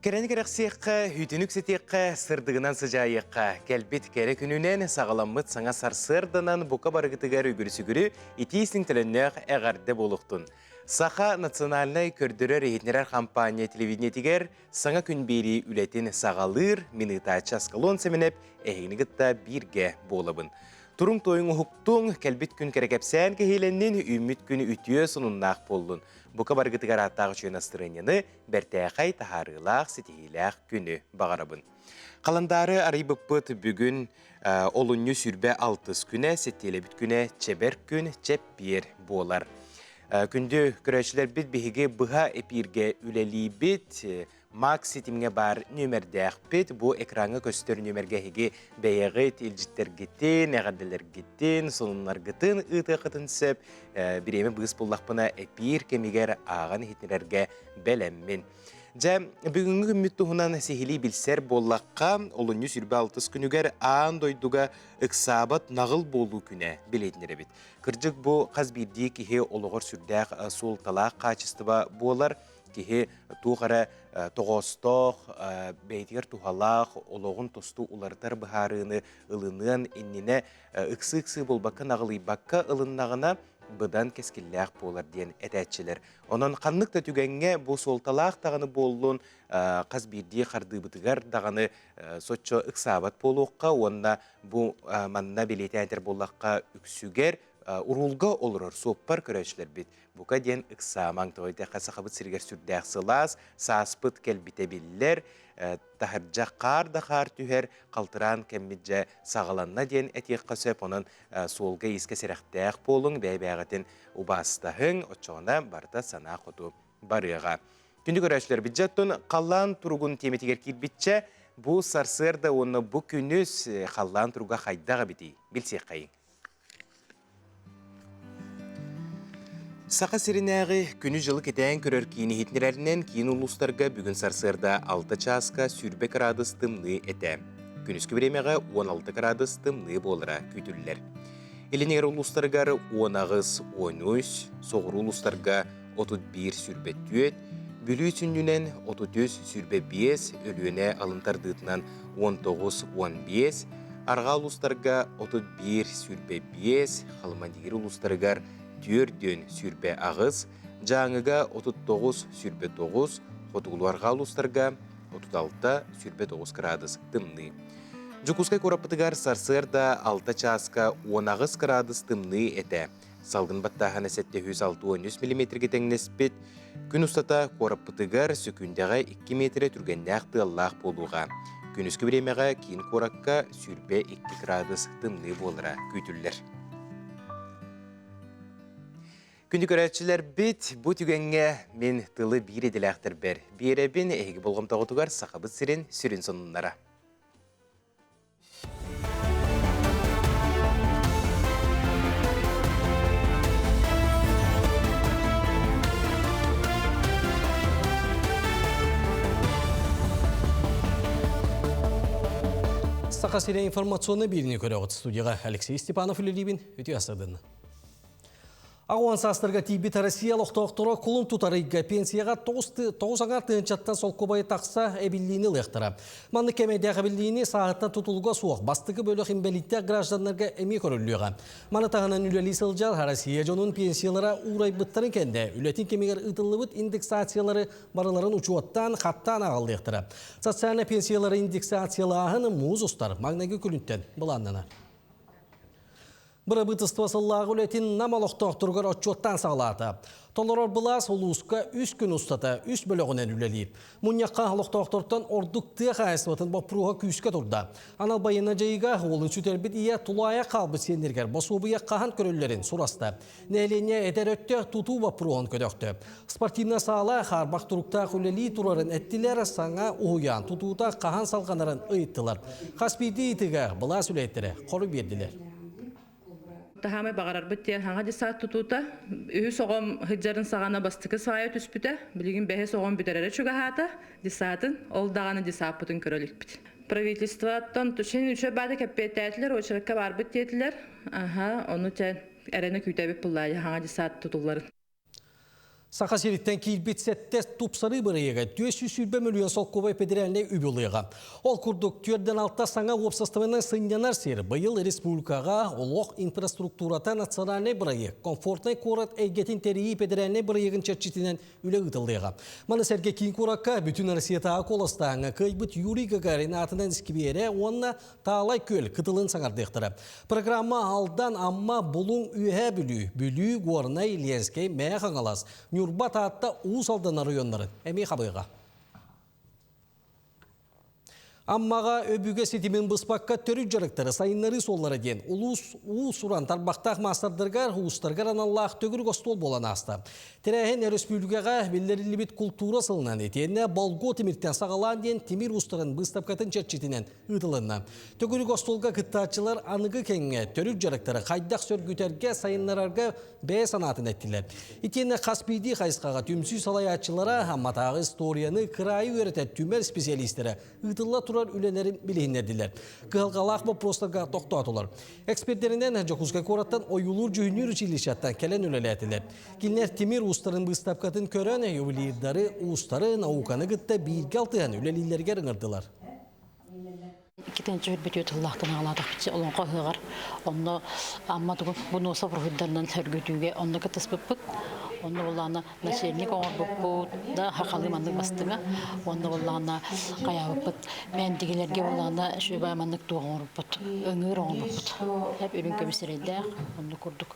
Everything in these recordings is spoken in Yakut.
Кэрэни кэрэхсиэххэ, үтүнүк ситиэххэ, сырдыгынан сыдьаайыахха. Кэлбит кэрэ күнүнэн саҕаламмыт саҥа сарсыарданан бука барыгытыгар үгүрү-сүгүрү итии сиҥтэлөннөөх эҕэрдэ буолуохтун. Саха национальнай көрдөрөр-иһитиннэрэр хампаанньа телевидениетигэр саҥа күн биэрии үлэтин саҕалыыр мин ыытааччы Аскалон Сэмэнэп эһигини кытта бииргэ буолабын. Туруҥ тойуҥ уһуктуҥ, кэлбит күн кэрэ кэпсээн кэһиилэннин, үүммүт күн үтүө сонуннаах буоллун. Бука барыгытыгар ааттаах үчүгэй настырыанньаны бэртээхэй таһаарыылаах, ситиһиилээх күнү баҕарабын. Халандаары арыйбыппыт бүгүн олунньу 26 күнэ, сэттиэлэбит күнэ чэбэр күн, чэппиэр буолар. Күндү көрөөччүлэрбит биһиги быһа эпииргэ үлэлиибит. Макс ситимҥэ баар нүөмэрдээхпит. Бу экраҥҥа көстөр нүөмэргэ эһиги бэйэҕит илдьиттэргитин, эҕэрдэлэргитин, сонуннаргытын ыытыаххытын сөп. Бириэмэ быыс буллахпына эпиир кэмигэр ааҕан иһитинэрэргэ бэлэммин. Дьэ, бүгүҥҥү күммүт туһунан сиһилии билсэр буоллахха, олунньу 26 күнүгэр аан дойдуга ыксаабат наҕыл буолуу күнэ билиэтинэрэбит. Кырдьык бу хас биирдии киһи олоҕор сүрдээх суолталаах хаачыстыба буолар. Киһи туох эрэ тоҕоостоох, бэйэтигэр туһалаах, олоҕун тосту уларытар быһаарыыны ылыныан иннинэ ыксыы-ыксыы буолбакка, наҕылыйбакка ылыннаҕына быдан кэскиллээх буолар диэн этээччилэр. Онон ханнык да түгэҥҥэ бу суолталаах даҕаны буоллун, хас биирдии хардыыбытыгар даҕаны соччо ыксаабат буолуохха уонна бу манна бэлиэтээн этэр буоллахха үксүгэр уруулга олорор суоппар көрөөччүлэрбит бука диэн ыксаамаҥ тоҕо диэтэххэ Сахабыт сиригэр сүрдээх сылаас, сааспыт кэлбитэ биллэр, таһырдьа хаар да хаар түһэр, халтыраан кэммит дьэ саҕаланна диэн этиэххэ сөп, онон суолга-иискэ сэрэхтээх буолуҥ, бэйэ-бэйэҕитин убаастаһыҥ, оччоҕуна барыта санаа хоту барыаҕа. Күндү көрөөччүлэрбит, дьэ оттон халлаан туругун тиэмэтигэр киирбиччэ, бу сарсыарда уонна бу күнүс халлаан туруга хайдах эбитий? Билсиэххэйиҥ. Саха сиринээҕи күнү-дьылы кэтээн көрөр киин иһитиннэрэринэн киин улуустарга бүгүн сарсыарда 6 чааска 20 кыраадыс тымныы этэ. Күнүскү бириэмэҕэ 16 кыраадыс тымныы буолара күүтүллэр. Илин эҥэр улуустарыгар 18, 13, соҕуруу улуустарга 31, 24, Бүлүү сүнньүнэн 33, 25, Өлүөнэ алын тардыытынан 19, 15, арҕаа улуустарга 31, 25, Халыма-Дигир улуустарыгар 4, 28, Дьааҥыга 39, 29, хотугулуу-арҕаа улуустарга 36, 29 кыраадыс тымныы. Дьокуускай куораппытыгар сарсыарда 6 чааска 18 кыраадыс тымныы этэ. Салгын баттааһына 763 миллиметргэ тэҥнэспит. Күн устата куораппытыгар сөкүүндэҕэ 2 миэтэрэ түргэннээх тыаллаах буолуоҕа. Күнүскү бириэмэҕэ киин куоракка 22 кыраадыс тымныы буолара күүтүллэр. Күндү көрөөччүлэрбит, бу түгэҥҥэ мин тылы биир идэлээхтэрбэр биэрэбин, эһиги болҕомтоҕутугар Сахабыт сирин сүрүн сонуннара. Саха сирэ информационный биирини көрөҕүт студияға Алексей Степанов үлэлиибин үтүө асадын. Аҕуан саастарга тиийбит Россия олохтоохторо кулун тутар ыйга пенсияҕа 9 аҥаар тыһыынчаттан солкуобайы тахса эбиллиини ылыахтара. Маннык кэмэйдээх эбиллиини сааһыттан тутулуга суох бастакы бөлөх инбэлииттээх гражданнарга эмиэ көрүллүөҕэ. Маны таһынан үлэлии сылдьар Россия дьонун пенсиялара уурайбыттарын кэннэ үлэтин кэмигэр ыытыллыбыт индексациялары барыларын учуоттаан, хаттаан аҕаллыахтара. Социальнай пенсиялары индексациялааһын муус устар маҥнайгы күнүттэн былааннанар. Бырабыытыстыба сыллааҕы үлэтин Нам олохтоохторугар отчуоттаан саҕалаата. Толорор былаас улууска үс күн устата үс бөлөҕүнэн үлэлиир. Мунньахха олохтоохтортон ордук тыа хаһаайыстыбатын боппуруоһа күүскэ турда. Анал байыаннай дьайыыга уолун сүтэрбит ийэ тулаайах хаалбыт сиэннэригэр босуобуйа хаһан көрүллэрин сураста. Нэһилиэнньэ эдэр өттө тутуу боппуруоһун көтөхтө. Спортивнай саала хаарбах туруктаах үлэлии турарын эттилэр, саҥа уһуйаан тутуута хаһан салҕанарын ыйыттылар. Хас биирдии ыйытыыга былаас үлэһиттэрэ хоруй биэрдилэр. Таһаамай баҕарарбыт диэн хаҥа десант тутуута. Үһүс оҕом сылдьарын саҕана бастакы свая түспүтэ. Билигин бэһис оҕом бүтэрэрэ чугаһаата десантын. Ол даҕаны десаппытын көрө иликпит. Правительствоттан син үчүгэй баада кэппиэттээтилэр, очеркка барбыт диэтилэр. Аха, ону чэ эрэнэ күүтэбит буллаайа хаҥа десант тутулларын. Саха сириттэн киирбит сэттэ тупсарыы бырайыага 420 мөлүйүөн солкуобай федеральнай үбү ылыаҕа. Ол курдук, түөрдэн алта саҥа уопсастыбаннай сынньанар сир быйыл республикаҕа олох инфраструктурата национальнай бырайыак комфортнай куорат эйгэтин тэрийии федеральнай бырайыагын чэрчитинэн үлэ ыытыллыаҕа. Маны сэргэ киин куоракка бүтүн Россиятааҕы куоластааһыҥҥа кыайбыт Юрий Гагарин аатынан искибиэрэ уонна Таалай күөл кытылын саҥардыахтара. Программа Алдан, Амма, Булуҥ, Үөһээ Бүлүү, Бүлүү, Горнай, Ленскэй, Мэҥэ Хаҥалас, Ньурба, Таатта, Уус Алдан оройуоннарын эмиэ хабыаҕа. Аммаҕа өбүгэ ситимин быспакка төрүт дьарыктары сайыннарыы суоллара диэн улуус уус-уран тарбахтаах маастардарыгар, уустарыгар аналлаах төгүрүк остуол буолан ааста. Тэрээһин өрөспүүбүлүкэҕэ биллэриллибит култуура сылынан итиэннэ Болгуо тимиртэн саҕалаан диэн тимир уустарын быыстапкатын чэрчитинэн ыытылынна. Төгүрүк остуолга кыттааччылар аныгы кэмҥэ төрүт дьарыктары хайдах сөргүтэргэ, сайыннарарга бэйэ санаатын эттилэр. Итиэннэ хас биирдии хайысхаҕа түмсүү салайааччылара Амматааҕы историяны кыраайы үөрэтэр түмэл специалистэрэ ыытылла турар үлэлэрин билиһиннэрдилэр. Кыһалҕалаах боппуруостарга тохтоотулар. Экспердэринэн Дьокуускай куораттан ойуулуур-дьүһүннүүр училищеттан кэлэн үлэлээтилэр. Кинилэр тимир уустарын быыстапкатын көрөн, ювелирдары, уустары, науканы кытта бииргэ алтыһан үлэлииллэригэр ыҥырдылар. Иккитинчи бүтүө тыллаахтан аҕалаатахпыт олоҥхо ыһыаҕар онно Амма тугу Бунуосов уруһуйдарынан сөргүтүүгэ онно кыттыспыппыт. Онно буоллаҕына начальник оҥорбуппут да хахалыы маннык бастыҥа. Онно буоллаҕына хайаабыппыт мээндигилэргэ буоллаҕына шөбэ маннык туох оҥорбуппут ыҥыыр оҥорбуппут. Эп үрүҥ көмүс эрэйдээх оннук курдук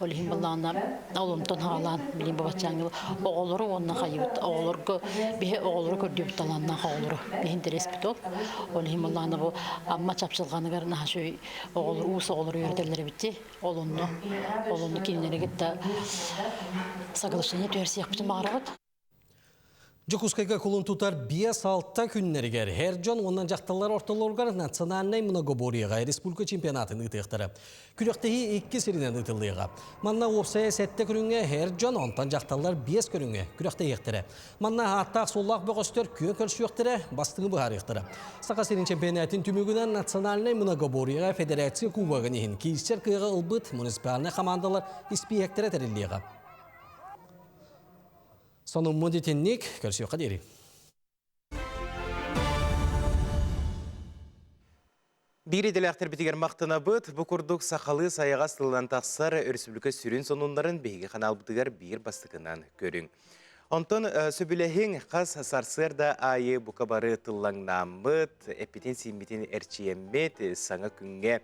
Ол иһин былаана оломтон хаалаан билин бабаччааҥҥы оҕолору уонна хайыбыт оҕолорго биһи оҕолору көрдүүбүт талааннаах оҕолору биһин интэриэспит ол. Ол иһин былаана бу Амма чапчылҕаныгар наһаа үчүгэй оҕолор уус оҕолору үөрэтэллэр эбит ол онно ол онно кинилэри кытта соглашение түһэрсиэхпитин баҕарабыт. Дьокуускайга кулун тутар 5-6 күннэригэр эр дьон уонна дьахталлар ортолоругар национальнай многоборьеҕа республика чемпионатын ыытыахтара. Күрэхтэһии икки сиринэн ыытыллыаҕа. Манна уопсайа сэттэ көрүҥҥэ эр дьон, онтон дьахталлар биэс көрүҥҥэ күрэхтэһиэхтэрэ. Манна ааттаах-суоллаах бөҕөстөр күөн көрсүөхтэрэ, бастыҥы быһаарыахтара. Саха сирин чемпионатын түмүгүнэн национальнай многоборьеҕа федерация кубогын иһин киирсэр кыаҕы ылбыт муниципальнай хамаандалар испииһэктэрэ тэриллиэҕэ. Сонуммут итинник, көрсүөххэ диэри. Биир идэлээхтэрбитигэр махтанабыт. Бу курдук сахалыы сайаҕас тылынан тахсар өрөспүүбүлүкэ сүрүн сонуннарын биһиги ханаалбытыгар биир бастакынан көрүҥ. Онтон сөбүлэһиҥ хас сарсыарда аайы бука бары тыллаҥнааммыт, эппитин-сииммитин эрчийэммит, саҥа күҥҥэ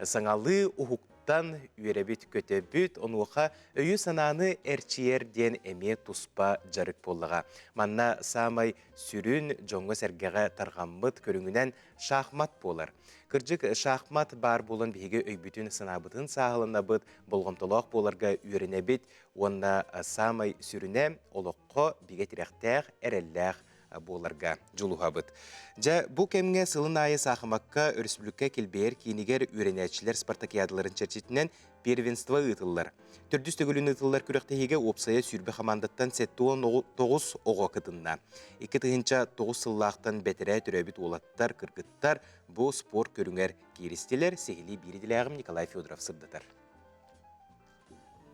саҥалыы уһук тан үөрэбит-көтөбүт, онуоха өйү-санааны эрчийэр диэн эмиэ туспа дьарык буоллаҕа. Манна саамай сүрүн дьоҥҥо-сэргэҕэ тарҕаммыт көрүҥүнэн шахмат буолар. Кырдьык, шахмат баар буолан биһиги өйбүтүн-санаабытын сааһыланабыт, болҕомтолоох буоларга үөрэнэбит уонна саамай сүрүнэ олоххо бигэ тирэхтээх, эрэллээх буоларга дьулуһабыт. Дьэ, бу кэмҥэ сылын аайы саахымакка өрөспүүбүлүкэ килбэйэр киинигэр үөрэнээччилэр спартакиадаларын чэрчитинэн первенство ыытыллар. Төрдүс төгүлүн ыытыллар күрэхтэһиигэ уопсайа 20 хамаандаттан 79 оҕо кытынна. 2009 сыллаахтан бэтэрээ төрөөбүт уолаттар, кыргыттар бу спорт көрүҥэр кииристилэр. Сиһилии биир идэлээҕим Николай Федоров сырдатар.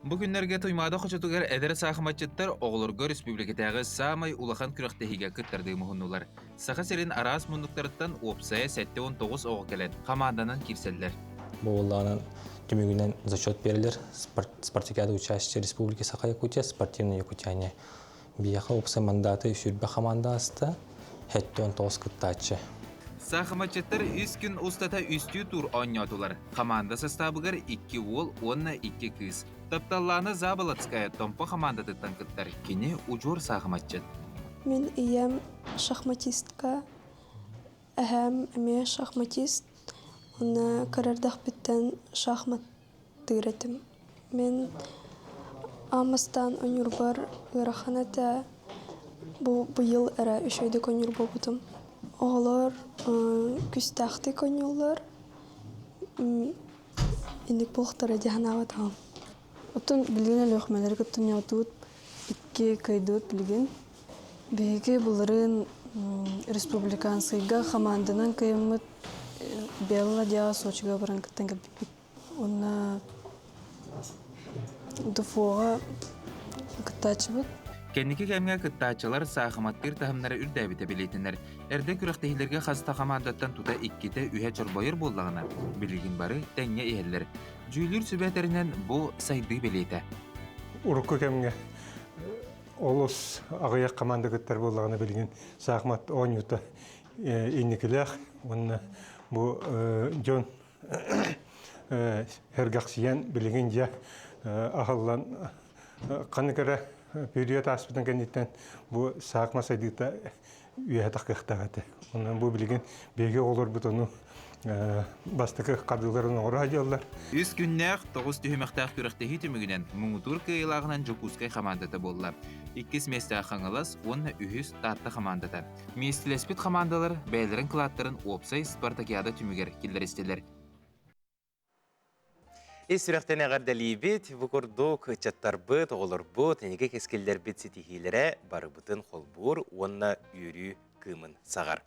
Бу күннэргэ Туймаада хочотугар эдэр саахыматчыттар оҕолорго республикатааҕы саамай улахан күрэхтэһиигэ кыттардыы муһуннулар. Саха сирин араас муннуктарыттан уопсайа 79 оҕо кэлэн хамаанданан киирсэллэр. Бу буоллаҕынан түмүгүнэн зачет биэрэллэр Спартакиада участия Республики Саха-Якутия, спортивные якутяне. Биһиэхэ уопсай мандаты сүүрбэ хамаанда ааста, 79 кыттааччы. Саахыматчыттар үс күн устата үстүү тур оонньоотулар. Хамаанда састаабыгар икки уол уонна икки кыыс. Тапталлаана Заболоцкая Томпо хамаандатыттан кыттар. Кини удьуор саахыматчыт. Мин ийэм шахматистка, эһээм эмиэ шахматист. Уонна кыра эрдэхпиттэн шахматтыыр этим. Мин аан бастаан ойуурбар ыарахан этэ. Бу быйыл эрэ үчүгэйдик ойуур буолбутум. Оҕолор күүстээхтик оонньууллар. Инник буолуохтара дии санаабатаҕым. Оттон билигин Өлүөхүмэлэри кытта оонньоотубут, икки кыайдыбыт билигин. Биһиги былырыын республиканскайга хамаанданан кыайаммыт Белла диэҕэ Сочига баран кыттан кэлбиппит. Уонна ДФО-ҕа кыттааччыбыт. Кэнники кэмҥэ кыттааччылар саахыматтыыр таһымнара үрдээбитэ бэлиэтэнэр. Эрдэ күрэхтэһиилэргэ хас да хамаандаттан тута иккитэ үһэ чорбойор буоллаҕына, билигин бары тэҥҥэ иһэллэр. Дьүүллүүр сүбэ этэринэн, бу сайдыы бэлиэтэ. Урукку кэмҥэ олус аҕыйах команда кыттар буоллаҕына, билигин саахымат оонньуута инникилээх уонна бу дьон сэргэхсийэн билигин дьэ аһыллан ханнык эрэ период ааспытын кэнниттэн бу саахымат сайдыыта үөһэ таххыахтаах этэ. Онон бу билигин биһиги оҕолорбут ону бастакы хардыыларын оҥоро сылдьаллар. Үс күннээх, тоҕус түһүмэхтээх күрэхтэһии түмүгүнэн муҥутуур кыайыылааҕынан Дьокуускай хамаандата буолла. Иккис миэстэҕэ Хаҥалас уонна үһүс Таатта хамаандата. Миэстэлэспит хамаандалар бэйэлэрин кылааттарын уопсай спартакиада түмүгэр киллэристилэр. Ис сүрэхтэн эҕэрдэлиибит, бу курдук ыччаттарбыт, оҕолорбут, эниги кэскиллэрбит ситиһиилэрэ барыбытын холбуур уонна үөрүү кыымын саҕар.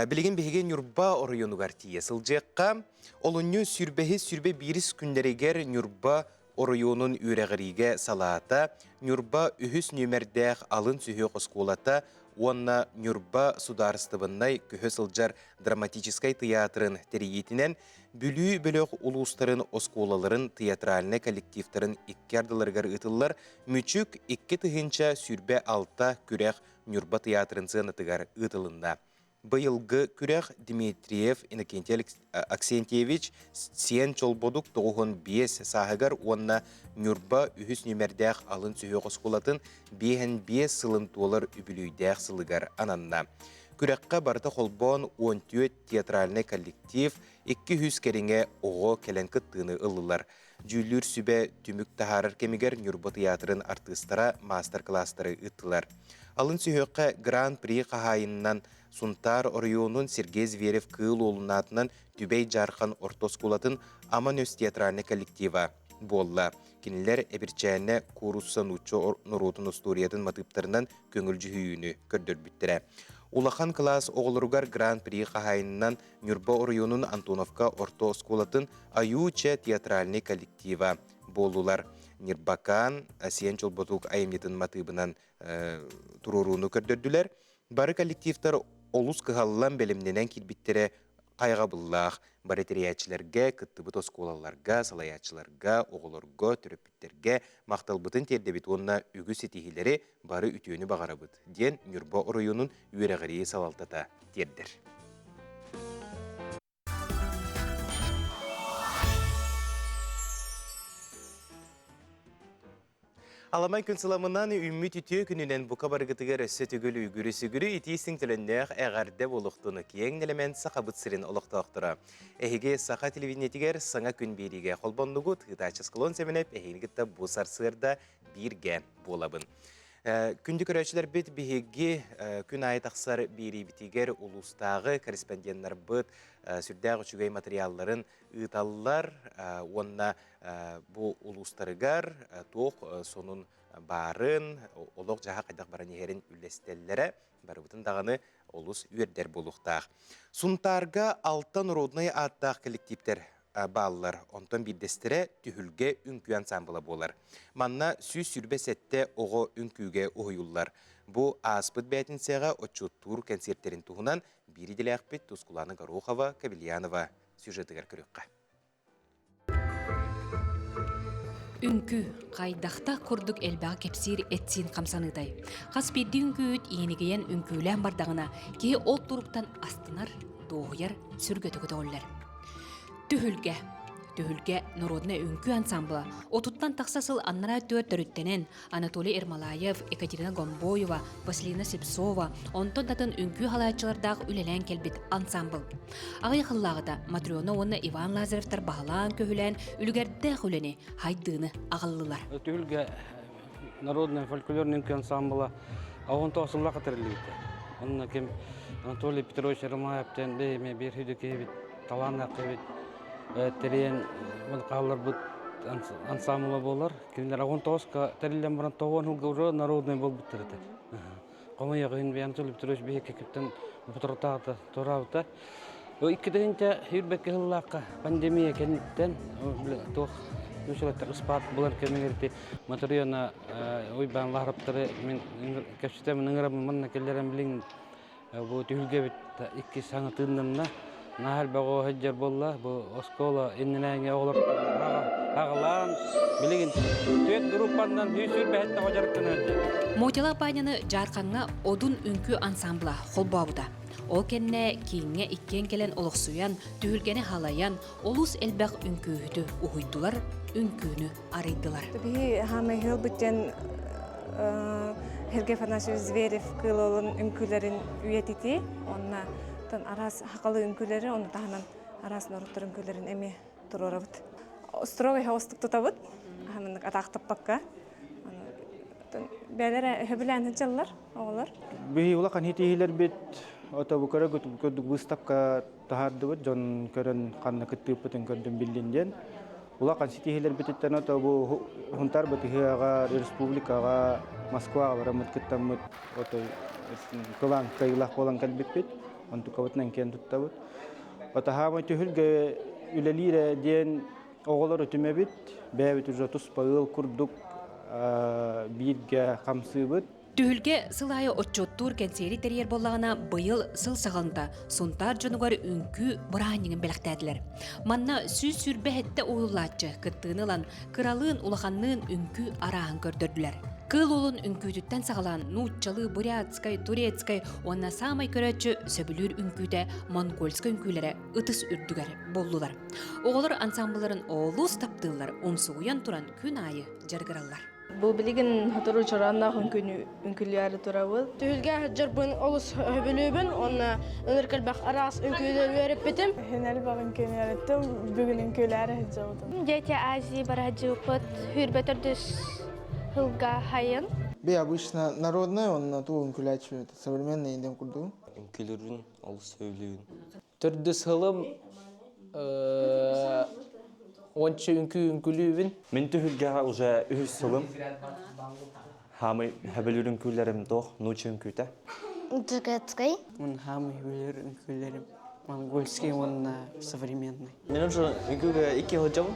Билигин биһиги Ньурба оройуонугар тиийэ сылдьыахха. Олунньу сүүрбэһис сүүрбэ биирис күннэригэр Ньурба оройуонун үөрэҕириигэ салаата, Ньурба үһүс нүөмэрдээх алын сүһүөх оскуолата уонна Ньурба судаарыстыбаннай көһө сылдьар драматическай тыйаатырын тэрийиитинэн Бүлүү бөлөх улуустарын оскуолаларын театральнай коллективтарын икки ардыларыгар ыытыллар Мүчүк 2026 күрэх Ньурба тыйаатырын сыанатыгар ыытылынна. Быйылгы күрэх Дмитриев Иннокентий Аксентьевич Сиэн Чолбодук 95 сааһыгар уонна Ньурба үһүс нүмердээх алын сүһүөх оскуолатын 55 сылын туолар үбүлүйдээх сылыгар ананна. Күрэххэ барыта холбоон 14 театральнай коллектив 200 кэриҥэ оҕо кэлэн кыттыыны ыллылар. Дьүүллүүр сүбэ түмүк таһаарар кэмигэр Ньурба тыйаатырын артыыстара маастар-кылаастары ыыттылар. Алын сүһүөххэ Гран-при хаһаайынынан Сунтаар оройуонун Сергей Зверев Кыыл Уолун аатынан Түбэй Дьаархан орто оскуолатын Аман Өс театральнай коллектива буолла. Кинилэр Эбирчээнэ куурусса нуучча норуотун устуоруйатын матыыптарынан көҥүл дьүһүйүүнү көрдөрбүттэрэ. Улахан кылаас оҕолоругар Гран-при хаһаайынынан Ньурба оройуонун Антоновка орто оскуолатын Аюуча театральнай коллектива буоллулар. Ньырбакаан Сиэн Чолботук айымньытын матыыбынан туруорууну көрдөрдүлэр. Бары коллективтар олус кыһаллан бэлэмнэнэн киирбиттэрэ хайҕабыллаах. Бары тэрийээччилэргэ, кыттыбыт оскуолаларга, салайааччыларга, оҕолорго, төрөппүттэргэ махталбытын тиэрдэбит уонна үгүс ситиһиилэри бары үтүөнү баҕарабыт, диэн Ньурба оройуонун үөрэҕирии салалтата тиэрдэр. Аламай күн сыламынан үүммүт үтүө күнүнэн бука барыгытыгар өссө түгүл үгүрү-сүгүрү итии төлөннөөх эҕэрдэ буолуохтун киэҥ нэлэмэн Сахабыт сирин олохтоохторо. Эһиги саха телевидениетигэр саҥа күн биэриигэ холбоннугут ыытааччы Склон Сэмэнэп эһигини кытта бу сарсыарда бииргэ буолабын. Күндү көрөөччүлэрбит биһиги күн аайы тахсар биэриибитигэр улуустааҕы корреспонденнарбыт сүрдээх үчүгэй материалларын ыыталлар уонна бу улуустарыгар туох сонун баарын, олох-дьаһах хайдах баран иһэрин үллэстэллэрэ барыбытын даҕаны олус үөрдэр буолуохтаах. Сунтаарга алта народнай ааттаах коллективтэр бааллар. Онтон биирдэстэрэ Түһүлгэ үҥкүү ансаамбыла буолар. Манна 127 оҕо үҥкүүгэ уһуйуллар. Бу ааспыт бээтинсэҕэ отчуоттуур кэнсиэртэрин туһунан биир идэлээхпит Тускулаана Горохова, Кабельянова сюжетыгар көрүөххэ. Үҥкүү хайдахта курдук элбэҕи кэпсиир эт-сиин хамсаныытай. Хас биирдии үҥкүүһүт иэнигийэн үҥкүүлээн бардаҕына, киһи ол туруктан астынар, дуоһуйар, сүргэтэ көтөҕүллэр. Түһүлгэ. Түһүлгэ народнай үҥкүү ансамбла отуттан тахса сыл аннараа өттүгэр төрүттэнэн Анатолий Ермолаев, Екатерина Гомбоева, Василина Слепцова, онтон да атын үҥкүү халааччылардаах үлэлээн кэлбит ансамбл. Аҕыйах сыллааҕыта Матрена уонна Иван Лазаревтар баһылаан-көһүлээн үлүгэрдээх үлэни, хайдыыны аҕаллылар. Түһүлгэ народный фольклорный үҥкүү ансамбла 19 сыллаах тэриллибитэ. Онно ким Анатолий Петрович Ермолаевтан бэйэме биир хүдү киһибит, талааннаах киһибит тэрийэн хаалларбыт ансамбла буолар. Кинилэр 19-ка тэриллэн баран тоҕуон сылга уже народный буолбуттар этэ. Хомойуох иһин Анатолий Петрович биһиги киптэн бутурутаата тураабыта. Икки тыһыынча сүүрбэккэ сыллаахха пандемия кэнниттэн туох Үсүлэттэ ыспаат булар кэмигэр ити Матырыйана Уйбаан Лаһараптары мин кэпсэтэмин ыҥырабын манна кэллэрэн билин бу түһүлгэбит икки саҥа тыыннанна. Наһаа элбэх оҕо сылдьар буолла. Бу оскуола иннинээҥи оҕолор аҕалаан билигин түөрт группаннан 127 оҕо дьарыктанар дьэ. Мотила Паняны Дьаархаҥҥа Одун үҥкүү ансамбла холбообута. Ол кэннэ кииҥҥэ иккиэн кэлэн олохсуйан, түһүлгэни халайан, олус элбэх үҥкүүһүтү уһуйдулар, үҥкүүнү арыйдылар. Биһи хаамай ыалбыт диэн Сергей Афанасьевич Зверев кыыл үҥкүүлэрин үйэтитии, онна араас хакалы үҥкүүлэри, ону таһынан араас норуоттар үҥкүүлэрин эмиэ туруорабыт. Строгай хаҕыстык тутабыт, маннык атаахтаппакка. Бээлэрэ өһөбүлээн сылдьаллар оҕолор. Биһи улахан хитиһилэрбит ото бу көрө көрдүк выставка таһаардыбыт дьон көрөн ханна кыттыыппытын көрдүм биллин диэн. Улахан ситиһилэрбититтэн ото бу Хунтар Батыһыаҕа, республикаҕа, Москваҕа бараммыт кыттаммыт ото кылаан кыайыылаах буолан кэлбиппит. Онтукабытынан киэн туттабыт. Отаһаамай түһүлгэ үлэлиирэ диэн оҕолору түмэбит, бэйэбит уже туспа ыал курдук бииргэ хамсыыбыт. Түһүлгэ сыл аайы отчуоттуур кэнсиэри тэрийэр буоллаҕына, быйыл сыл саҕаланта Сунтаар дьонугар үҥкүү бырааһынньыгын бэлэхтээтилэр. Манна 127 уһуллааччы кыттыыны ылан, кыралыын, улаханныын үҥкүү арааһын көрдөрдүлэр. Кыыл уолун үҥкүүтүттэн саҕалаан нууччалыы, бурятскай, турецкай уонна саамай көрөөччү сөбүлүүр үҥкүүтэ монгольскай үҥкүүлэрэ ытыс үрдүгэр буоллулар. Оҕолор ансамблларын олус таптыыллар, умсугуйан туран күн аайы дьарыгыраллар. Бу билигин сотору чороонноох үҥкүүнү үҥкүүлүөөрү турабыт. Түһүлгэ сылдьарбын олус сөбүлүүбүн уонна ынырык элбэх араас үҥкүүлэри үөрэппитим. Иһин элбэх үҥкүүнү үөрэттим, бүгүн үҥкүүлээри сылдьабытым. Дети Азии бараһдьыыппыт сүүрбэ төрдүс сылга хайын. Би обычно народная, он на ту үҥкүүлээччи современный идем курдук. Үҥкүүлүүрбүн олус сөбүлүүбүн. Төрдүс сылым уонча үҥкүү үҥкүлүүбүн. Мин түһүлгэҕэ уже үһүс сылым. Хаамый хөбүлүүр үҥкүүлэрим туох нуучча үҥкүүтэ. Турецкай. Мин хаамый хөбүлүүр үҥкүүлэрим монгольский уонна современный. Мен уже үҥкүүгэ икки сылдьабын.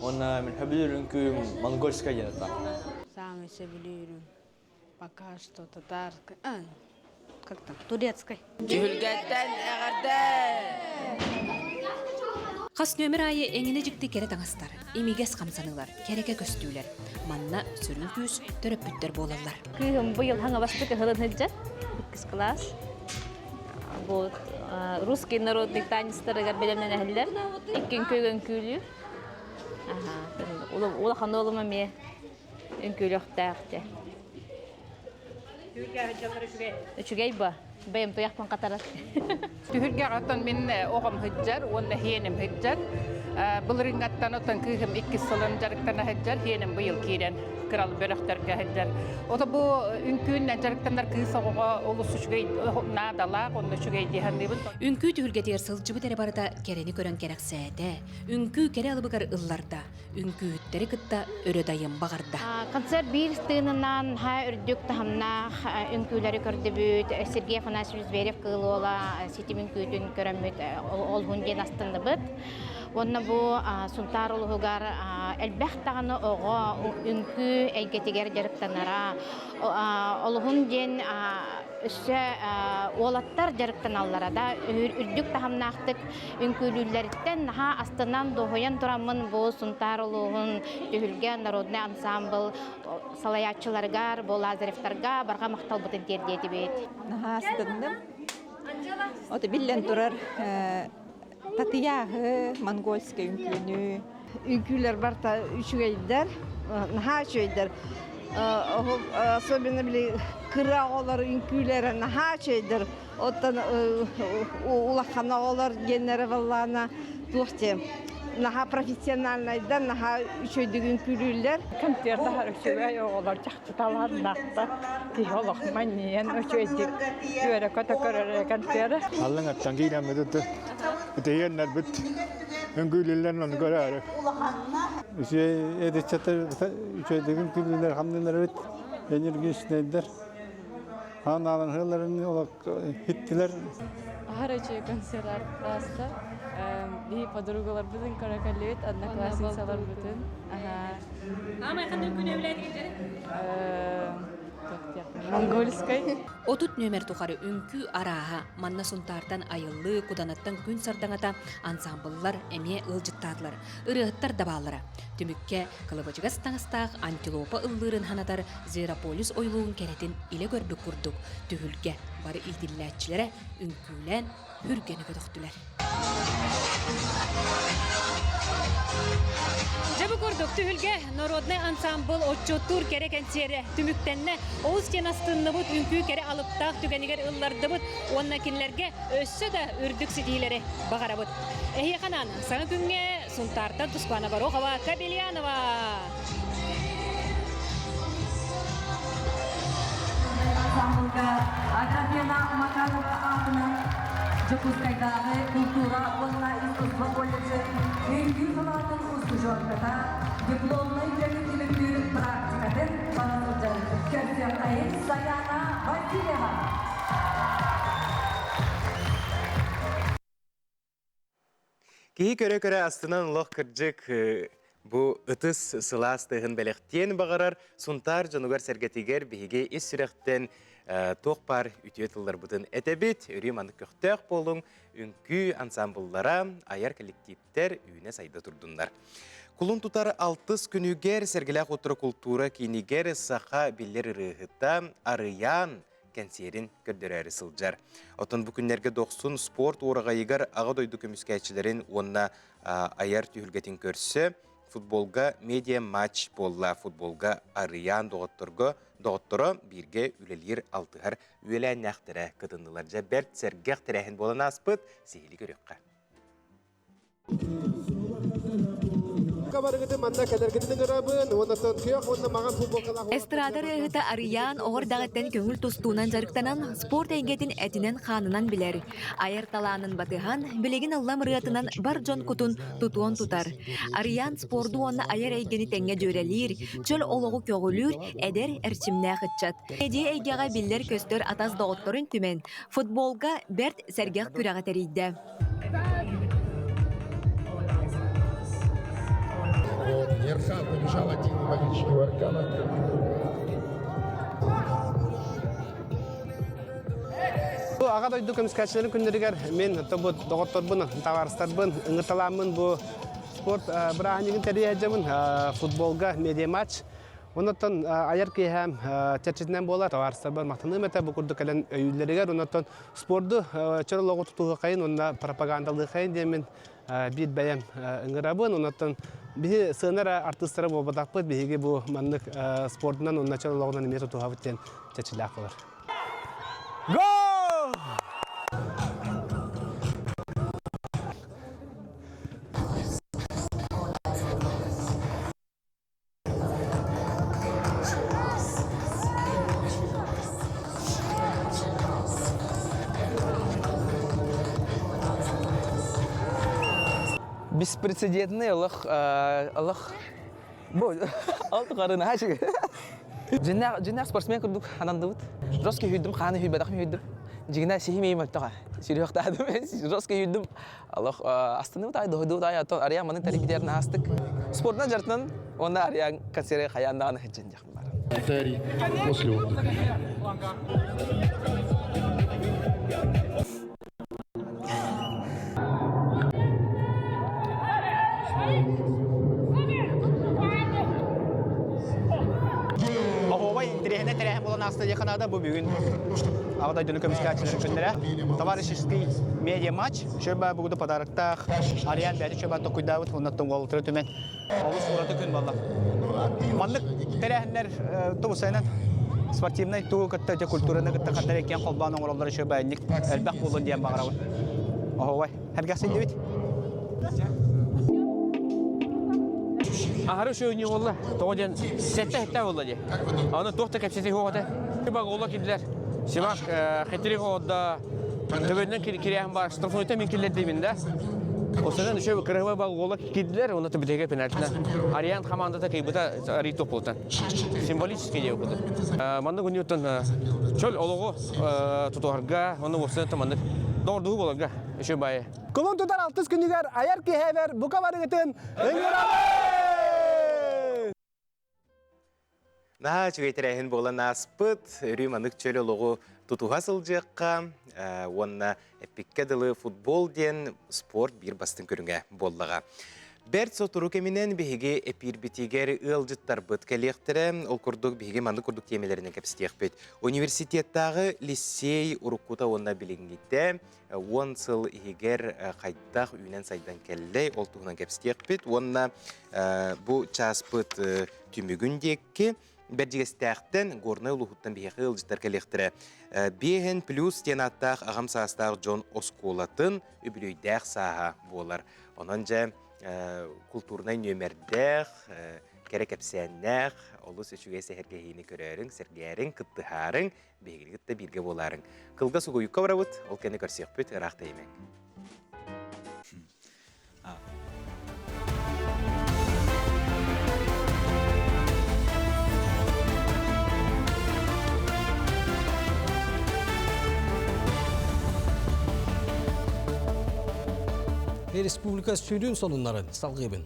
Уонна мин хөбүлүүр үҥкүүм монгольскай диэн ата. Самый сөбүлүүрүм пока что татарская, а, как там, турецкой. Түһүлгэттэн эҕэрдэ! Хас нөмер аайы эҥинэ дьикти кэрэ таҥастар, имигэс хамсаныылар, кэрэкэ көстүүлэр. Манна сүрүн күүс төрөппүттэр буолаллар. Кыыһым быйыл хаҥабастык ыһылын сылдьар, иккис класс. Бу русский народный танецтарыгар бэлэмнэнэһэллэр. Икки үҥкүүгэ үҥкүүлүүр. Улахан уолум эмиэ Үҥкүүлүөхтээх дьэ. Үчүгэй ба? Бэйэм туйахпын хатарар. Түһүлгэҕэ оттон мин оҕом сылдьар уонна хиэним сылдьар. Былырыыҥҥаттан оттон кыыһым иккис сылын дьарыктана сылдьар, хиэним быйыл киирэн кырал бөлөхтөргө сылдьар. Ото бу үҥкүүннэн дьарыктанар кыыс оҕоҕо олус үчүгэй наадалаах, онно үчүгэй дии саныыбын. Үҥкүү түһүлгэтигэр сылдьыбыт эрэ барыта кэрэни көрөн кэрэхсээтэ, үҥкүү кэрэ алыбыгар ылларда. үҥкүүһүттэри кытта өрө дайыам баҕарда. Концерт биир тыынынан үрдүк таһымнаах үҥкүүлэри көрдүбүт. Сергей Афанасьевич Зверев Кыыл Уола ситим үҥкүүтүн көрөммүт олуһун диэн астынныбыт. Уонна бу Сунтаар улууһугар элбэх даҕаны оҕо үҥкүү эйгэтигэр дьарыктанара олуһун диэн өссө уолаттар дьарыктаналлара да үрдүк таһымнаахтык Үҥкүүлүүллэриттэн наһаа астынан, дуоһуйан тураммын бу Сунтаар улууһун Түһүлгэ народнай ансаамбыл салайааччыларыгар, бу Лазаревтарга барҕа махталбытын тиэрдиэтибит. Наһаа астынным. Ото биллэн турар татыйааһы, монгольскай үҥкүүнү. Үҥкүүлэр барыта үчүгэйдэр, наһаа үчүгэйдэр. Особенно били кыра оҕолор үҥкүүлэрэ наһаа үчүгэйдэр. Оттон улахан оҕолор диэннэрэ буоллаҕына туох диэн наһаа профессиональнайдар, наһаа үчүгэйдик үҥкүүлүүллэр. Концерт аһар үчүгэй оҕолор чахчыталааннаахта киһи олох манньыйан үчүгэйдик үөрэ-көтө көрөр концеры. Аллаҥ аттан киирэммит ытыйыаннарбыт үҥкүүлүүллэр ону көрөөрү. Үчүгэй эдиччэтэр үчүгэйдик үҥкүүлүүллэр хамнанар эбит энергичнэйдэр. Анаалан хылларын олох хиттилер. Аһара үчүгэй концерт ааста. Биһи подругаларбытын көрө кэллибит, одноклассницаларбытын. Аамай ханнык күнү эбилээтигит Монгольскай. 30 нүөмэр тухары үҥкүү арааһа, манна Сунтаартан Айыллыы, Куданаттан Күн Сардаҥата ансаамбыллар эмиэ ыалдьыттаатылар, ырыаһыттар да бааллара. Түмүккэ кылабачыгас таҥастаах антилопа ыллыырын санатар Зверополис ойулугун кэрэтин илэ көрбүт курдук түһүлгэ бары иитиллээччилэрэ үҥкүүлээн үргэни көтөхтүлэр. Дьэ бу курдук түһүлгэ народнай ансаамбыл отчуоттуур кэрэ кэнсиэрэ түмүктэннэ. Олус диэн астынныбыт, үҥкүү кэрэ алыптаах түгэнигэр ыллардыбыт уонна кинилэргэ өссө да үрдүк ситиһиилэри баҕарабыт. Эһиэхэ анаан саҥа күҥҥэ Сунтаартан Тускуана Горохова, Кабельянова! Ансамблга Аграфена Макарова аатынан Дьокуускайдааҕы култуура уонна искусство колледжын үҥкүү салаатын устудьуонката дипломнай үлэтин түмүктүүр практикатын бара сылдьан көрсүөххэйин Саяна Васильева. Киһи көрө-көрө астынан олох кырдьык бу ытыс сылаас тыаһын бэлэхтиэн баҕарар Сунтаар дьонугар-сэргэтигэр биһиги ис сүрэхтэн туох баар үтүө тылларбытын этэбит. Өрүү маннык көхтөөх буолуҥ, үҥкүү ансамбллара, айар коллективтэр үүнэ-сайда турдуннар. Кулун тутар алтыс күнүгэр Сэргэлээх утра култуура киинигэр саха биллэр ырыаһыта Арыйаан кэнсиэрин көрдөрөөрү сылдьар. Оттон бу күннэргэ Дохсун спорт уораҕайыгар Аҕа дойду көмүскээччилэрин уонна айар түһүлгэтин көрсө футболга медиа матч буолла. Футболга Арыйаан доҕотторго доҕотторо бииргэ үлэлиир алтыһар үөлээннээхтэрэ кытыннылар. Дьэ бэрт сэргэх тэрээһин буолан ааспыт. Сиһили көрүөххэ. Эстрада ырыаһыта Арыйаан оҕо эрдэҕиттэн көҥүл тустуунан дьарыктанан, спорт эйгэтин этинэн-хаанынан билэр. Айар талаанын батыһан, билигин ыллам ырыатынан бар дьон кутун тутуон тутар. Арыйаан спорду уонна айар эйгэни тэҥҥэ дьүөрэлиир, чөл олоҕу көҕүлүүр эдэр эрчимнээх ыччат. Медиа эйгэҕэ биллэр-көстөр атас доҕотторун түмэн, футболга бэрт сэргэх күрэҕи тэрийдэ. Вот, Ерхан побежал один болельщик Аркана. Бу аҕа дойду көмүскээччилэрин күннэригэр мин бу доҕотторбун, табаарыстарбын ыҥырталааммын бу спорт бырааһынньыгын тэрийэ сылдьабын. Футболга медиа-матч Оннуттан айар киэһээм чэрчитинэн буолар. Табаарыстарбар махтаныам этэ бу курдук кэлэн өйүүллэригэр. Оннуттан спорду чөл олоҕу тутуһуохайын уонна пропагандалыахайын диэммин биир бэйэм ыҥырабын. Оннуттан биһи сыана эрэ артыыстара буолбатахпыт, биһиги бу маннык спордунан уонна чөл олоҕунан эмиэ тутуһабыт диэн чэчилээх болар. Гол! Беспрецедентный олох олох бу алты qarына хачыгы. Дьиннээх спортсмен курдук анандыбыт. Жестко хүйдүм, хааны хүйбэтэх хүйдүм. Дьигинэ сихим иим өлтөҕө. Сүрүөхтаадым, жестко хүйдүм. Олох астыныбыт ай, доһуйдубут ай, оттон Арыйаан маннык тэрийбитигэр наһаастык. Спортунан дьарытынан уонна Арыйаан концеры хайаан даҕаны сылдьан диэхпин баар. После отдыха. Оһуобай интириэһинэй тэрээһин буолан ааста диэххэ наада бу бүгүн Аҕа дойдуну көмүскээччилэрин күннэрэ. Товарищеский медиа-матч Шөба бугуду подароктаах Ариан бэйэтэ шөба токуйдаабыт уонна уолтары түмэн олус ураты күн буолла. Маннык тэрээһиннэр тубусайынан спортивнай туу кытта дьэ культураны кытта ханна эрэ киэн холбоон оҥороллоро шөба инник элбэх буолуон диэн баҕарабын. Оһуобай. Эргэхсийдибит. Аһары шөөнүү буолла. Тоҕо диэн сэттэ-сэттэ буолла дии. Аны туох да кэпсэтии суох этэ. Багола киллэр. Симак хитрик оҕодда төбөннөн кирээһин бар. Штрафнойта мин киллэрдимин да. Осынан еще кырыһыба балгола киирдилэр, онно бүтэһигэ пенальтина. Ариан командата кыйбыта арый топпултан. Символический диye курдук. Маннык үнүттэн чөл олоҕу тутуһарга, онно уопсайынан маннык доҕордуһуу буоларга еще баайы. Кулун тутар алтыс күнүгэр айар киһэбэр бука барыгытын ыҥырабын! Наһаа үчүгэй тэрээһин буолан ааспыт. Өрүү маннык чөл олоҕу тутуһа сылдьыахха уонна эппиккэ дылы футбол диэн спорт биир бастыҥ көрүҥэ буоллаҕа. Бэрт сотору кэминэн биһиги эпиирбитигэр ыалдьыттарбыт кэлиэхтэрэ. Ол курдук биһиги маннык курдук тиэмэлэринэн кэпсэтиэхпит. Университеттааҕы лиссиэй уруккута уонна билиҥҥитэ 10 сыл иһигэр хайдах үүнэн-сайдан кэллэй, ол туһунан кэпсэтиэхпит. Уонна бу чааспыт түмүгүн диэки Бэрдьигэстээхтэн, Горнай улууһуттан биһиэхэ ыалдьыттар кэлиэхтэрэ. Биэһин плюс диэн ааттаах аҕам саастаах дьон оскуолатын үбүлүөйдээх сааһа буолар. Онон дьэ култуурунай нүөмэрдээх, кэрэ кэпсээннээх, олус үчүгэй сэһэргэһиини көрөөрүҥ, сэргээриҥ, кыттыһаарыҥ, биһигини кытта бииргэ буолаарыҥ. Кылгас угуйукка барабыт, ол кэннэ көрсүөхпүт, ыраах тэйимэҥ. Республика сүрүн сонуннарын салгыыбын.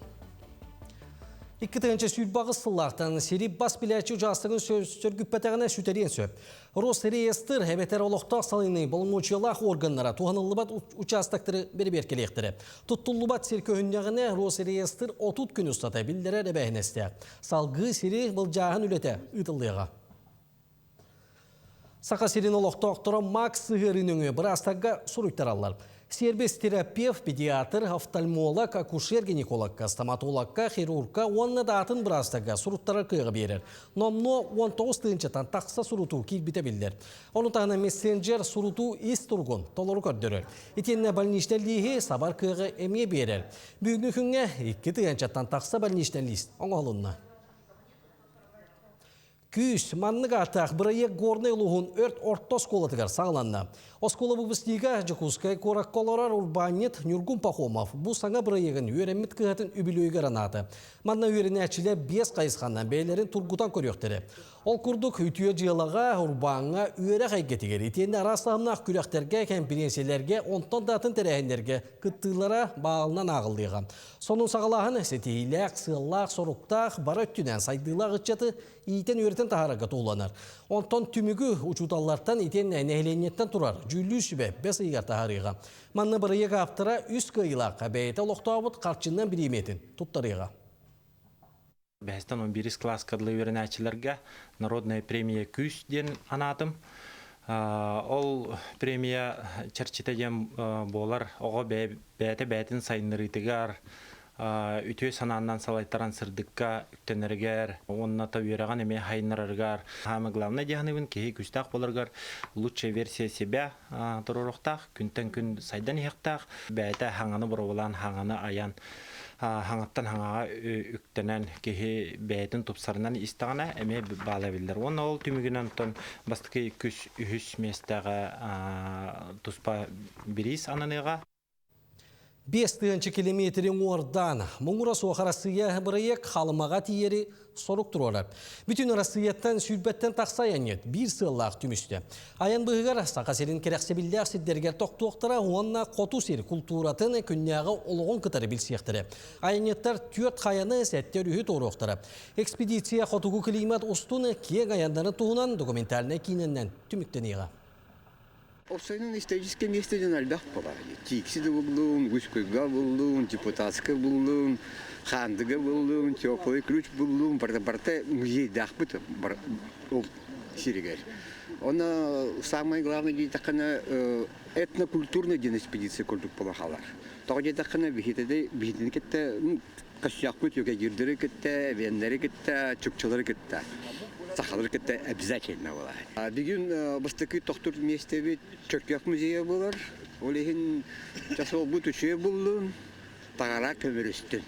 2028 сыллаахтан сири бас билээччи учаастагын сөргүппэтэҕинэ сүтэриэн сөп. Росреестр эбэтэр олохтоох салайыныы боломуочуйалаах органнара туһаныллыбат учаастактары бэрэбиэркэлиэхтэрэ. Туттуллубат сир көһүннэҕинэ Росреестр 30 күн устата биллэрэр эбээһинэстээх. Салгыы сири былдьааһын үлэтэ ыытыллыаҕа. Саха сирин олохтоохторо Макс сыһыарыы нөҥүө быраастарга суруйтараллар. Сервис терапевт, педиатр, офтальмолог, акушер-гинекологка, стоматологка, хирургка уонна да атын быраастарга суруттарар кыаҕы биэрэр. Номнуо 19 тыһыынчаттан тахса сурутуу киирбитэ биллэр. Ону таһынан мессенджер сурутуу ис туругун толору көрдөрөр. Итиэннэ больничный лииһи сабар кыаҕы эмиэ биэрэр. Бүгүҥҥү күҥҥэ 2 тыһыынчаттан тахса больничный лист оҥоһулунна. Күүс, маннык ааттаах бырайыак Горнай улууһун өрт орто оскуолатыгар саҕаланна. Оскуола выпускнига Дьокуускай куоракка олорор урбаанньыт Ньургун Пахомов бу саҥа бырайыагын үөрэммит кыһатын үбүлүөйүгэр анаата. Манна үөрэнээччилэр биэс хайысханан бэйэлэрин тургутан көрүөхтэрэ. Ол курдук, үтүө дьыалаҕа, урбааҥҥа, үөрэх эйгэтигэр итиэннэ араас таһымнаах күрэхтэргэ, кэмпириэнсийэлэргэ, онтон да атын тэрээһиннэргэ кыттыылара баалынан ааҕыллыаҕа. Сонун саҕалааһын ситиһиилээх, сыаллаах-соруктаах, бары өттүнэн сайдыылаах ыччаты иитэн-үөрэтэн таһаарарга туһуланар. Онтон түмүгү учууталлартан итиэннэ нэһилиэнньэттэн турар дьүүллүүр сүбэ бэс ыйыгар таһаарыаҕа. Манна бырайыак ааптара үс кыайыылаахха бэйэтэ олохтообут харчынан бириэмийэтин туттарыаҕа. Бэһистэн он биирис кылааска дылы үөрэнээччилэргэ народная премия күүс диэн анаатым. Ол премия чэрчитэ диэн буолар оҕо бэйэтэ бэйэтин сайыннарыытыгар, үтүө санаанан салайтаран сырдыкка үктэнэригэр уонна та үөрэҕин эмиэ хайыннарарыгар самое главное диэханыбын киһи күүстээх буоларыгар лучшая версия себя туруоруохтаах, күнтэн күн сайдан иһиэхтээх, бэйэтэ хаҥаны боруобалаан хаҥаны айан хаҥаттан хаҥаҕа үктэнэн киһи бэйэтин тупсарынан истэҕинэ эмиэ баала эбиллэр. Уонна ол түмүгүнэн онтон бастакы иккис үһүс миэстэҕэ туспа бириис ананыаҕа. 5 тыһыынча километри уҥуордаан, муҥура суох Арассыыйа бырайыак Халымаҕа тиийэри сорук туруорар. Бүтүн Арассыыйаттан сүүрбэттэн тахса айанньыт биир сыаллаах түмүстэ. Айан быһыгар Саха сирин кэрэхсэбиллээх сирдэригэр тохтуохтара уонна хоту сир култууратын күннээҕи олоҕун кытары билсиэхтэрэ. Айанньыттар түөрт хайаны, сэттэ өрүһү туоруохтара. Экспедиция хотугу климат устун киэҥ айаннарын туһунан документальнай киинэнэн түмүктэниэҕэ. Уопсайынан историческай миэстэ дьон элбэх буолар. Тиикси да буллун, Гуськуйга буллун, Депутатскай буллун, Хаандыга буллун, Теплый ключ буллун, барыта барыта музейдаахпыт ол сиригэр. Онно самое главное диэтэххинэ этнокультурный диэн экспедиция курдук буола хаалар. Тоҕо диэтэххинэ биһиги биһигини кытта Костякпыт юкагирдары кытта, эвеннэри кытта, чукчалары кытта, сахалары кытта обязательно буолар. Бүгүн бастакы тохтуур миэстэбит Чөркөөх музейа буолар. Ол иһин часовбут үчүгэй буллун, таҥара көмүрүстүн.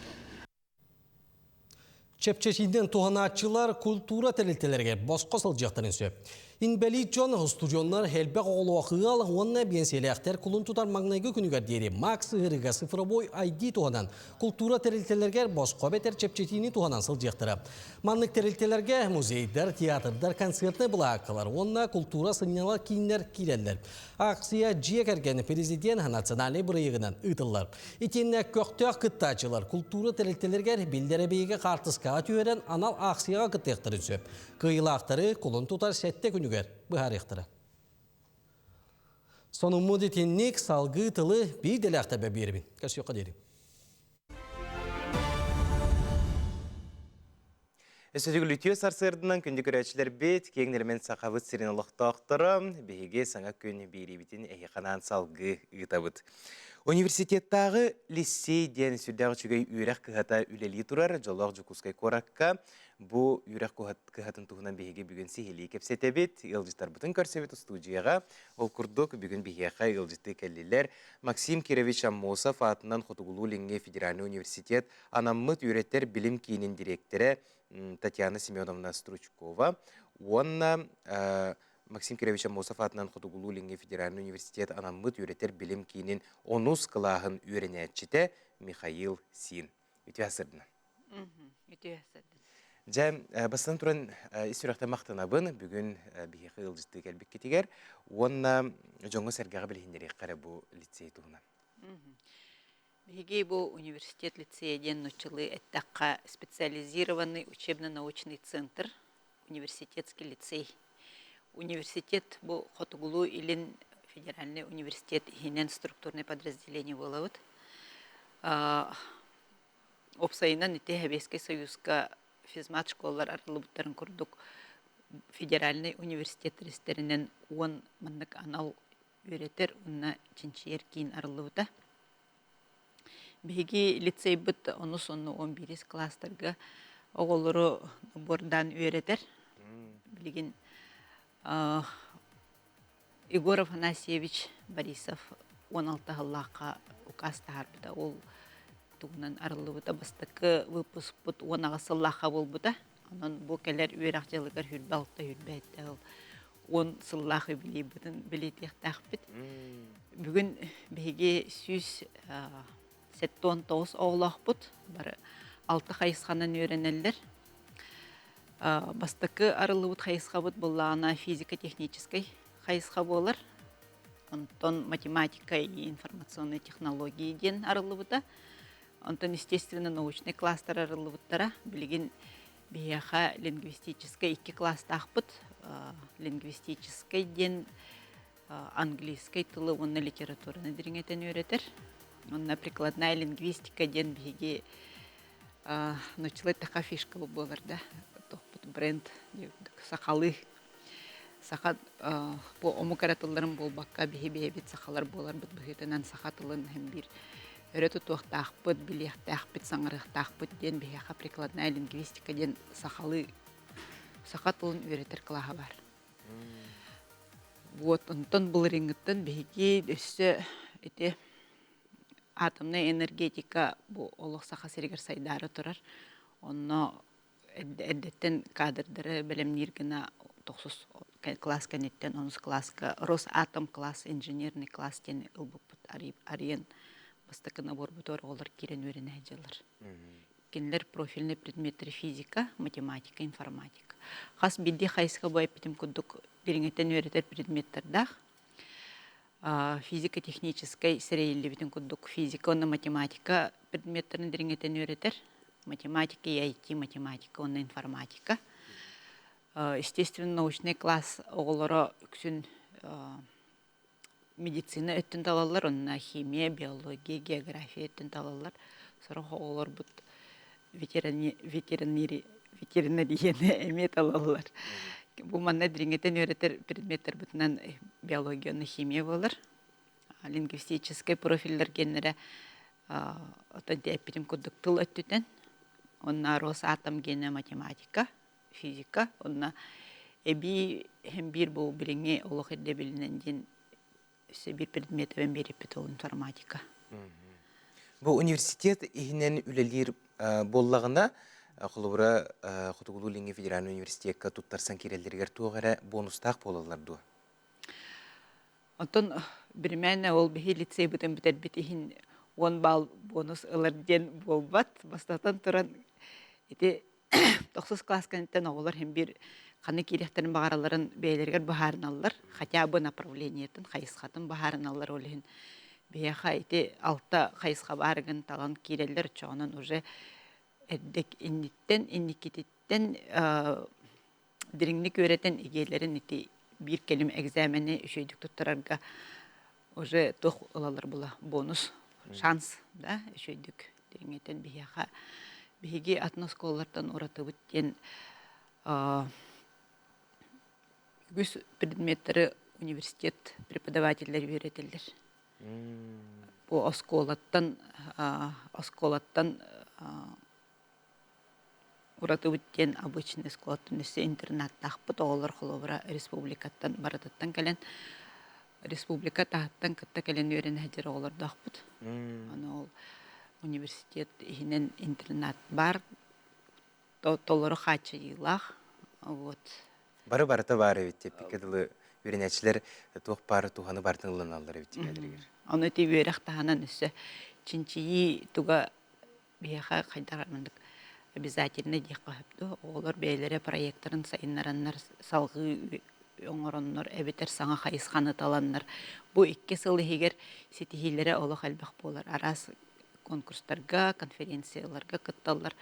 Чэпчэтиинэн туһанааччылар култуура тэрилтэлэригэр босхо сылдьыахтарын сөп. Инбэлиит дьон, устудьуоннар элбэх оҕолоох ыал уонна биэнсийэлээхтэр кулун тутар маҥнайгы күнүгэр диэри МАК сыһыарыыга цифровой ID туһанан култуура тэрилтэлэригэр босхо эбэтэр чэпчэтиини туһанан сылдьыахтара. Маннык тэрилтэлэргэ музейдар, театрдар, концертнай былаһааккалар уонна култуура сынньалаҥ кииннэр киирэллэр. Акция дьиэ кэргэн президент национальнай бырайыагынан ыытыллар. Итиэннэ көхтөөх кыттааччылар култуура тэрилтэлэригэр биллэр эбийиэгэ хаартыскаҕа түһэрэн анал акцияҕа кыттыахтарын сөп. Кыайыылаахтары кулун тутар сэттэ күнүгэр быһаарыахтара. Сонуммут итинник салгыы тылы биир дэлээхтэрбэ биэрэбин. Көрсүөххэ диэри. Өссө үтүө сарсыарданан күндү көрөөччүлэрбит, киэҥ нэлэмэн сахабыт сирин олохтоохторо, биһиги саҥа күн биэриибитин эһиэхэ салгыы ыытабыт. Университеттааҕы лиссиэй диэн сүрдээх үчүгэй үөрэх кыһата үлэлии турар Дьоллоох Дьокуускай куоракка Бу үөрэх кыһатын туһунан биһиги бүгүн сиһилии кэпсэтэбит, ыалдьыттарбытын көрсөбүт устуудьуйаҕа. Ол курдук, бүгүн биһиэхэ ыалдьыттыы кэллилэр Максим Кирович Аммосов аатынан Хотугулуу-Илиҥҥи федеральнай университет анаммыт үөрэтэр билим киинин дириэктэрэ Татьяна Семеновна Стручкова уонна Максим Кирович Аммосов аатынан Хотугулуу-Илиҥҥи федеральнай университет анаммыт үөрэтэр билим киинин онус кылааһын үөрэнээччитэ Михаил Син. Үтүө сырдына. Үтүө сырдын. Дьэ, бастатан туран ис сүрэхтэн махтанабын бүгүн биһиэхэ ыалдьыттыы кэлбиккитигэр уонна дьоҥҥо-сэргэҕэ билиһиннэриэххэ эрэ бу лицей туһунан. Биһиги бу университет лицейэ диэн нууччалыы эттэххэ специализированный учебно-научный центр, университетский лицей. Университет бу Хотугулуу-Илин федеральный университет иһинэн структурнай подразделение буолабыт. Уопсайынан ити Сэбиэскэй Союзка физмат школалар арыллыбыттарын курдук федеральнай университет истэринэн уон маннык анал үөрэтэр уонна чинчийэр киин арыллыбыта. Биһиги лицейбит онус уонна он биирис кылаастарга оҕолору набордаан үөрэтэр. Билигин Егор Афанасьевич Борисов 16 сыллаахха указ таһаарбыта. Ол тугунан арыллыбыта бастакы выпускпут 18 сыллаахха буолбута. Онон бу кэлэр үөрэх дьылыгар хүрбэ алта хүрбэ сэттэ сыл уон сыллаах юбилейбытын бэлиэтиэхтээхпит. Бүгүн биһиги 179 оҕолоохпут. Бары алта хайысханан үөрэнэллэр. Бастакы арыллыбыт хайысхабыт буллаҕына физико-техническэй хайысха буолар. Онтон математика и информационные технологии диэн арыллыбыта. Онтон естественно-научный класстар арыллыбыттара. Билигин биһиэхэ лингвистическэй икки класстаахпыт. Лингвистическэй диэн английскай тылы уонна литератураны дириҥэтэн үөрэтэр. Онно прикладная лингвистика диэн биһиги нууччалыы эттэххэ фишка буолар да тохпут бренд сахалыы саха бу омук эрэ тылларын буолбакка биһи бэйэбит сахалар буоларбыт быһыытынан саха тылын иһин биир өрө тутуохтаахпыт, билиэхтээхпит, саҥарыахтаахпыт диэн биһиэхэ прикладная лингвистика диэн сахалыы саха тылын үөрэтэр кылааһа баар. Вот онтон былырыыҥҥыттан биһиги өссө ити атомнай энергетика бу олох Саха сиригэр сайдаары турар. Онно эрдэттэн кадрдары бэлэмниир гына тохсус класс кэнниттэн онус класска Росатом класс инженерный класс диэн ылбыппыт арыйан бастакы наборбутугар оҕолор киирэн үөрэнэ сылдьаллар. Кинилэр профильный предметтэр физика, математика, информатика. Хас биирдии хайысха бу эппитим курдук дириҥэтэн үөрэтэр предметтэрдээх. Физико-техническэй сэрэйиллибитин курдук физика уонна математика предметтэрин дириҥэтэн үөрэтэр. Математика и IT, математика уонна информатика. Естественно-научный класс оҕолоро үксүн медицина өттүн талаллар, онно химия, биология, география өттүн талаллар. Сорох оҕолорбут ветеринарияны эмиэ талаллар. Бу манна дириҥэтэн үөрэтэр предметтэрбитинэн биология уонна химия буолар. Лингвистическэй профиллар геннэрэ оттон эппитим курдук тыл өттүтэн, онно Росатом генэ математика, физика уонна эбии иһин биир бу билиҥҥи олох ирдэбилинэн диэн өссө биир предметэбин биэриппит ол информатика. Бу университет иһинэн үлэлиир буоллаҕына, Холобура, Хотугулуу-Илиҥҥи федеральнай университекка туттарсан киирэллэригэр туох эрэ бонустаах буолаллар дуо? Оттон биримээнэ ол биһи лицейбытын бүтэрбит иһин 10 балл бонус ылар диэн буолбат. Бастатан туран ити тохсус класс кэнниттэн оҕолор иһин биир ханна киириэхтэрин баҕаралларын бэйэлэригэр быһаарыналлар. Хотя бы направлениетын, хайысхатын быһаарыналлар ол иһин биһиэхэ ити алта хайысха баарыгын талан киирэллэр оччоҕунан уже эрдэ инниттэн инникититтэн дириҥник үөрэтэн игиэлэрин ити биир кэлим экзамени үчүгэйдик туттарарга уже туох ылаллар була бонус шанс да үчүгэйдик дириҥэтэн биһиэхэ биһиги атын оскуолалартан уратыбыт диэн үгүс предметтэри университет преподавателлэр үөрэтэллэр Бу оскуолаттан оскуолаттан уратыбыт диэн обычный оскуолаттан өссө интернаттаахпыт оҕолор холобура республикаттан барытыттан кэлэн республика таһыттан кытта кэлэн үөрэнэ сылдьар оҕолордоохпут. Аны ол университет иһинэн интернат баар толору хааччыйыылаах. Вот. Бары барыта баар эбит диэппиккэ дылы үөрэнээччилэр туох баар туһаны барытын ылыналлар эбит бэйэлэригэр. Ону ити үөрэх таһынан өссө чинчийии туга биһиэхэ хайдах маннык обязательно диэххэ сөп дуо? Оҕолор бэйэлэрэ проектарын сайыннараннар салҕыы оҥороннор эбэтэр саҥа хайысханы таланнар бу икки сыл иһигэр ситиһиилэрэ олох элбэх буолар. Араас конкурстарга, конференцияларга кытталлар.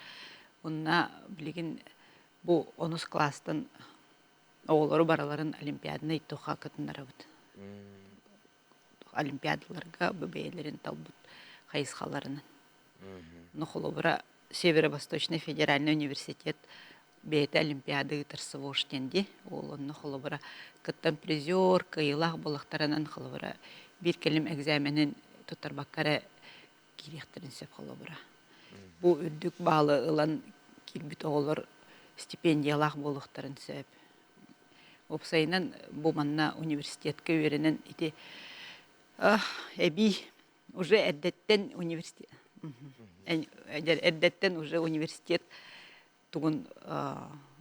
Уонна билигин бу онус класстан оҕолору барыларын олимпиаднай туха кытыннарабыт. Олимпиадаларга бу бэйэлэрин талбыт хайысхаларынан. Ну, холобура, Северо-Восточный федеральный университет бэйэтэ олимпиада ыытар СВОШ диэн дии. Ол онно холобура кыттан призер, кыайыылаах буоллахтарынан холобура биир кэлим экзаменин туттарбакка эрэ киириэхтэрин сөп холобура. Бу үрдүк баалы ылан киирбит оҕолор стипендиялаах буолуохтарын сөп. Уопсайынан бу манна университетка үөрэнэн ити эбии уже эрдэттэн университет эрдэттэн уже университет тугун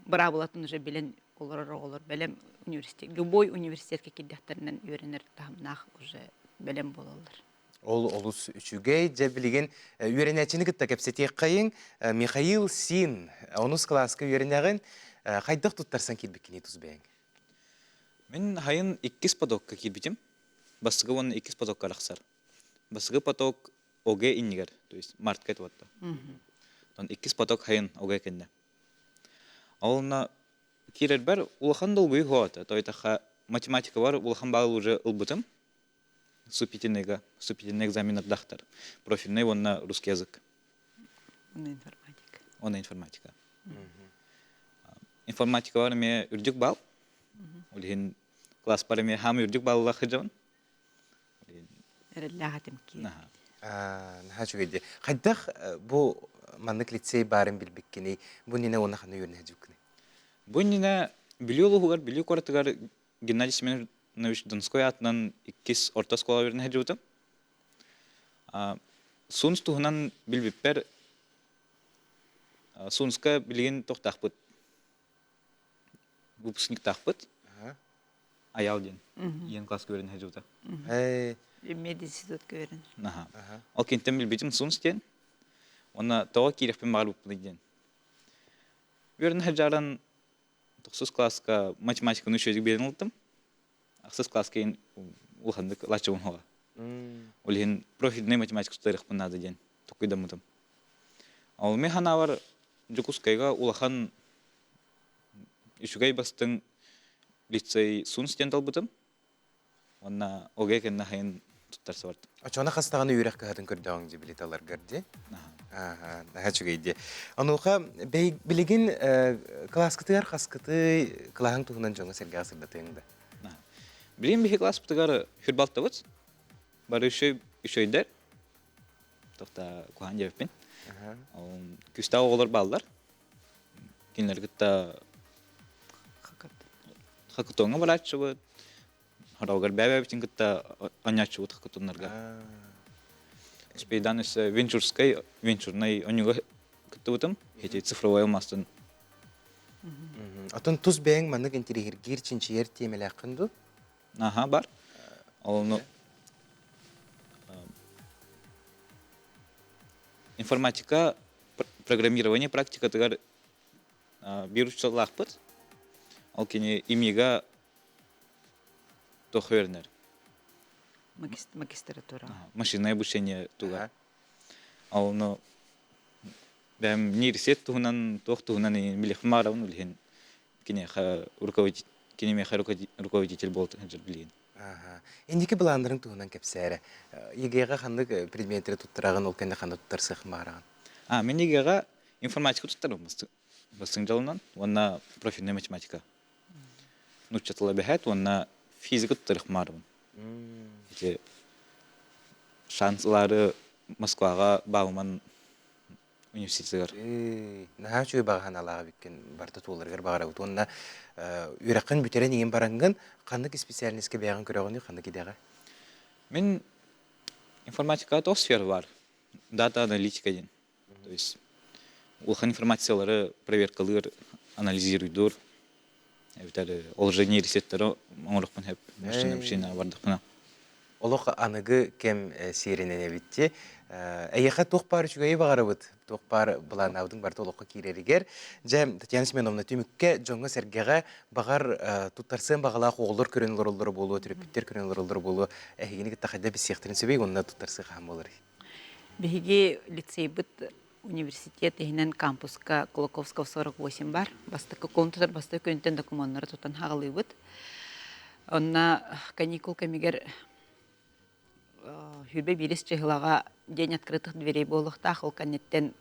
быраабылатын уже билэн олорор оҕолор бэлэм университет любой университетка киирдэхтэринэн үөрэнэр таһымнаах уже бэлэм буолаллар. Ол олус үчүгэй. Дьэ билигин үөрэнээччини кытта кэпсэтиэххэйиҥ. Михаил Син онус кылааска үөрэнэҕин. Хайдах туттарсан киирбиккиний тус бэйэҥ? Мин хайын иккис потокка киирбитим. Бастакы уонна иккис потокка арахсар. Бастакы поток ОГЭ иннигэр, то есть мартка этибатта. Онон иккис поток хайын ОГЭ кэннэ. Ол онно киирэрбэр улахан долгуйуу суоҕа То математикабар улахан баал уже ылбытым. Вступительныйга, вступительный экзаменнардахтар. Профильный уонна русский язык. Онно информатика. Онно информатика. Информатикабар эмиэ үрдүк баал. Ол иһин класспар эмиэ хаамы үрдүк бааллаах сылдьабын. Эрэллээх этим киир. Наһаа үчүгэй дии. Хайдах бу маннык лицей баарын билбиккиний? Бу иннинэ уонна ханна үөрэнэ сылдьыбыккыный? Бу иннинэ Бүлүү улууһугар, Бүлүү куоратыгар Геннадий Семенович Донской аатынан иккис орто оскуола үөрэнэ сылдьыбытым. Сунс туһунан билбиппэр Сунска билигин тохтаахпыт выпускниктаахпыт Аял диэн иэн класска үөрэнэ сылдьыбыта. Мединститутка үөрэн. Ол кинтэн билбитим Сунс диэн. Уонна тоҕо киирэхпин баҕарбыппыный диэн. Үөрэнэ сылдьаран тохсус класска математиканы үчүгэйдик биэрэн ылтым. Ахсыс класска улаханнык лаччабын хоҕа. Ол иһин профильнай математика тутарыахпын наада диэн токуйдаммытым. Ол мен ханаабар Дьокуускайга улахан үчүгэй бастыҥ лицей СУНС диэн талбытым. Уонна ОГЭ кэннэ хайын туттарса бардым. Оччоҕуна хас даҕаны үөрэх кыһатын көрдөҕүҥ дии билиталаргар дии. Наһаа үчүгэй дии. Онуоха билигин кылааскытыгар хаскытый кылааһыҥ туһунан дьоҥҥо-сэргэҕэ сырдатыаҥ да? Билигин биһи кылааспытыгар хүрбалтыбыт. Бары үчүгэйдэр. Тохта куһаан диэбиппин. Күүстээх оҕолор бааллар. Кинилэри кытта хакатоҥҥа барааччыбыт, хороҕор бэйэ-бэйэбитин кытта оонньооччубут хакатоннарга. Успейдан өссө венчурскай, венчурнай оонньууга кытта. кыттыбытым. Ити цифровой алмаастан. Отон тус бэйэҥ маннык интириэһиргиир, чинчийэр тиэмэлээххин дуу? Аха, бар. Ол информатика, программирование практикатыгар биир учууталлаахпыт. Ол кини ИМИга туох үөрэнэр? Магистратура. Машинное обучение туга. Ол ну бэм нейросеть туһунан туох туһунан билиэхпин баҕарабын билиһин киниэхэ руководитель кинимиэхэ руководитель буолтун сылдьар билигин. Инники былааннарыҥ туһунан кэпсээ эрэ. ЕГЭ-ҕэ ханнык предметтэри туттараҕын, ол кэннэ ханна туттарсыаххын баҕараҕын? А, мин ЕГЭ-ҕэ информатика туттарым бастыҥ дьолунан уонна профильная математика. Нуучча тыла бэһээт уонна физика туттарыах баарбын. Ити шанс ылаары Москваҕа Бауман университетыгар. Наһаа үчүгэй баҕа санаалаах эбиккин барыта туоларыгар баҕарабыт уонна үөрэххин бүтэрэн иҥин бараҥҥын ханнык специальноска бэйэҕин көрөҕүнүй ханнык идэҕэ? Мин информатикаҕа туох сфера баар? Дата аналитика диэн. То есть улахан информациялары проверкалыыр, анализируйдуур. Эбэтэр ол же нейросеттары оҥоруохпун сөп машина машина бардахпына. Олох аныгы кэм сиэринэн эбитти. Эйиэхэ туох баар үчүгэйи баҕарабыт, туох баар былааннаабытыҥ барыта олоххо киирэригэр. Дьэ, Татьяна Семеновна, түмүккэ дьоҥҥо-сэргэҕэ баҕар туттарсыан баҕалаах оҕолор көрөн олороллоро буолуо, төрөппүттэр көрөн олороллоро буолуо, эһигини кытта хайда билсиэхтэрин сөбүй уонна туттарсыы хаһан буоларый? Биһиги лицейбит университет иһинэн кампуска Кулаковского 48 бар. Бастакы кулун бастакы күнтэн докумуоннары тутан хаҕалыыбыт. Онно каникул кэмигэр сүүрбэ биирис чыһылаҕа день открытых дверей буолуохтаах. Ол кэнниттэн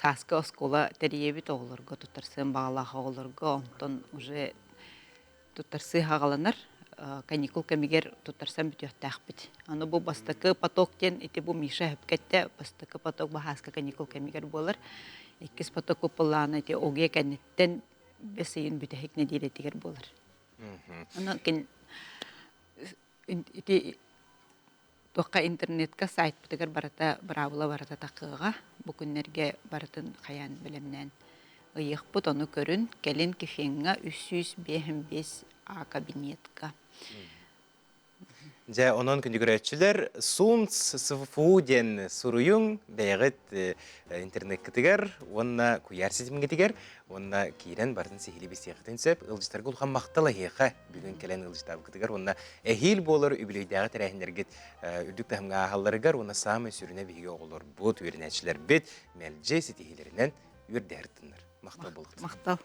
сааскы оскуола тэрийэбит оҕолорго, туттарсыан баҕалаах оҕолорго. Онтон уже туттарсыы хаҕаланар. Каникул кэмигэр туттарсан бүтүөхтээхпит. Аны бу бастакы поток диэн ити бу Миша өпкэттэ бастакы поток баһааска каникул кэмигэр буолар. Иккис поток куппулаана ити ОГЭ кэнниттэн бэс ыйын бүтэһик нэдиэлэтигэр буолар. Аны ити туохха интернетка сайтпытыгар барыта быраабыла барыта такыаҕа. Бу күннэргэ барытын хайаан бэлэмнээн ыйыахпыт, ону көрүн. Кэлин Кефеҥҥа 355 А кабинетка. Дьэ, онон күндүгүрөөччүлэр Сунц СФУ диэн суруйуҥ бэйэҕит интернеккытыгар уонна куйаар ситимҥитигэр уонна киирэн барытын сиһилии билсиэххитин сөп. Ыалдьыттарга улахан махтал эһиэхэ бүгүн кэлэн ыалдьытаабыккытыгар уонна эһиил буолар үбүлүөйдээҕи тэрээһиннэргит үрдүк таһымҥа ааһалларыгар уонна саамай сүрүнэ биһиги оҕолорбут, үөрэнээччилэрбит мэлдьи ситиһиилэринэн үөрдэһэр тыннар. Махтал буолуохтун. Махтал.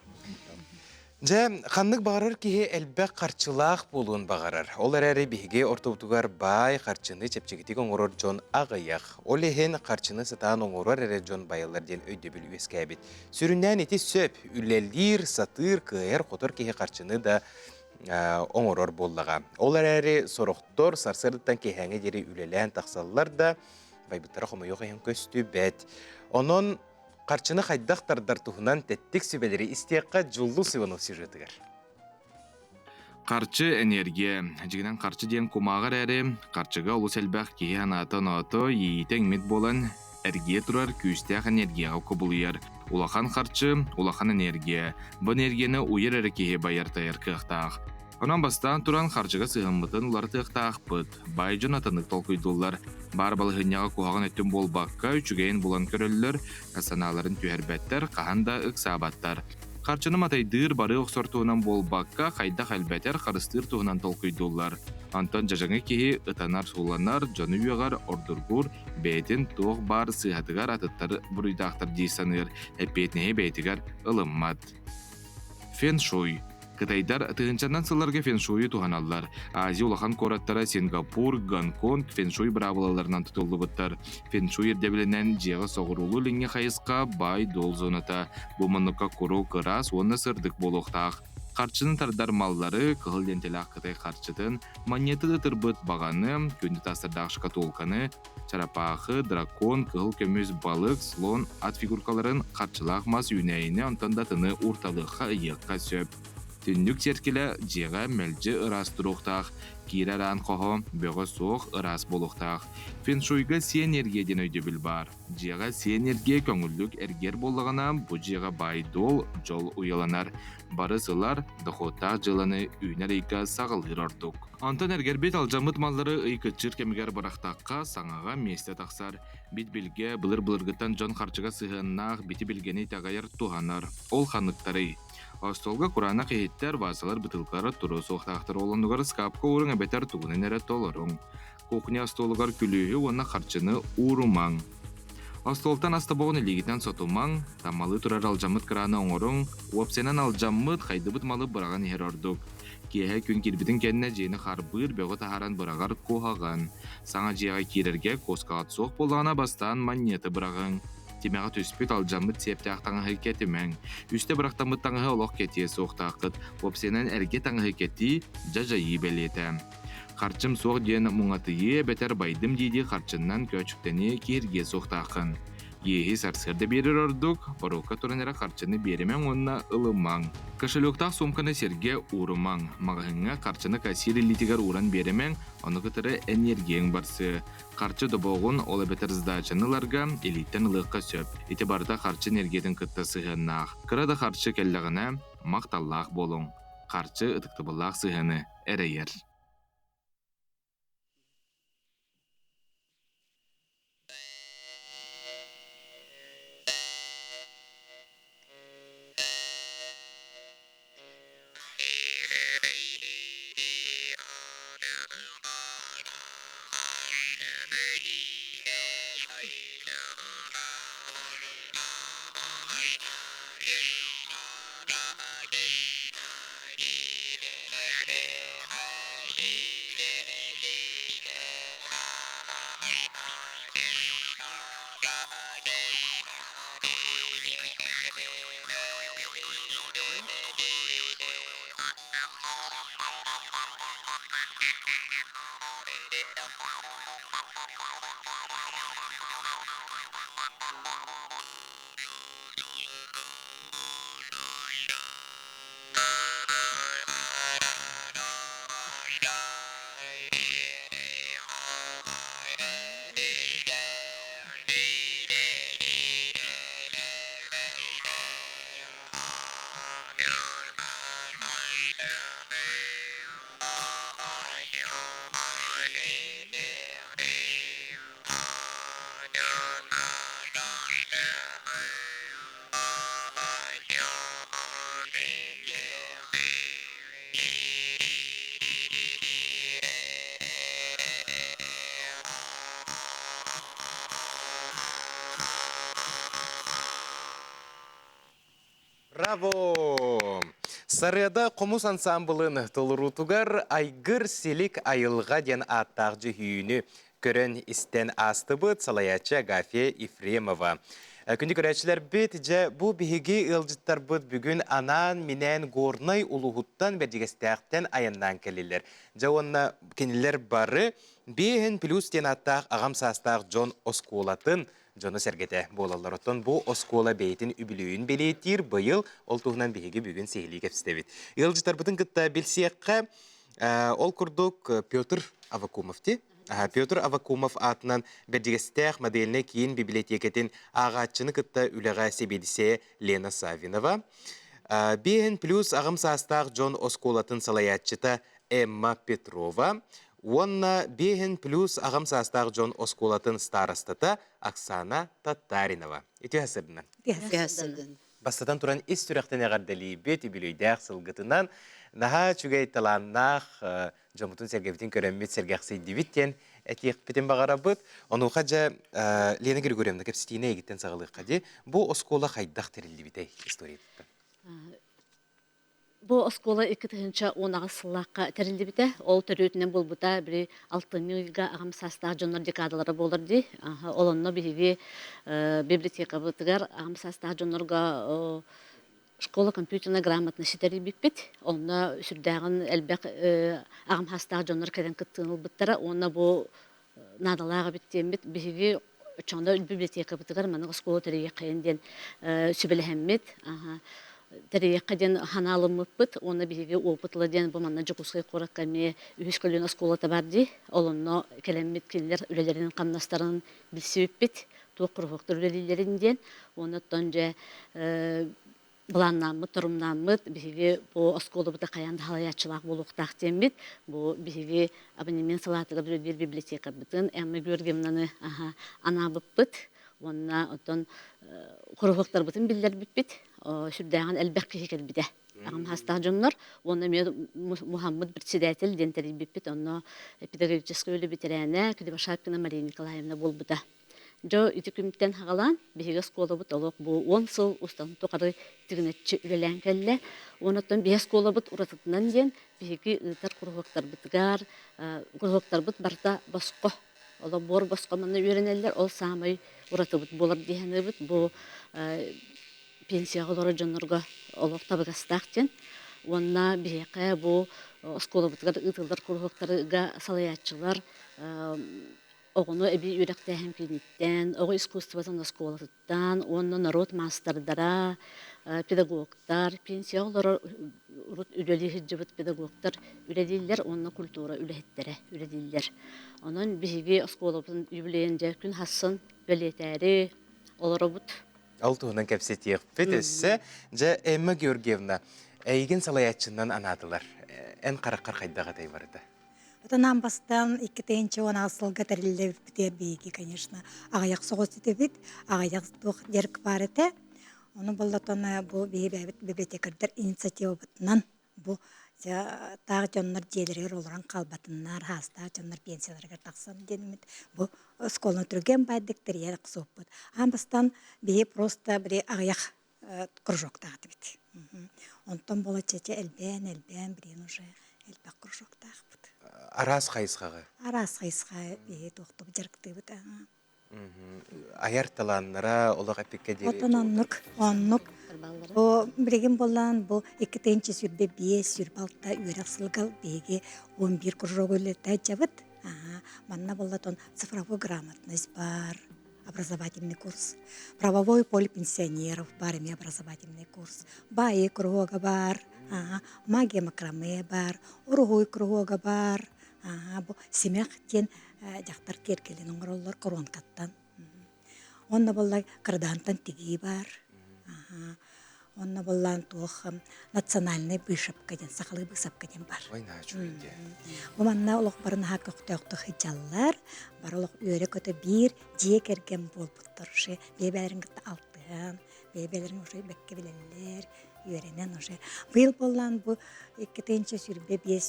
Дьэ, ханнык баҕарар киһи элбэх харчылаах буолуон баҕарар. Ол эрээри биһиги ортобутугар баай харчыны чэпчэкитик оҥорор дьон аҕыйах. Ол иһин харчыны сатаан оҥорор эрэ дьон байаллар диэн өйдөбүл үөскээбит. Сүрүннээн ити сөп, үлэлиир, сатыыр, кыайар-хотор киһи харчыны да оҥорор буоллаҕа. Ол эрээри сорохтор сарсыардаттан киэһээҥҥэ диэри үлэлээн тахсаллар да, байбыттара хомойуох иһин көстүбэт. Онон Харчыны хайдах тардар туһунан тэттик сүбэлэри истиэххэ Дьуллус Иванов сюжетыгар. Харчы энергия. Дьигинэн харчы диэн кумааҕы эрээри, харчыга олус элбэх киһи санаата-оноото, иэйиитэ иҥмит буолан, эргийэ турар күүстээх энергияҕа кубулуйар. Улахан харчы, улахан энергия. Бу энергияны уйар эрэ киһи байар-тайар кыахтаах. Онон бастаан туран харчыга сыһыаммытын уларытыахтаахпыт. Баай дьон атыннык толкуйдууллар. Баар балаһыанньаҕа куһаҕан өттүн буолбакка, үчүгэйин булан көрөллөр, санааларын түһэрбэттэр, хаһан да ыксаабаттар. Харчыны матайдыыр бары охсор туһунан буолбакка, хайдах элбэтэр, харыстыыр туһунан толкуйдууллар. Онтон дьадьаҥы киһи ытанар-сууланар, дьону үөҕэр, ордургуур, бэйэтин туох баар сыыһатыгар атыттары буруйдаахтар дии саныыр, эппиэтинэһи бэйэтигэр ылыммат. Фэн-шуй Кытайдар тыһыынчанан сылларга фэншуйу туһаналлар. Азия улахан куораттара Сингапур, Гонконг фэншуй быраабылаларынан тутуллубуттар. Фэншуй ирдэбилинэн дьиэҕэ соҕуруулуу-илиҥҥи хайысха баай-дуол зоната. Бу муннукка куруук ыраас уонна сырдык буолуохтаах. Харчыны тардар маллары, кыһыл лиэнтэлээх кытай харчытын, манньыаты ытырбыт баҕаны, күндү таастардаах шкатулканы, чарапаахы, дракон, кыһыл көмүс, балык, слон, ат фигуркаларын, харчылаах мас үүнээйини онтон да атыны уурталыахха ыйыахха сөп. Түннүк сиэркилэ дьиэҕэ мэлдьи ыраас туруохтаах, киирэр аан хоһо бөҕө суох ыраас буолуохтаах. Фэншуйга сиэн эргиэ диэн өйдөбүл баар. Дьиэҕэ сиэн эргиэ көҥүллүк эргийэр буоллаҕына, бу дьиэҕэ баай-дуол, дьол уйаланар. Барыс ылар, дохуоттаах дьыаланы үүнэр ыйга саҕалыыр ордук. Онтон эргэрбит алдьаммыт маллары ый кыччыыр кэмигэр бырахтахха, саҥаҕа миэстэ тахсар. Бит-билгэ былыр-былыргыттан дьон харчыга сыһыаннаах бити-билгэни итэҕэйэр, туһанар. Ол ханныктарый? Остуолга кураанах иһиттэр, вазалар, бытыылкалар туруо суохтаахтар. Ол оннугар ыскаапка ууруҥ эбэтэр тугунан эрэ толоруҥ. Кухня остуолугар күлүүһү уонна харчыны уурумаҥ. Остуолтан ас тобоҕун илиигитинэн сотумаҥ, таммалыы турар алдьаммыт кырааны оҥоруҥ, уопсайынан алдьаммыт, хайдыбыт малы быраҕан иһэр ордук. Киэһэ күн киирбитин кэннэ дьиэни харбыыр, бөҕү таһааран быраҕар куһаҕан. Саҥа дьиэҕэ киирэргэ куоскаҕыт суох буоллаҕына бастаан манньыаты быраҕыҥ. Тимэҕэ түспүт алдьаммыт сиэптээх таҥаһы кэтимэҥ. Үстэ бырахтаммыт таҥаһы олох кэтиэ суохтааххыт. Уопсайынан эргэ таҥаһы кэтии, дьадьайыы бэлиэтэ. Харчым суох диэн муҥатыйыы эбэтэр байдым дии-дии харчыннан көөчүктэнии киһиргиэ суохтааххын. Иэһи сарсыарда биэрэр ордук, боруокка туран эрэ харчыны биэримэҥ уонна ылымаҥ. Кошелектаах суумканы сиргэ уурумаҥ. Маҕаһыыҥҥа харчыны кассир илиитигэр ууран биэримэҥ, ону кытары эниэргийэҥ барсыа. Харчы добоҕун, ол эбэтэр сдачаны ыларга илииттэн ылыахха сөп. Ити барыта харчы энергиятын кытта сыһыаннаах. Кыра да харчы кэллэҕинэ, махталлаах буолуҥ. Харчы ытыктабыллаах сыһыаны эрэйэр. Браво! Сарыада хомус ансаамбылын толоруутугар Айгыр силик айылҕа диэн ааттаах дьүһүйүүнү көрөн-истэн аастыбыт салайааччы Агафья Ефремова. Күндү көрөөччүлэрбит, дьэ бу биһиги ыалдьыттарбыт бүгүн анаан-минээн Горнай улууһуттан Бэрдьигэстээхтэн айаннаан кэллилэр. Дьэ уонна кинилэр бары биэһин плюс диэн ааттаах аҕам саастаах дьон оскуолатын дьоно-сэргэтэ буолаллар. Оттон бу оскуола бэйэтин үбүлүөйүн бэлиэтиир быйыл ол туһунан биһиги бүгүн сиһилии кэпсэтэбит. Ыалдьыттарбытын кытта билсиэххэ, ол курдук Петр Авакумов ти Петр Авакумов аатынан Бэрдьигэстээх модельнай киин бибилэтиэкэтин ааҕааччыны кытта үлэҕэ сэбиэдиссэйэ Лена Саввинова, Биэһин плюс аҕам саастаах дьон оскуолатын салайааччыта Эмма Петрова уонна Биэһин плюс аҕам саастаах дьон оскуолатын старостата Оксана Татаринова. Үтүө сырдынан. Бастатан туран ис сүрэхтэн эҕэрдэлиибит үбүлүөйдээх сылгытынан наһаа үчүгэй талааннаах дьоммутун-сэргэбитин көрөммүт сэргэхсийдибит диэн этиэхпитин баҕарабыт. Онуоха дьэ Лена Григорьевна кэпсэтиини эйигиттэн саҕалыахха дии. Бу оскуола хайдах тэриллибитэй историятыттан? Бу оскуола 2018 сыллаахха тэриллибитэ. Ол төрүөтүнэн буолбута били алтынньы ыйга аҕам саастаах дьоннор декадалара буолар дии. Ол онно биһиги библиотекабытыгар аҕам саастаах дьоннорго школа компьютерной грамотности тэрийбиппит. Онно сүрдээҕин элбэх аҕам саастаах дьоннор кэлэн кыттыыны ылбыттара уонна бу наадалаах эбит диэммит биһиги оччоҕуна библиотекабытыгар маннык оскуола тэрийиэххэйин диэн сүбэлэһэммит. тэрийиэххэ диэн ханаалыммыппыт уонна биһиги опытла диэн бу манна Дьокуускай куоракка эмиэ үһүс көлүөнэ оскуолата бар дии. Ол онно кэлэммит кинилэр үлэлэрин-хамнастарын билсибиппит, туох куруһуоктар үлэлииллэрин диэн. Уонна оттон дьэ былааннааммыт, торумнааммыт биһиги бу оскуолабыта хайаан да халайааччылаах буолуохтаах диэммит, бу биһиги абонемент салаатыгар үлэлиир библиотекарбытын Эмма Георгиевнаны анаабыппыт уонна оттон куруһуоктарбытын биллэрбиппит. Сүрдээҕин элбэх киһи кэлбитэ. Аҕам саастаах дьоннор уонна эмиэ Мухаммад председатель диэн тэрийбиппит. Онно педагогическай үлэ бэтэрээнэ Кривошапкина Мария Николаевна буолбута. Дьэ ити күнтэн саҕалаан биһиги оскуолабыт олох бу 10 сыл устан тухары тигинэччи үлэлээн кэллэ. Уонна биһи оскуолабыт уратытынан диэн биһиги ыытар куруһуоктарбытыгар куруһуоктарбыт барыта босхо олох буор босхо манна үөрэнэллэр ол саамай уратыбыт буолар дии саныыбыт. Бу пенсияҕа олорор дьоннорго олох табыгастаах диэн. Уонна биһиэхэ бу оскуолабытыгар ыытыллар куруһуоктарга салайааччылар оҕону эбии үөрэхтээһин кииниттэн, оҕо искусствотын оскуолатыттан уонна норуот маастардара, педагогтар, пенсияҕа олорор урут үлэлии сылдьыбыт педагогтар үлэлииллэр уонна культура үлэһиттэрэ үлэлииллэр. Онон биһиги оскуолабытын юбилейын дьэ күн хассын бэлиэтээри олоробут. Ол туһунан кэпсэтиэхпит өссө. Дьэ, Эмма Георгиевна, эйигин салайааччынан анаатылар. Эн хараххар хайдах этэй барыта? Отон аан бастаан 2018 сылга тэриллибитигэр биһиги, конечно, аҕыйах соҕус этибит, аҕыйах туох дьарык баар этэ. Ону боллотон бу биһи бэйэбит библиотекардар инициативабытынан бу таах дьоннор дьиэлэригэр олорон хаалбатыннар, хаастаах дьоннор пенсияларыгар тахсан диэммит бу оскуоланы түргэн баайдык тэрийэр охсуоппут. Аан бастаан биһи просто били аҕыйах кружоктаах этибит. Онтон буола чече элбээн, элбээн, билигин уже элбэх кружоктаахпыт. Араас хайысхаҕа? Араас хайысха биһи туохтук дьарыктыыбыт. Айар талааннара олох эпиккэ диэри. Отон оннук, оннук. Бу билигин буоллаан бу 2025 26 үөрэх сылыгар биһиги 11 кружок үлэлэтэ Манна буоллатон цифровой грамотность бар, образовательный курс. Правовой поле пенсионеров бар эмиэ образовательный курс. Баайы круга бар, магия макраме бар, уруһуй круга бар. Бу симэх диэн дьахтар киэргэлин оҥороллор коронкаттан. Онно буолла кырдаантан тигии бар. Онно буоллаан туох национальный быышапка диэн, сахалыы быысапка диэн бар. Ой, наачуй диэн. Бу манна олох бары наһаа көхтөөхтүк сылдьаллар. Бары олох үөрэ-көтө биир дьиэ кэргэн буолбуттар уже. Бэйэ-бэйэлэрин кытта алтыһан, бэйэ-бэйэлэрин уже бэккэ билэллэр, үөрэнэн уже. Быйыл буоллаан бу 2025 сүүрбэ биһи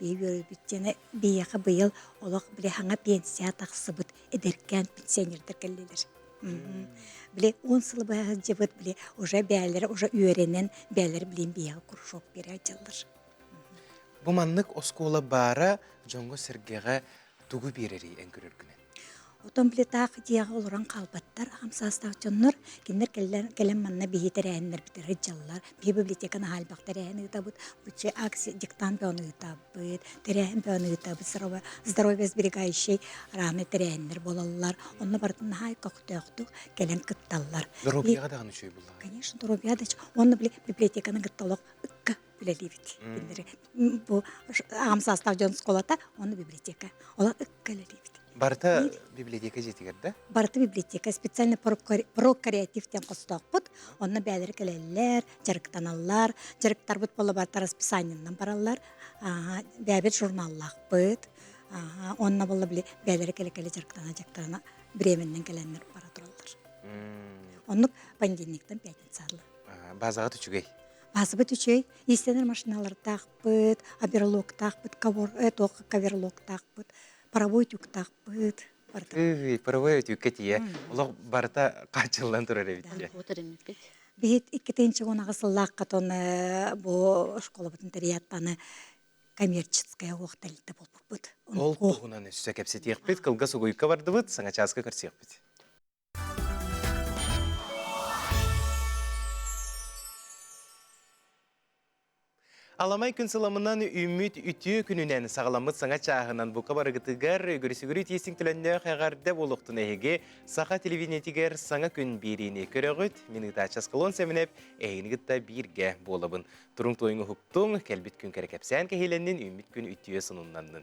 үөрүүбүт диэни биһиэхэ быйыл олох били хаҥа пенсия тахсыбыт эдэркээн пенсионердар кэллилэр. Били 10 сыл быһа сылдьыбыт, били уже бээлэрэ уже үөрэнэн, бээлэр билин биһиэхэ кружок биэрэ сылдьаллар. Бу маннык оскуола баара дьоҥҥо-сэргэҕэ тугу биэрэрий эн көрөргүнэн? Отон били таах дьиэҕэ олорон хаалбаттар, аҕам саастаах дьоннор, кинилэр кэлэн, кэлэн манна биһи тэрээһиннэрбитигэр сылдьаллар. Биһи библиотеканы аһа элбэх тэрээһин ыытабыт, бу акция диктант бөҕөнү ыытабыт, тэрээһин бөҕөнү ыытабыт, здоровье сберегающий разные тэрээһиннэр буолаллар. Онно барытын наһаа көхтөөхтүк кэлэн кытталлар. Доруобуйаҕа даҕаны үчүгэй буоллаҕа. Конечно, доруобуйаҕа да Уонна били библиотеканы кытта олох ыкка үлэлиибит. Кинилэри бу аҕам саастаах дьон школата, уонна библиотека. Олох ыкка үлэлиибит. Барыта библиотека дьиэтигэр да? Барыта библиотека. Специально прокреатив диэн хостоохпут. Онно бээлэри кэлэллэр, дьарыктаналлар. Дьарыктарбыт буола барыта расписаниеннан бараллар. Бэйэбит журналлаахпыт. Онно буолла били бээлэри кэлэ-кэлэ дьарыктана-дьарыктана временнэн кэлэннэр бара тураллар. Оннук понедельниктан пятница Базаҕыт үчүгэй. Базабыт үчүгэй. Иистэнэр машиналардаахпыт, оверлоктаахпыт, туох коверлоктаахпыт, паровой утюгтаахпыт. Ый, паровой утюгка тиийэ. Олох барыта хааччыллан турар эбит дии. Биһит 2018 сыллаахха тон бу школабытын тэрийэттаны коммерческая уох тэрилтэ буолбуппут. Ол туһунан өссө кэпсэтиэхпит, кылгас угуйка бардыбыт, саҥа чааска көрсүөхпүт. Аламай күн сыламынан үүммүт үтүө күнүнэн саҕаламмыт саҥа чааһынан бука барыгытыгар үгүрүсүгүрү тиистиҥ төлөннөөх эҕэрдэ буолуохтун эһиги саха телевидениетигэр саҥа күн биэриини көрөҕүт. Мин ыытааччы Аскалон Сэминэп эһигини кытта бииргэ буолабын. Туруҥ туойуҥ уһуктуҥ, кэлбит күн кэрэ кэпсээн кэһиилэннин, үүммүт күн үтүө сонуннаннын.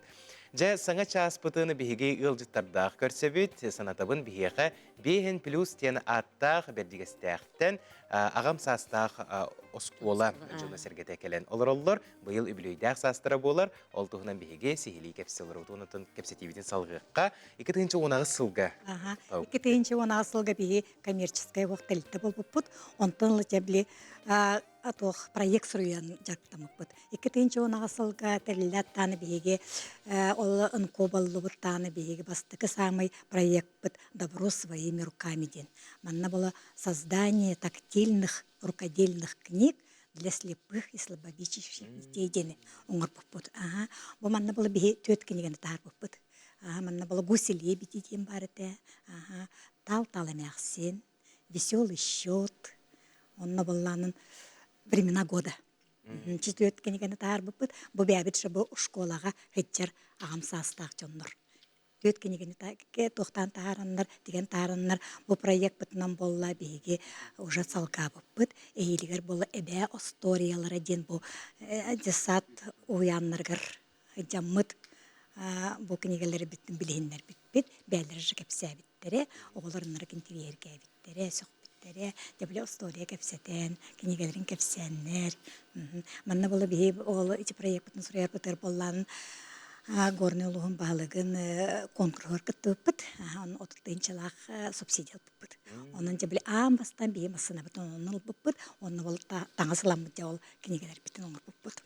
Дьэ, саҥа чааспытын биһиги ыалдьыттардаах көрсөбүт. Санатабын биһиэхэ Биэһин плюс диэн ааттаах Бэрдьигэстээхтэн аҕам саастаах оскуола дьоно-сэргэтэ кэлэн олороллор. Быйыл үбүлүөйдээх саастара буолар. Ол туһунан биһиги сиһилии кэпсии олоробут. Онтон кэпсэтиибитин салҕыахха. 2018 сылга. 2018 сылга биһи коммерческай уох тэрилтэ буолбуппут. Онтон ыла били туох проект суруйан дьарыктаммыппыт. 2010 сылга тэриллээт дааны биһиги ол ынкобаллыбыт дааны биһиги бастакы саамай проекпыт «Добро своими руками» диэн. Манна было создание тактильных рукодельных книг для слепых и слабовидящих детей диэни оҥорбуппут. Аха. Бу манна было биһи түөрт кинигэни таһаарбыппыт. Аха, манна было «Гуси лебеди» диэн баар этэ. Аха, «Тал-тал эмээхсин», «Веселый счет», онно быллаанын «Времена года». Четверть кинигэни таһаарбыппыт. Бу бэйэбит же бу школаҕа сылдьар аҕам саастаах дьоннор. Түөрт кинигэни туохтаан таһаараннар, тигэн таһаараннар бу проекпытынан буолла биһиги уже салгаабыппыт. Эһиилигэр буолла эбээ остуоруйалара диэн бу десад уһуйааннарыгар дьаммыт бу кинигэлэрбитин билиһиннэрбиппит, бэйэлэрэ же кэпсээбиттэрэ, оҕолор ынырык интириэһиргээбиттэрэ, сөхпүттэрэ, дьэ били остуоруйа кэпсэтэн, кинигэлэрин кэпсээннэр. Манна буола биһи ол ити проекпытын суруйарбытыгар буоллаан Горнай улууһун баһылыгын конкурһугар кыттыбыппыт. Онно 30 тыһыынчалаах субсидия ылбыппыт. Онон дьэ били аан бастаан биһи массыынабытын онон ылбыппыт. Онно ол таҥас ыламмыт дьэ ол кинигэлэрбитин оҥорбуппут.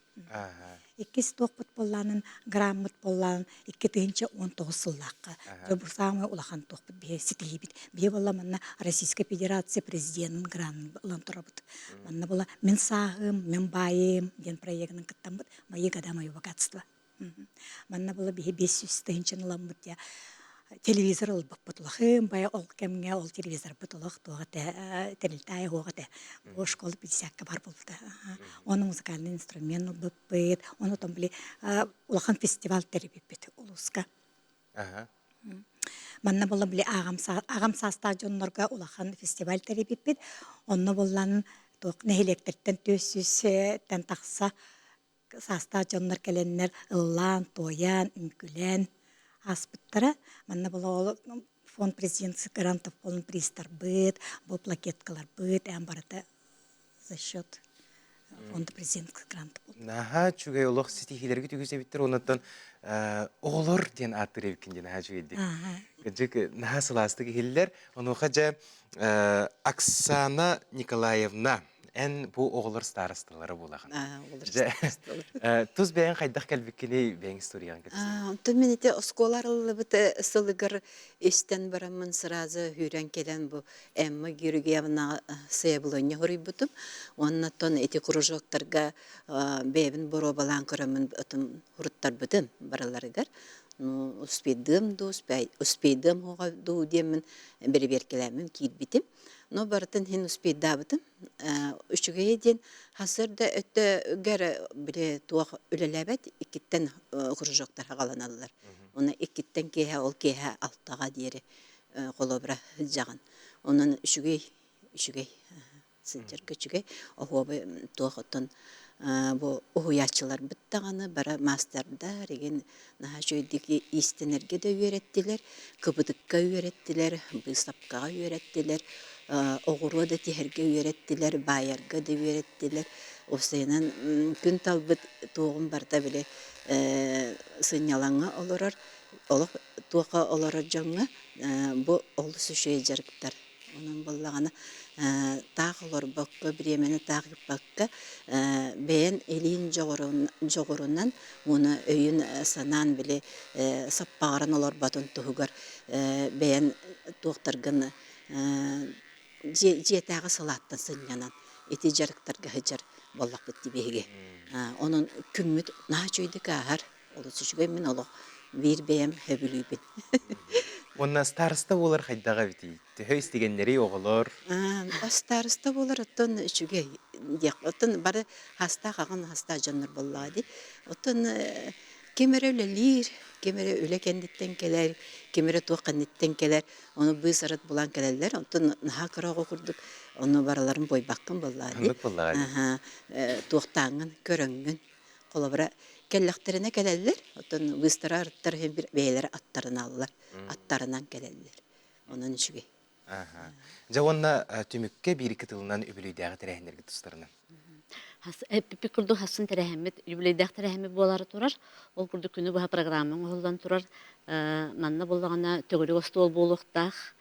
Иккис туохпут буоллаанын, граммыт буоллаан 2019 сыллаахха. Дьэ бу саамай улахан туохпут биһи ситиһиибит. Биһи буолла манна Российская Федерация президенин гранын ылан турабыт. Манна була «Мин сааһым, мин баайым» диэн проегынан кыттаммыт «Мои года, мое богатство». Манна була биһи 500 тыһыынчаны ыламмыт дьэ телевизор ылбыппыт улахын бая ол кэмҥэ ол телевизорбыт олох туох этэ тэрилтэ айыһуох этэ бу школа пятидесятка бар буолбута оны музыкальный инструмент ылбыппыт оны отон били улахан фестиваль тэрийбиппит улууска манна була били аҕам саастаах дьоннорго улахан фестиваль тэрийбиппит онно буллан туох нэһилиэктэртэн 400-тэн тахса саастаах дьоннор кэлэннэр ыллаан-туойан, үҥкүүлээн ааспыттара. Манна була фонд президентских грантов полон призтарбыт, бу плакеткаларбыт, эн барыта за счет фонда президентских грантов. Наһаа үчүгэй олох ситиһиилэргэ түгүс эбиттэр оннуттан оҕолор диэн ааттыыр эбиккин диэн наһаа үчүгэйдик. Кырдьык наһаа сылаастык иһиллэр. Онуоха дьэ Оксана Николаевна Эн бу оҕолор старосталара буолаҕын. Тус бэйэҥ хайдах кэлбиккиний бэйэҥ историяҕын кэпсээ. Онтон мин ити оскуола арыллыбыт сылыгар истэн бараммын сразу үүрэн кэлэн бу Эмма Георгиевнаҕа сайабылыанньа хоруйбутум. Уонна оттон ити кружоктарга бэйэбин боруобалаан көрөммүн отун хуруттарбытым барыларыгар. Ну, успейдыам дуу, успейдыам уоҕа дуу диэммин бэрэбиэркэлээммин киирбитим. Но барытын иһин успейдаабытым. Үчүгэйэ диэн сарсыарда өттүгэр били туох үлэлээбэт иккиттэн кружоктар хаҕаланаллар. Уонна иккиттэн киэһэ ол киэһэ алтаҕа диэри холобура сылдьаҕын. Онон үчүгэй үчүгэй сылдьарга үчүгэй. Оһуобай туох оттон бу уһуйааччыларбыт даҕаны бары маастардар игин наһаа үчүгэйдик иистэнэргэ да үөрэттилэр, кыбытыкка үөрэттилэр, быыстапкаҕа үөрэттилэр, оҕуруо да тиһэргэ үөрэттилэр, баайарга да үөрэттилэр. Уопсайынан күн талбыт туоҕум барыта били сынньалаҥҥа олорор, олох туохха олорор дьоҥҥо бу олус үчүгэй дьарыктар. Онон буоллаҕына таах олорбокко, бириэмэни таах ыыппакка бэйэн илиин дьоҕурунан уонна өйүн санаан били саппаҕыран олорботун туһугар бэйэн туохтаргын дьиэтээҕи салааттан сынньанан ити дьарыктарга сылдьар буоллахпыт дии биһиги. Онон күммүт наһаа үчүгэйдик ааһар. Олус үчүгэй мин олох биир бэйэм сөбүлүүбүн. Уонна староста буолар хайдаҕа эбитий? Төһө истигэннэрий оҕолор? Староста буолар оттон үчүгэй диэх. Оттон бары хастаах аҕын хастаах дьоннор буоллаҕа дии. Оттон ким эрэ үлэлиир, ким эрэ үлэ кэнниттэн кэлэр, ким эрэ туох кэнниттэн кэлэр. Ону быыс-арыт булан кэлэллэр. Оттон наһаа кыра оҕо курдук ону барыларын буойбаккын буоллаҕа дии. Оннук буоллаҕа дии. Аһа, туохтааҥҥын, көрөҥҥүн. Холобура, кэллэхтэринэ кэлэллэр, оттон быыстара арыттар иһин бэйэлэрэ аттарыналлар, аттарынан кэлэллэр. Онон үчүгэй. Аха. Дьэ уонна түмүккэ биир-икки тылынан үбүлүйдээҕи тэрээһиннэргэ тустарынан. Эппиппит курдук хассын тэрээһиммит, юбилейдаах тэрээһиммит буолаары турар. Ол курдук күнү быһа программа оҥоһуллан турар. Манна буоллаҕына төгүрүк остуол буолуохтаах.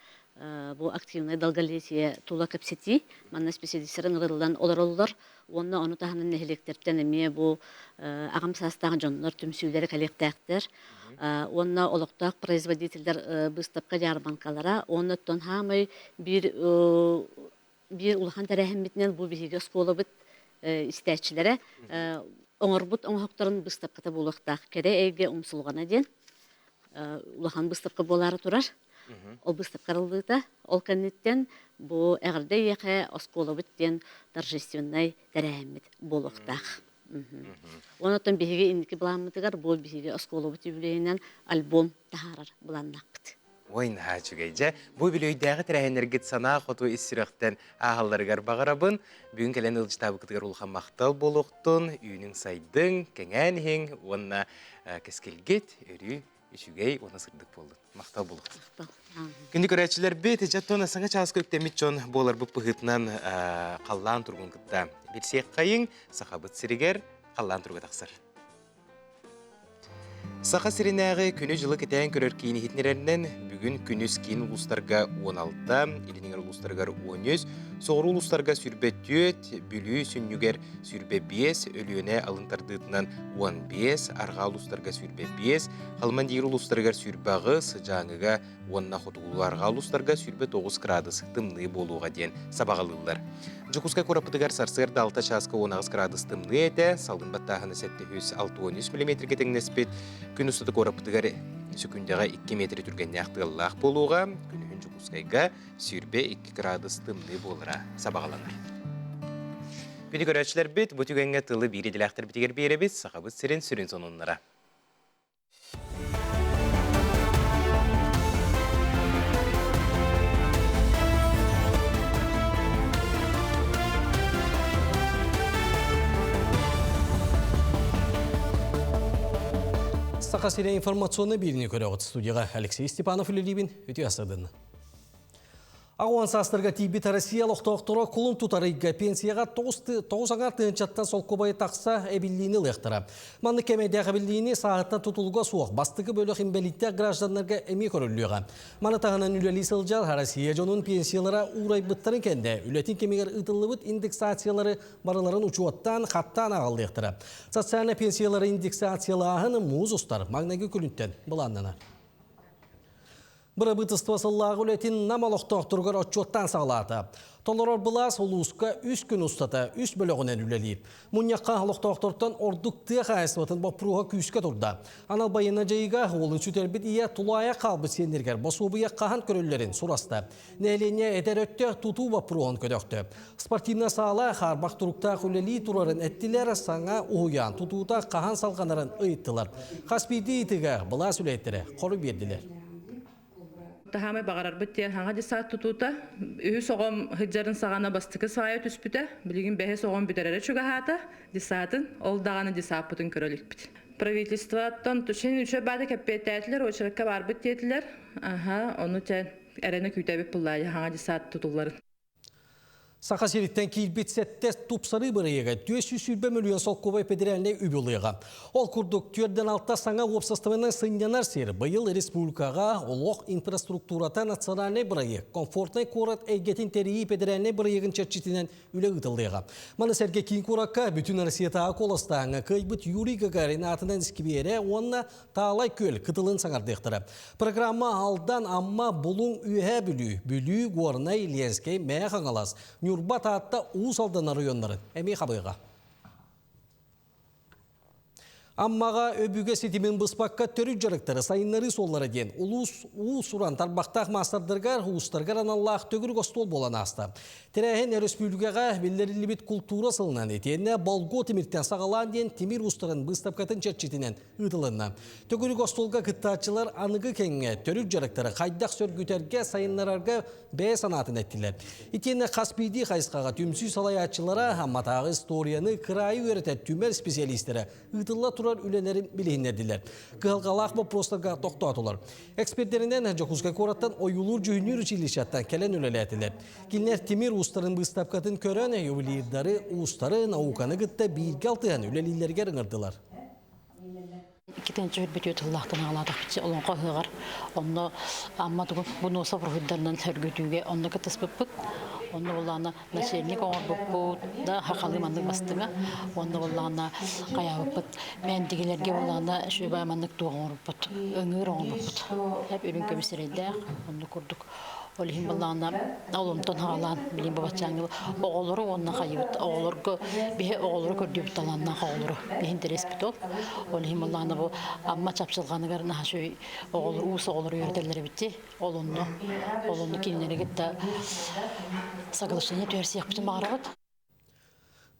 Бу активное долголетие тула кэпсэтии. Манна специалистар ыҥырыллан олороллор. Уонна ону таһынан нэһилиэктэртэн эмиэ бу аҕам саастаах дьоннор түмсүүлэрэ кэлиэхтээхтэр. Уонна олохтоох производителлэр быыстапка дьаарбаҥкалара уонна оттон хаамай биир биир улахан тэрээһиммитинэн бу биһиги оскуолабыт истээччилэрэ оҥорбут оҥоһуктарын быыстапката буолуохтаах. Кэрэ эйгэ умсулҕана диэн улахан быыстапка буолаары турар. Ол быыстапка арыллыыта. Ол кэнниттэн бу эҕэрдэ эйиэхэ оскуолабыт диэн торжественнай тэрээһиммит буолуохтаах. Онон биһиги инники былааммытыгар бу биһиги оскуолабыт үбүлүөйүнэн альбом таһаарар былааннаахпыт. Ой, наһаа үчүгэй. Дьэ, бу үбүлүөйдээҕи тэрээһиннэргит санаа хоту ис сүрэхтэн ааһалларыгар баҕарабын. Бүгүн кэлэн ыалдьытаабыккытыгар улахан махтал буолуохтун, үүнүҥ-сайдыҥ, кэҥээн иһиҥ уонна кэскилгит өрүү үчүгэй уонна сырдык буоллун. Махтал буолуохтун. Күндү көрөөччүлэрбит, дьэ саҥа чааска үктэммит дьон буоларбыт быһыытынан халлаан туругун кытта билсиэххэйиҥ, Сахабыт сиригэр халлаан туруга тахсар. Саха сиринээҕи күнү-дьылы кэтээн көрөр киин иһитиннэрэринэн, бүгүн күнүс киин улуустарга 16, илин эҥэр улуустарыгар 13, соҕуруу улуустарга 24, Бүлүү сүнньүгэр 25, Өлүөнэ алын тардыытынан 15, арҕаа улуустарга 25, Халыман-Диир улуустарыгар 28, Дьааҥыга уонна хотугулуу-арҕаа улуустарга 29 градус тымныы буолуоҕа диэн сабаҕалыыллар. Дьокуускай куораппытыгар сарсыарда 6 чааска 18 градус тымныы этэ, салгын баттааһына 763 миллиметргэ тэҥнэспит. Күн устата куораппытыгар сөкүндэҕэ 2 метр түргэннээх тыаллаах буолуоҕа. Күнүһүн Дьокуускайга 22 градус тымныы буолара сабаҕаланар. Күнү көрөөччүлэрбит, бу түгэҥҥэ тылы биир идэлээхтэрбитигэр биэрэбит, Сахабыт сирин сүрүн сонуннара. Саха сирэ информационный биирини көрөҕүт студияға Алексей Степанов үлэлиибин үтүө асадын. Аҕуан саастарга тиийбит Россия олохтоохторо кулун тутар ыйга пенсияҕа 9 аҥар тыһыынчаттан солкуобайы тахса эбиллиини ылыахтара. Маннык кэмэйдээх эбиллиини сааһыттан тутулуга суох бастакы бөлөх инбэлииттээх гражданнарга эмиэ көрүллүөҕэ. Маны таһынан үлэлии сылдьар Россия дьонун пенсиялара уурайбыттарын кэннэ үлэтин кэмигэр ыытыллыбыт индексациялары барыларын учуоттаан, хаттаан аҕаллыахтара. Социальнай пенсиялары индексациялааһын муус устар маҥнайгы күнүттэн былааннанар. Бырабыытыстыба сыллааҕы үлэтин Нам олохтоохторугар отчуоттаан саҕалаата. Толорор былаас улууска үс күн устата үс бөлөҕүнэн үлэлиир. Мунньахха олохтоохтортон ордук тыа хаһаайыстыбатын боппуруоһа күүскэ турда. Анал байыаннай дьайыыга уолун сүтэрбит ийэ тулаайах хаалбыт сиэннэригэр босуобуйа хаһан көрүллэрин сураста. Нэһилиэнньэ эдэр өттө тутуу боппуруоһун көтөхтө. Спортивнай саала хаарбах туруктаах үлэлии турарын эттилэр, саҥа уһуйаан тутуута хаһан салҕанарын ыйыттылар. Хас биирдии ыйытыыга былаас үлэһиттэрэ хоруй биэрдилэр. Таһаамай баҕарарбыт диэн хаҥа десант тутуута. Үһүс оҕом сылдьарын саҕана бастакы свая түспүтэ. Билигин бэһис оҕом бүтэрэрэ чугаһаата десантын. Ол даҕаны десаппытын көрө иликпит. Правительствоттан син үчүгэй баада кэппиэттээтилэр, очеракка барбыт диэтилэр. Аха, ону чэ эрэнэ күүтэбит буллаайа хаҥа десант тутулларын. Саха сириттэн киирбит сэттэ тупсарыы бырайыага 420 мөлүйүөн солкуобай федеральнай үбү ылыаҕа. Ол курдук, түөрдэн алта саҥа уопсастыбаннай сынньанар сир быйыл республикаҕа олох инфраструктурата национальнай бырайыак комфортнай куорат эйгэтин тэрийии федеральнай бырайыагын чэрчитинэн үлэ ыытыллыаҕа. Маны сэргэ киин куоракка бүтүн Россиятааҕы куоластааҥҥа кыайбыт Юрий Гагарин аатынан искибиэрэ уонна Таалай күөл кытылын саҥардыахтара. Программа Алдан, Амма, Булуҥ, Үөһээ Бүлүү, Бүлүү, Горнай, Ленскэй, Мэҥэ Хаҥалас, Ньурба, Таатта, Уус Алдан оройуоннарын эмиэ хабыаҕа. Аммаҕа өбүгэ ситимин быспакка төрүт дьарыктары сайыннарыы суоллара диэн улуус уус-уран тарбахтаах маастардарыгар, уустарыгар аналлаах төгүрүк остуол буолан ааста. Тэрээһин өрөспүүбүлүкэҕэ биллэриллибит култуура сылынан итиэннэ Болгуо тимиртэн саҕалаан диэн тимир уустарын быыстапкатын чэрчитинэн ыытылынна. Төгүрүк остуолга кыттааччылар аныгы кэмҥэ төрүт дьарыктары хайдах сөргүтэргэ, сайыннарарга бэйэ санаатын эттилэр. Итиэннэ хас биирдии хайысхаҕа түмсүү салайааччылара Амматааҕы историяны кыраайы үөрэтэр түмэл специалистэрэ ыытылла турар үлэлэрин билиһиннэрдилэр. Кыһалҕалаах боппуруостарга тохтоотулар. Экспердэринэн Дьокуускай куораттан ойуулуур-дьүһүннүүр училищеттан кэлэн үлэлээтилэр. Кинилэр тимир уустарын быыстапкатын көрөн, ювелирдары, уустары, науканы кытта бииргэ алтыһан үлэлииллэригэр ыҥырдылар. Иккитинчи үрбүтүө тыллаахтан аҕалаатахпыт олоҥхо ыһыаҕар онно Амма тугу Бунуосов уруһуйдарынан сөргүтүүгэ онно кыттыспыппыт. Онно буоллаҕына начальник оҥорбуппут да хахалыы маннык бастыҥа. Онно буоллаҕына хайаабыппыт мээндигилэргэ буоллаҕына шөбэ маннык туох оҥорбуппут ыҥыыр оҥорбуппут. Эп үрүҥ көмүс эрэйдээх оннук курдук Ол иһин былаана оломтон хаалаан билин бабачааҥҥы оҕолору уонна хайыбыт оҕолорго биһи оҕолору көрдүүбүт талааннаах оҕолору биһин интэриэспит ол. Ол иһин былаана бу Амма чапчылҕаныгар наһаа оҕолор уус оҕолору үөрэтэллэр эбит ол онно ол онно кинилэри кытта соглашение түһэрсиэхпитин баҕарабыт.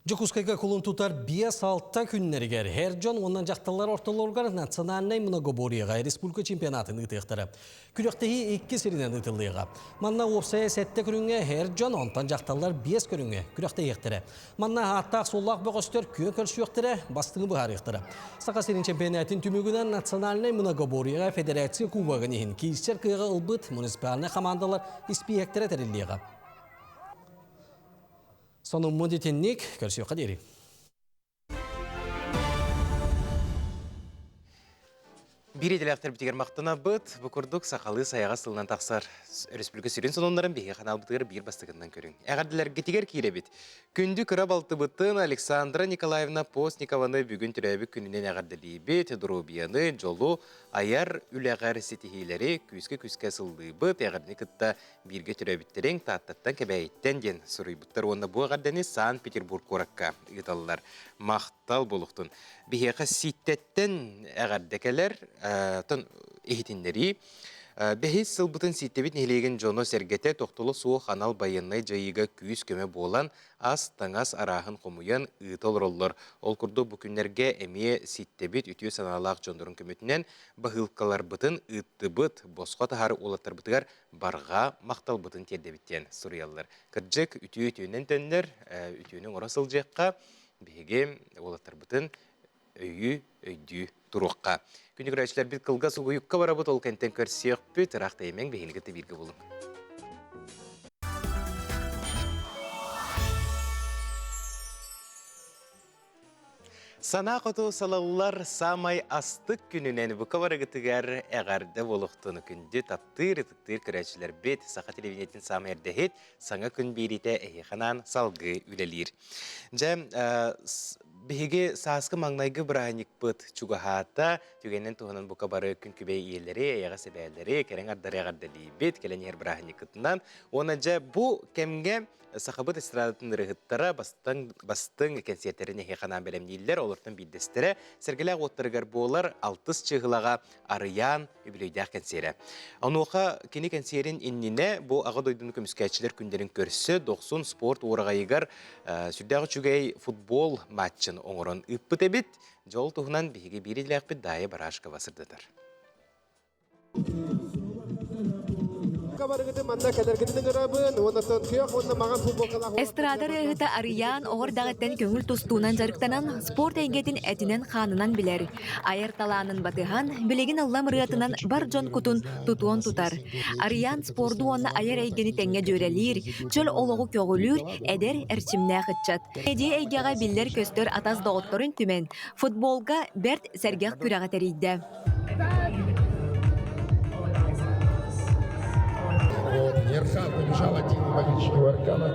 Дьокуускайга кулун тутар 5-6 күннэригэр эр дьон уонна дьахталлар ортолоругар национальнай многоборьеҕа республика чемпионатын ыытыахтара. Күрэхтэһии икки сиринэн ыытыллыаҕа. Манна уопсайа сэттэ көрүҥҥэ эр дьон, онтон дьахталлар биэс көрүҥҥэ күрэхтэһиэхтэрэ. Манна ааттаах-суоллаах бөҕөстөр күөн көрсүөхтэрэ, бастыҥы быһаарыахтара. Саха сирин чемпионатын түмүгүнэн национальнай многоборьеҕа федерация кубогын иһин киирсэр кыаҕы ылбыт муниципальнай хамаандалар испииһэктэрэ тэриллиэҕэ. Сонуммут итинник, көрсүөххэ диэри. Биир идэлээхтэрбитигэр махтанабыт. Бу курдук сахалыы сайаҕас сылынан тахсар республика сүрүн сонуннарын биһиги ханаалбытыгар биир бастакыннан көрүҥ. Эҕэрдэлэргитигэр киирэбит. Күндү кыра балтыбытын Александра Николаевна Постникованы бүгүн төрөөбүт күнүнэн эҕэрдэлиибит, доруобуйаны, дьолу, айар үлэҕэр ситиһиилэри күүскэ-күүскэ сыллыыбыт, эҕэрдэни кытта бииргэ төрөөбүттэриҥ Тааттаттан Кэбээйиттэн диэн суруйбуттар уонна бу эҕэрдэни Санкт-Петербург куоракка ыыталлар. Махтал буолуохтун. Биһиэхэ Сииттэттэн эҕэрдэ кэлэр, тон иһитиннэрии. Бэһис сылбытын Сииттэбит нэһилиэгин дьоно-сэргэтэ тохтоло суох анал байыаннай дьайыыга күүс-көмө буолан, ас-таҥас арааһын хомуйан ыыта олороллор. Ол курдук бу күннэргэ эмиэ Сииттэбит үтүө санаалаах дьоннорун көмөтүнэн баһыылкаларбытын ыыттыбыт, босхо таһаар уолаттарбытыгар барҕа махталбытын тиэрдэбит диэн суруйаллар. Кырдьык, үтүө үтүөнэн төннөр, үтүөнү оҥоро сылдьыахха, биһиги уолаттарбытын өйүү, өйдүү туруохха. Күнү көрөөччүлэрбит кылгас угуйукка барабыт, ол кэнтэн көрсүөхпүт, ыраах тэйимэҥ, биһигини кытта бииргэ булуҥ. Санаа хоту салаллар саамай астык күнүнэн бука барыгытыгар эҕэрдэ буолуохтун күндү таптыыр, ытыктыыр көрөөччүлэрбит саха телевидениетин саамай эрдэһит саҥа күн биэриитэ эһиэхэ анаан салгыы үлэлиир. Дьэ, биһиги сааскы маҥнайгы бырааһынньыкпыт чугаһаата. Түгэнин туһунан бука бары күн күбэй ийэлэри, эйэҕэс эбээлэри, кэрэҥ ардары эҕэрдэлиибит, кэлэн иһэр бырааһынньыккытынан. Уонна дьэ бу кэмҥэ Сахабыт эстрадатын ырыһыттара бастыҥ, бастыҥ кэнсиэртэрин эһиэхэ анаан бэлэмнииллэр. Олортон биирдэстэрэ Сэргэлээх уоттарыгар буолар алтыс чыыһылаҕа Арыйаан үбүлүөйдээх кэнсиэрэ. Онуоха кини кэнсиэрин иннинэ бу Аҕа дойдуну көмүскээччилэр күннэрин көрсө Дохсун спорт уораҕайыгар сүрдээх үчүгэй футбол матчын оҥорон ыыппыт эбит. Дьол туһунан биһиги биир идэлээхпит Даайа Барашкова сырдатар. Эстрада ырыаһыта Арыйаан оҕо эрдэҕиттэн көҥүл тустуунан дьарыктанан, спорт эйгэтин этинэн-хаанынан билэр. Айар талаанын батыһан, билигин ыллам ырыатынан бар дьон кутун тутуон тутар. Арыйаан спорду уонна айар эйгэни тэҥҥэ дьүөрэлиир, чөл олоҕу көҕүлүүр эдэр, эрчимнээх ыччат. Медиа эйгэҕэ биллэр-көстөр атас доҕотторун түмэн, футболга бэрт сэргэх күрэҕи тэрийдэ. Вот, Ерхан побежал один болельщик Аркана.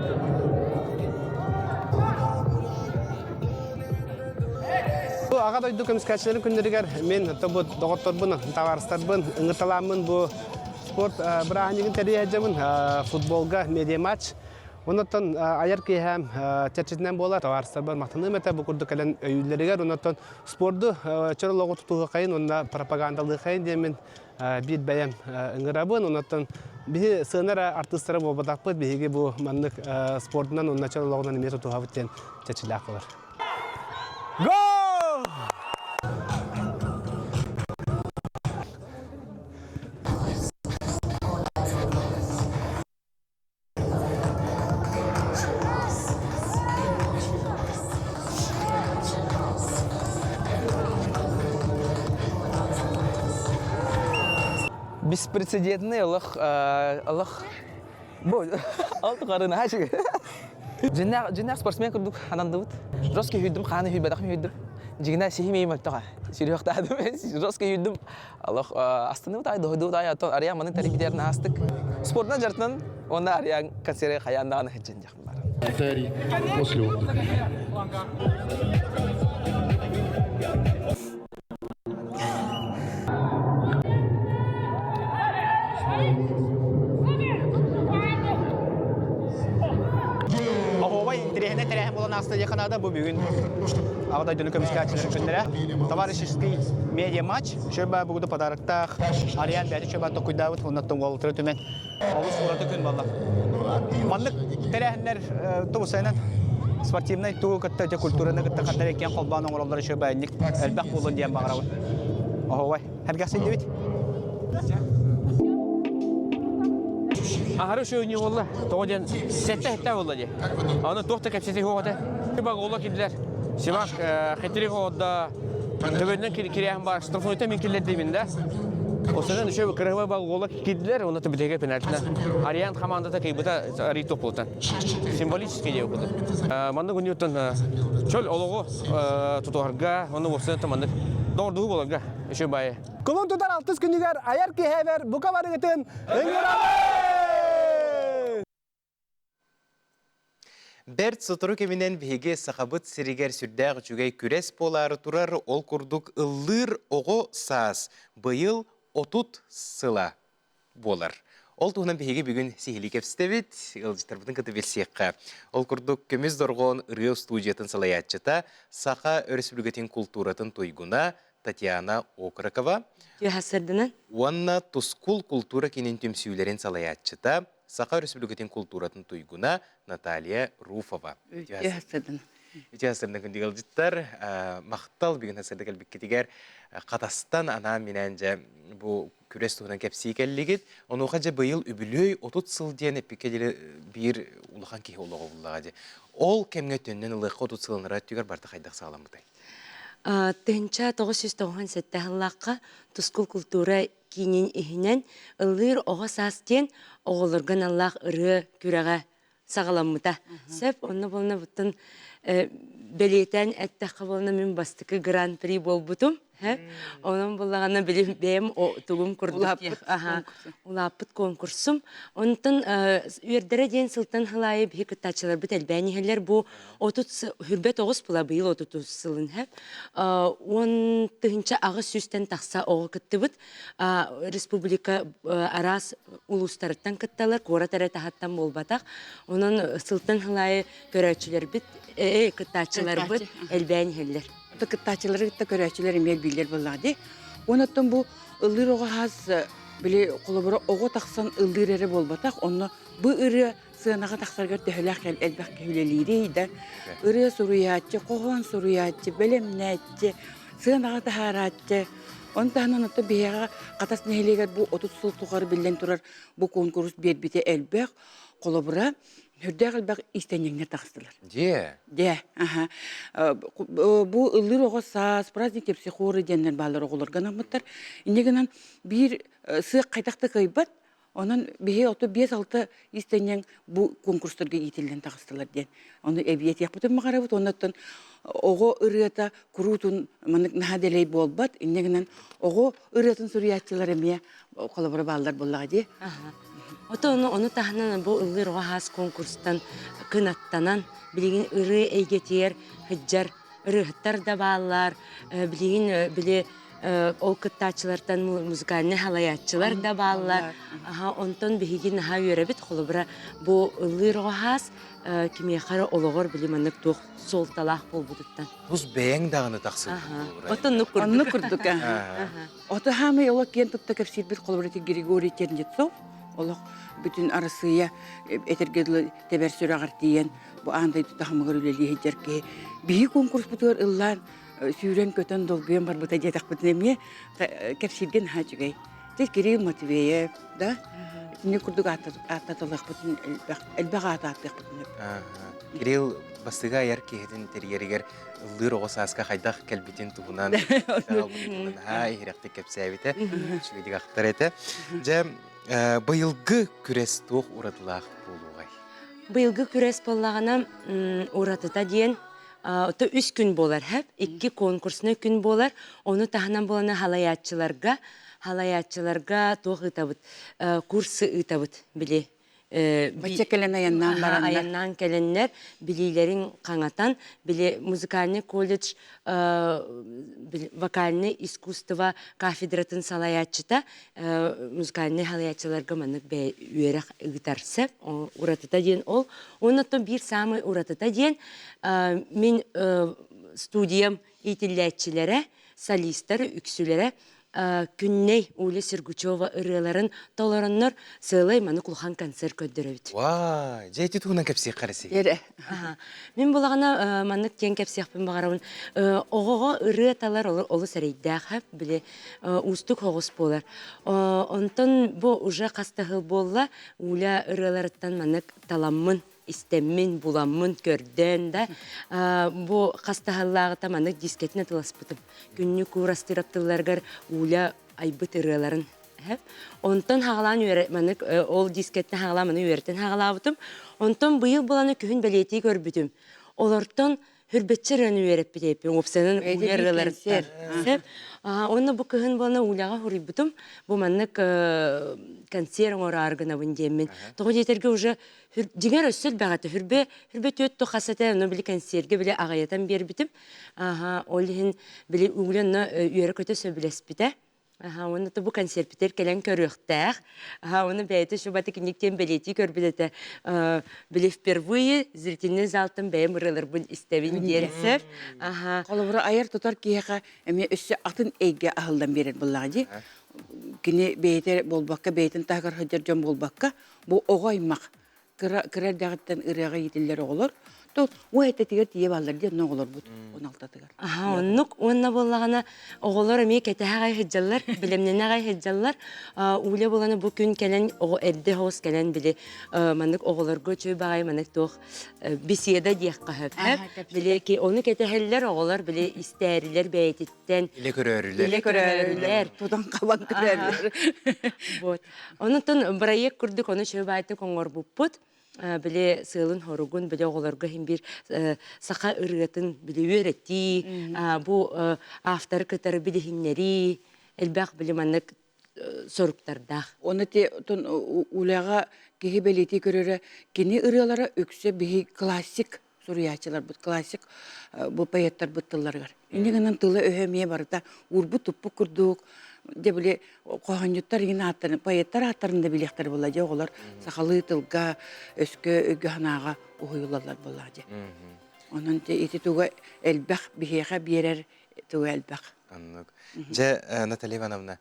Бу аҕа дойду көмүскээччилэрин күннэригэр мин бу доҕотторбун, табаарыстарбын ыҥырталааммын бу спорт бырааһынньыгын тэрийэ сылдьабын. Футболга медиа-матч. Оннуттан айар киэһэм чэрчитинэн буолар. Табаарыстарбар махтаныам этэ бу курдук кэлэн өйүүллэригэр. Оннуттан спорду чөл олоҕу тутуһуохайын уонна пропагандалыахайын диэммин биир бэйэм ыҥырабын. Оннуттан биһи сыана эрэ артыыстара буолбатахпыт, биһиги бу маннык спордунан уонна чөл олоҕунан эмиэ тутуһабыт диэн чэрчилээх буолар. Гол! Беспрецедентный олох олох бу ол тухары наһаа Дьиннээх дьиннээх спортсмен курдук анандыбыт. Жестко сүүрдүм, хааны сүүрбэтэх сүүрдүм. Дьигинэ сиһим иим өлтөҕө. Сүрүөхтаадым, жестко сүүрдүм. Олох астыныбыт аай, доһуйдубут аай, оттон Арыйаан маннык тэрийбитигэр наһаастык. Спордунан дьарытынан уонна Арыйаан концеры хайаан даҕаны сылдьан диэхпин баар. После отдыха. Оһуобай интириэһинэй тэрээһин буолан ааста диэххэ наада. Бу бүгүн Аҕа дойдуну көмүскээччилэрин күннэрэ. Товарищеский медиа-матч. Шөбө бугуду подароктаах Ариан бэйэтэ шөбө токуйдаабыт уонна уолтары түмэн олус ураты күн буолла. Маннык тэрээһиннэр тубусайынан спортивнай тугу кытта дьэ культураны кытта ханна эрэ киэн холбоон оҥороллоро шөбө элбэх буолуон диэн баҕарабын. Оһуобай. Эргэхсийдибит. Аһары шөөнүү буолла. Тоҕо диэн сэттэ-сэттэ буолла дии. Аны туох да кэпсэтии суох этэ. Багола киллэр. Симак хитрик оҕодда төбөннөн кирээһин бар. Штрафнойта мин киллэрдимин да. Осынан еще кырыһыба багола кирдилер, оны битеге пенальтина. Ариан командата кыйбыта арый топпултан. Символический диye курдук. Маннык үнүттэн чөл олоҕу тутуһарга, оны уопсайынан маннык доҕордуһуу боларга Үчүгэй баайы. Кулун тутар алтыс күнүгэр айар киһэбэр бука барыгытын ыҥырабын! Бэрт сотору кэминэн биһиги Сахабыт сиригэр сүрдээх үчүгэй күрэс буолаары турар, ол курдук ыллыыр оҕо саас быйыл 30 сыла буолар. Ол туһунан биһиги бүгүн сиһилии кэпсэтэбит, ыалдьыттарбытын кытта билсиэххэ. Ол курдук Көмүс дорҕоон ырыа устуудьуйатын салайааччыта, Саха Өрөспүүбүлүкэтин култууратын туйгуна Татьяна Окрокова уонна Тускул култуура киинин түмсүүлэрин салайааччыта, Саха Өрөспүүбүлүкэтин култууратын туйгуна Наталья Руфова. Үтүө сырдык күндү ыалдьыттар, махтал бүгүн сырдык кэлбиккитигэр Хатастан анаан-минээн дьэ бу күрэс туһунан кэпсии кэллигит. Онуоха дьэ быйыл үбүлүөй 30 сыл диэн эппиккэ диэри биир улахан киһи олоҕо буллаҕа дии. Ол кэмҥэ төннөн ылыахха 30 сылынара өттүгэр барыта хайдах саҕаламмытай? 1997 сыллаахха Тускул култуура киинин иһинэн Ыллыыр оҕо саас диэн оҕолорго аналлаах ырыа күрэҕэ саҕаламмыта. Сөп, онно буолна буттун бэлиэтээн эттэххэ буолна мин бастакы гран-при буолбутум. Онон буллаҕына били бэйэм тугум курдук улааппыт конкурсум. Онтон үөрдэрэ диэн сылтан сыл аайы биһи кыттааччыларбыт элбээн иһэллэр. Бу 39 була быйыл 30 сылын хэп. 10 800-тэн тахса оҕо кыттыбыт. Республика араас улуустарыттан кытталар, куорат эрэ таһыттан буолбатах. Онон сылтан сыл аайы көрөөччүлэрбит, кыттааччыларбыт элбээн иһэллэр. Кыттааччылары кытта көрөөччүлэр эмиэ элбииллэр буоллаҕа дии. Онон бу ыллыыр оҕо хас били холобура оҕо тахсан ыллыыр эрэ буолбатах, онно бу ырыа сыанаҕа тахсаргар төһөлөөх элбэх киһи үлэлиирий да ырыа суруйааччы, хоһоон суруйааччы, бэлэмнээччи, сыанаҕа таһаарааччы. Ону таһынан оттон биһиэхэ Хатас нэһилиэгэр бу 30 сыл тухары биллэн турар бу куонкурус биэрбитэ элбэх. Холобура, сүрдээх элбэх иистэнньэҥнэр таҕыстылар. Дьиэ. Дьэ, аха. Бу ыллыыр оҕо саас, праздник терпсихоры диэннэр бааллар оҕолорго анаммыттар. Инньэ гынан биир сыах хайдах да кыайбат, Онон биһи ото 5-6 иистэнньэҥ бу конкурстарга иитиллэн таҕыстылар диэн. Ону эбиэтиэхпитин баҕарабыт. Оннуттан оҕо ырыата куруутун маннык наһаа дэлэй буолбат. Инньэ гынан оҕо ырыатын суруйааччылар эмиэ холобура бааллар буоллаҕа дии. Ото ону, ону таһынан бу ыллыыр оҕо хаас конкурстан кынаттанан билигин ырыа эйгэтигэр сылдьар ырыаһыттар да бааллар. Билигин били Ол кыттааччылартан музыкальнай халайааччылар да бааллар. Онтон биһиги наһаа үөрэбит. Холобура, бу ыллыыр оҕо хаас кимиэхэ эрэ олоҕор били маннык туох суолталаах буолбутуттан. Тус бэйэҥ даҕаны тахсыбыт. Отоннук курдук. Оннук курдук. Ото хаамай олох киэн тутта кэпсиирбит холобура Григорий Тернецов олох бүтүн Арассыыйа этэргэ дылы тэбэр сүрэҕэр тиийэн бу аан дойду таһымыгар үлэлии сылдьар киһи биһи конкурспутугар ыллаан сүүрэн-көтөн долгуйан барбыта диэтэхпитинэ эмиэ кэпсииргэ наһаа үчүгэй. Дьэ Кирилл Матвеев да итини курдук ааттаталыахпытын элбэх элбэх аат ааттыахпытын сөп. Кирилл бастыга айар киһитин тэрийэригэр ыллыыр оҕо сааска хайдах кэлбитин туһунан наһаа иһирэхтик кэпсээбитэ, үчүгэйдик ахтар этэ. Дьэ, быйылгы күрэс туох уратылаах буолуоҕай? Быйылгы күрэс буоллаҕына уратыта диэн то үс күн буолар хэп икки конкурсный күн буолар ону таһынан буолана халайааччыларга халайааччыларга туох ыытабыт курсы ыытабыт били Бачча кэлэн айаннаан бараннар. Айаннаан кэлэннэр билиилэрин хаҥатан, били музыкальный колледж вокальный искусство кафедратын салайааччыта музыкальный халайааччыларга маннык үөрэх ыытар сөп. Уратыта диэн ол. Оннуттан биир саамай уратыта диэн мин студиям иитиллээччилэрэ, солистар үксүлэрэ Күннэй Уля Сергучева ырыаларын толороннор сыалай маннык улахан концерт көрдөрөбүт. Ваа, дьэ ити туһунан кэпсиэххэ эрэ Эрэ. Мин булаҕына маннык диэн кэпсиэхпин баҕарабын. Оҕоҕо ырыа талар олус эрэйдээх, били уустук оҕус буолар. Онтон бу уже хас да сыл буолла Уля ырыаларыттан маннык таламмын истэммин, буламмын, көрдөөн да бу хастаһаллааҕыта маннык дискэтин атыласпытым. Күннүк уурастыырап тылларыгар Уля айбыт ырыаларын Онтон хаҕалаан үөрэ маннык ол дискеттэн хаҕалаан маны үөрэтэн хаҕалаабытым. Онтон быйыл буланы күһүн бэлиэтии көрбүтүм. Олортон Хүрбэччи ырыаны үөрэппит эппин уопсайынан Уля ырыаларыттан. Сөп. Уонна бу кыһын буолна Уляҕа суруйбутум. Бу маннык концерт оҥороору гынабын диэммин. Тоҕо диэтэргэ уже дьиҥэр өссө элбэх этэ. Хүрбэ хүрбэ түөрт хас этэ, ону били концергэ били аҕыйатан биэрбитим. Аха, ол иһин били Уля онно үөрэ-көтө сөбүлэспитэ. Аха, уонна бу концерпитер кэлэн көрүөхтээх. Аха, уонна бэйэтэ шубаты киник диэн бэлиэтии көрбүт этэ. Били впервые зрительный залтан бэйэм ырыаларбын истэбин диэн сөп. Аха. Холобура, айар тутар киһиэхэ эмиэ өссө атын эйгэ аһыллан биэрэр буоллаҕа дии. Кини бэйэтэ буолбакка, бэйэтин таһыгар сылдьар дьон буолбакка, бу оҕо аймах кыра кыра эрдэҕиттэн ырыаҕа иитиллэр оҕолор то уо этэтигэр тиийэ баллар диэн оҕолорбут 16-тыгар. Аха, оннук уонна буоллаҕына оҕолор эмиэ кэтэһэ аҕай сылдьаллар, бэлэмнэнэ аҕай сылдьаллар. Уля буолана бу күн кэлэн оҕо эрдэ соҕус кэлэн били маннык оҕолорго үчүгэй баҕайы маннык туох беседа диэххэ сөп. Били ону кэтэһэллэр оҕолор били истээрилэр бэйэтиттэн. Илэ көрөөрүлэр. Илэ көрөөрүлэр. Тутан хабан көрөөрүлэр. Вот. Онутун бырайыак курдук ону үчүгэй баайтык оҥорбуппут. Били сыалын-хоругун били оҕолорго иһин биир саха ырыатын били үөрэтии, бу авторы кытары билиһиннэрии элбэх били маннык соруктардаах. Оны те үлэҕэ киһи бэлиэтии көрөрө кини ырыалара үксэ биһи классик суруйааччыларбыт классик бу поэттарбыт тылларыгар. Инньэ гынан тыла-өһө эмиэ барыта уурбут-туппут курдук дьэ били хоһоонньуттар иҥин ааттарын поэттар ааттарын да билиэхтэрэ буолла дьэ оҕолор сахалыы тылга өскө өйгө-санааҕа уһуйуллаллар буоллаҕа дьэ. Онон ити туга элбэх биһиэхэ биэрэр туга элбэх. Оннук. Дьэ, Наталья Ивановна,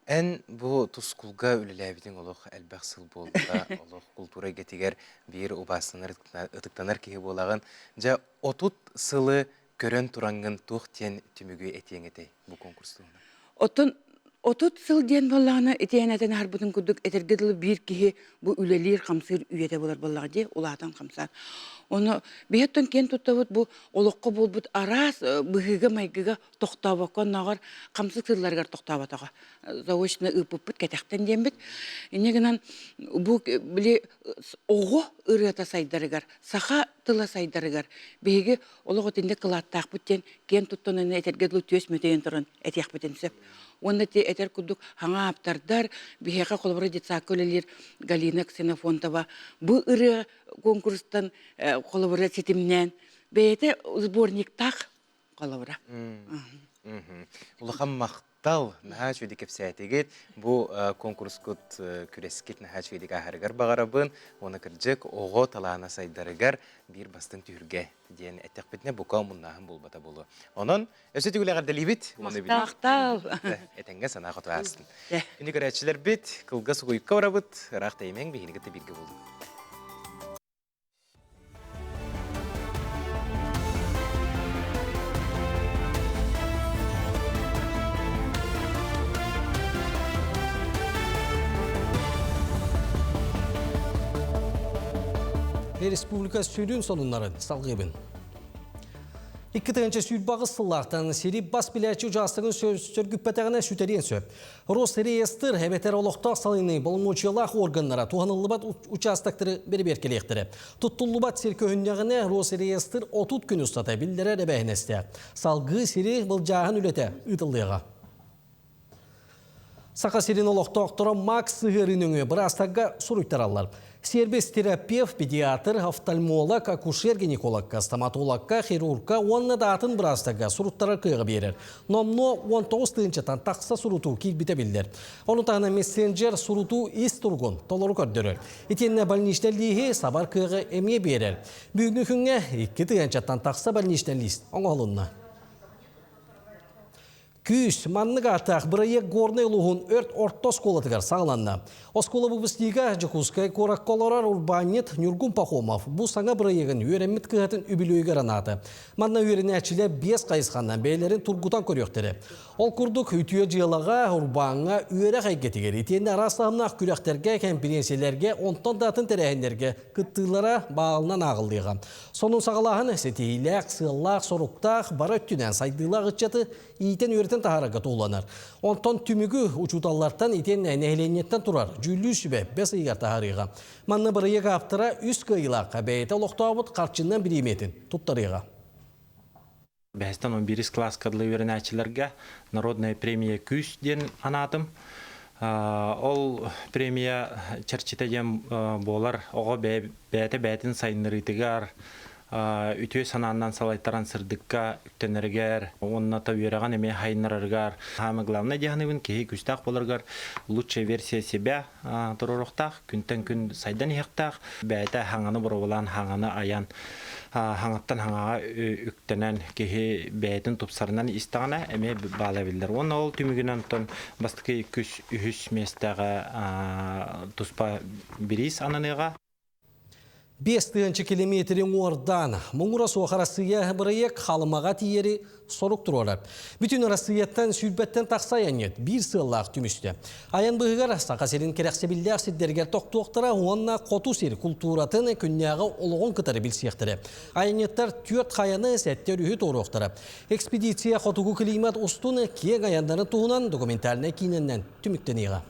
Эн бу тускулга үлэлээбитиҥ олох элбэх сыл буолла, олох култуура эйгэтигэр биир убаастанар, ытыктанар киһи буолаҕын. Дьэ, 30 сылы көрөн тураҥҥын туох диэн түмүгү этиэҥ этэй бу конкурс туһунан? Оттон 30 сыл диэн буоллаҕына, ити эн этэн аһарбытын курдук этэргэ дылы биир киһи бу үлэлиир-хамсыыр үйэтэ буолар буоллаҕа дии, улаатан хамсаан. Ону биһи оттон киэн туттабыт бу олоххо буолбут араас быһыыга-майгыга тохтообокко оннооҕор хамсык сылларыгар тохтооботоҕо заочно ыыппыппыт кэтэхтэн диэммит инньэ гынан бу били оҕо ырыата сайдарыгар саха тыла сайдарыгар биһиги олох итинник кылааттаахпыт диэн киэн туттан этэргэ дылы түөс мөтөйөн туран этиэхпитин сөп уонна ти этэр курдук хаҥа ааптардар биһиэхэ холобура детсадка үлэлиир Галина Ксенофонтова бу ырыа конкурстан холобура ситимнээн бэйэтэ сборниктаах холобура. Улахан махтал, наһаа үчүгэйдик кэпсээтигит. Бу конкурскут күрэскит наһаа үчүгэйдик ааһарыгар баҕарабын. Уонна кырдьык оҕо талаана сайдарыгар биир бастыҥ түһүлгэ диэн эттэхпитинэ бука омуннааһын буолбата буолуо. Онон өссө төгүл эҕэрдэлиибит. Махтал. Этэҥҥэ санаа хоту аасын. Күнү көрөөччүлэрбит, кылгас угуйукка барабыт, ыраах тэйимэҥ биһини кытта бииргэ буолуҥ. Республика сүрүн сонуннарын салгыыбын. 2028 сыллаахтан сири бас билээччи учаастагын сөргүппэтэҕинэ сүтэриэн сөп. Росреестр эбэтэр олохтоох салайыныы боломуочуйалаах органнара туһаныллыбат учаастактары бэрэбиэркэлиэхтэрэ. Туттуллубат сир көһүннэҕинэ Росреестр 30 күн устата биллэрэр эбээһинэстээх. Салгыы сири былдьааһын үлэтэ ыытыллыаҕа. Саха сирин олохтоохторо Макс сыһыарыы нөҥүө быраастарга суруйтараллар. Сервис терапевт, педиатр, офтальмолог, акушер-гинекологка, стоматологка, хирургка уонна да атын быраастарга суруттарар кыаҕы биэрэр. Номнуо 19 тыһыынчаттан тахса сурутуу киирбитэ биллэр. Ону таһынан мессенджер сурутуу ис туругун толору көрдөрөр. Итиэннэ больничнай лииһи сабар кыаҕы эмиэ биэрэр. Бүгүҥҥү күҥҥэ 2 тыһыынчаттан тахса больничнай лиис оҥоһулунна. Күүс, маннык ааттаах бырайыак Горнай улууһун өрт орто оскуолатыгар саҕаланна. Оскуола выпускнига Дьокуускай куоракка олорор урбаанньыт Ньургун Пахомов бу саҥа бырайыагын үөрэммит кыһатын үбүлүөйүгэр анаата. Манна үөрэнээччилэр биэс хайысханан бэйэлэрин тургутан көрүөхтэрэ. Ол курдук, үтүө дьыалаҕа, урбааҥҥа, үөрэх эйгэтигэр итиэннэ араас таһымнаах күрэхтэргэ, кэмпириэнсийэлэргэ, онтон да атын тэрээһиннэргэ кыттыылара баалынан ааҕыллыаҕа. Сонун саҕалааһын ситиһиилээх, сыаллаах-соруктаах бары өттүнэн сайдыылаах ыччаты иитэн-үөрэтэн таһаарарга туһуланар. Онтон түмүгү учууталлартан итиэннэ нэһилиэнньэттэн турар дьүүллүүр сүбэ бэс ыйыгар таһаарыаҕа. Манна бырайыак ааптара үс кыайыылаахха бэйэтэ олохтообут харчынан бириэмийэтин туттарыаҕа. Бэһистэн он биирис кылааска дылы үөрэнээччилэргэ народная премия күүс диэн анаатым. Ол премия чэрчитэ диэн буолар оҕо бэйэтэ бэйэтин сайыннарыытыгар, үтүө санааннан салайтаран сырдыкка үктэнэригэр уонна та үөрэҕин эмиэ хайыннарарыгар самое главное диэханыбын киһи күүстээх буоларыгар лучшая версия себя туруоруохтаах күнтэн күн сайдан иһиэхтээх бэйэтэ хаҥаны боруобалаан хаҥаны айан хаҥаттан хаҥаҕа үктэнэн киһи бэйэтин тупсарынан истэҕинэ эмиэ баала биллэр уонна ол түмүгүнэн онтон бастакы иккис үһүс миэстэҕэ туспа бириис ананыаҕа 5000 километри уҥуордаан, муҥура суох Арассыыйа бырайыак Халымаҕа тиийэри сорук туруорар. Бүтүн Арассыыйаттан сүүрбэттэн тахса айанньыт биир сыаллаах түмүстэ. Айан быһыгар Саха сирин кэрэхсэбиллээх сирдэригэр тохтуохтара уонна хоту сир култууратын күннээҕи олоҕун кытары билсиэхтэрэ. Айанньыттар түөрт хайаны сэттэ өрүһү туоруохтара. Экспедиция хотугу климат устун киэҥ айаннарын туһунан документальнай киинэннэн түмүктэниэҕэ.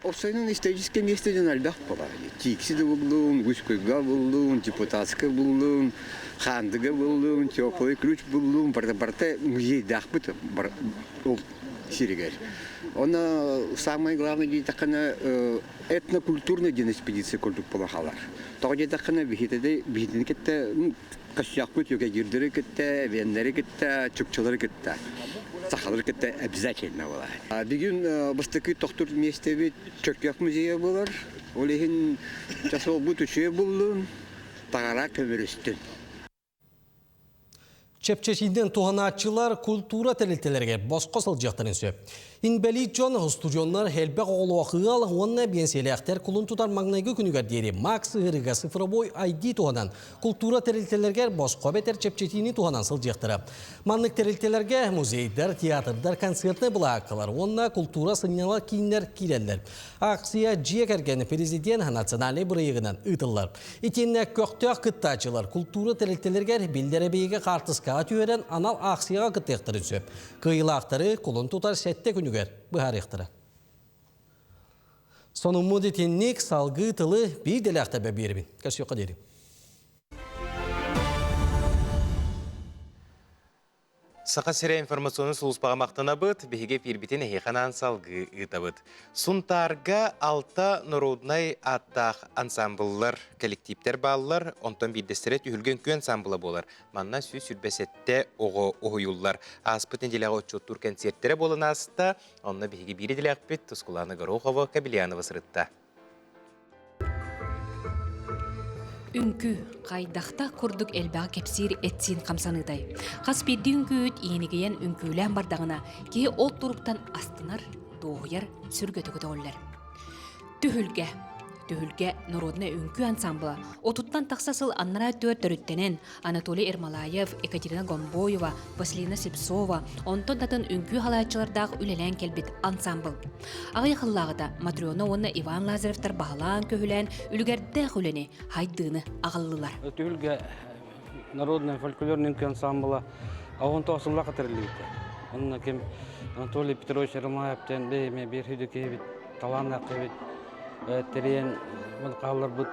Уопсайынан историческай миэстэ дьон элбэх буолар. Тиикси да буллун, Гуськуйга буллун, Депутатскай буллун, Хаандыга буллун, Теплый ключ буллун, барыта барыта музейдаахпыт ол сиригэр. Онно самое главное диэтэххинэ этнокультурный диэн экспедиция курдук буолан хаалар. Тоҕо диэтэххинэ биһиги биһигини кытта Костякпыт юкагирдары кытта, эбиэннэри кытта, чукчалары кытта, сахалары кытта обязательно буолар. Бүгүн бастакы тохтуур миэстэбит Чөркөөх музейа буолар. Ол иһин часовбут үчүгэй буллун, таҥара көмүрүстүн. Чэпчэтиинэн туһанааччылар культура тэрилтэлэригэр босхо сылдьыахтарын сөп. Инбэлиит дьон, устудьуоннар элбэх оҕолоох ыал уонна биэнсийэлээхтэр кулун тутар маҥнайгы күнүгэр диэри МАК сыһыарыыга цифровой ID туһанан култуура тэрилтэлэригэр босхо эбэтэр чэпчэтиини туһанан сылдьыахтара. Маннык тэрилтэлэргэ музейдар, театрдар, концертнай былаһааккалар уонна култуура сынньалаҥ кииннэр киирэллэр. Акция дьиэ кэргэн президент национальнай бырайыагынан ыытыллар. Итиэннэ көхтөөх кыттааччылар култуура тэрилтэлэригэр биллэр эбийиэгэ хаартыскаҕа түһэрэн анал акцияҕа кыттыахтарын сөп. Кыайыылаахтары кулун тутар сэттэ күнүгэр быһаарыахтара. Сонуммут итинник салгыы тылы биир дэлээхтэрбэ биэрэбин. Көрсүөххэ диэри. Саха сирэ информационнай сулууспаҕа махтанабыт, биһиги эфирбитин эһиэхэ анаан салгыы ыытабыт. Сунтаарга алта норуодунай ааттаах ансамбллар, коллективтэр бааллар, онтон биирдэстэрэ Түһүлгэ үҥкүү ансамбла буолар. Манна 127 оҕо уһуйуллар. Ааспыт нэдиэлэҕэ отчуоттуур кэнсиэртэрэ буолан ааста. Онно биһиги биир идэлээхпит Тускулаана Горохова Кобельянова сырытта. Үҥкүү хайдахта курдук элбэҕи кэпсиир эт-сиин хамсаныытай. Хас биирдии үҥкүүһүт иэнигийэн үҥкүүлээн бардаҕына, киһи ол туруктан астынар, дуоһуйар, сүргэтэ көтөҕүллэр. Түһүлгэ. Түһүлгэ народнай үҥкүү ансамбла отуттан тахса сыл аннараа өттүгэр төрүттэнэн Анатолий Ермолаев, Екатерина Гомбоева, Василина Слепцова, онтон да атын үҥкүү халааччылардаах үлэлээн кэлбит ансамбл. Аҕыйах сыллааҕыта Матрена уонна Иван Лазаревтар баһылаан-көһүлээн үлүгэрдээх үлэни, хайдыыны аҕаллылар. Түһүлгэ народный фольклорный үҥкүү ансамбла 19 сыллаах тэриллибитэ. Онно ким Анатолий Петрович Ермолаевтан бэйэме биир хүдү киһибит, талааннаах киһибит тэрийэн хаалларбыт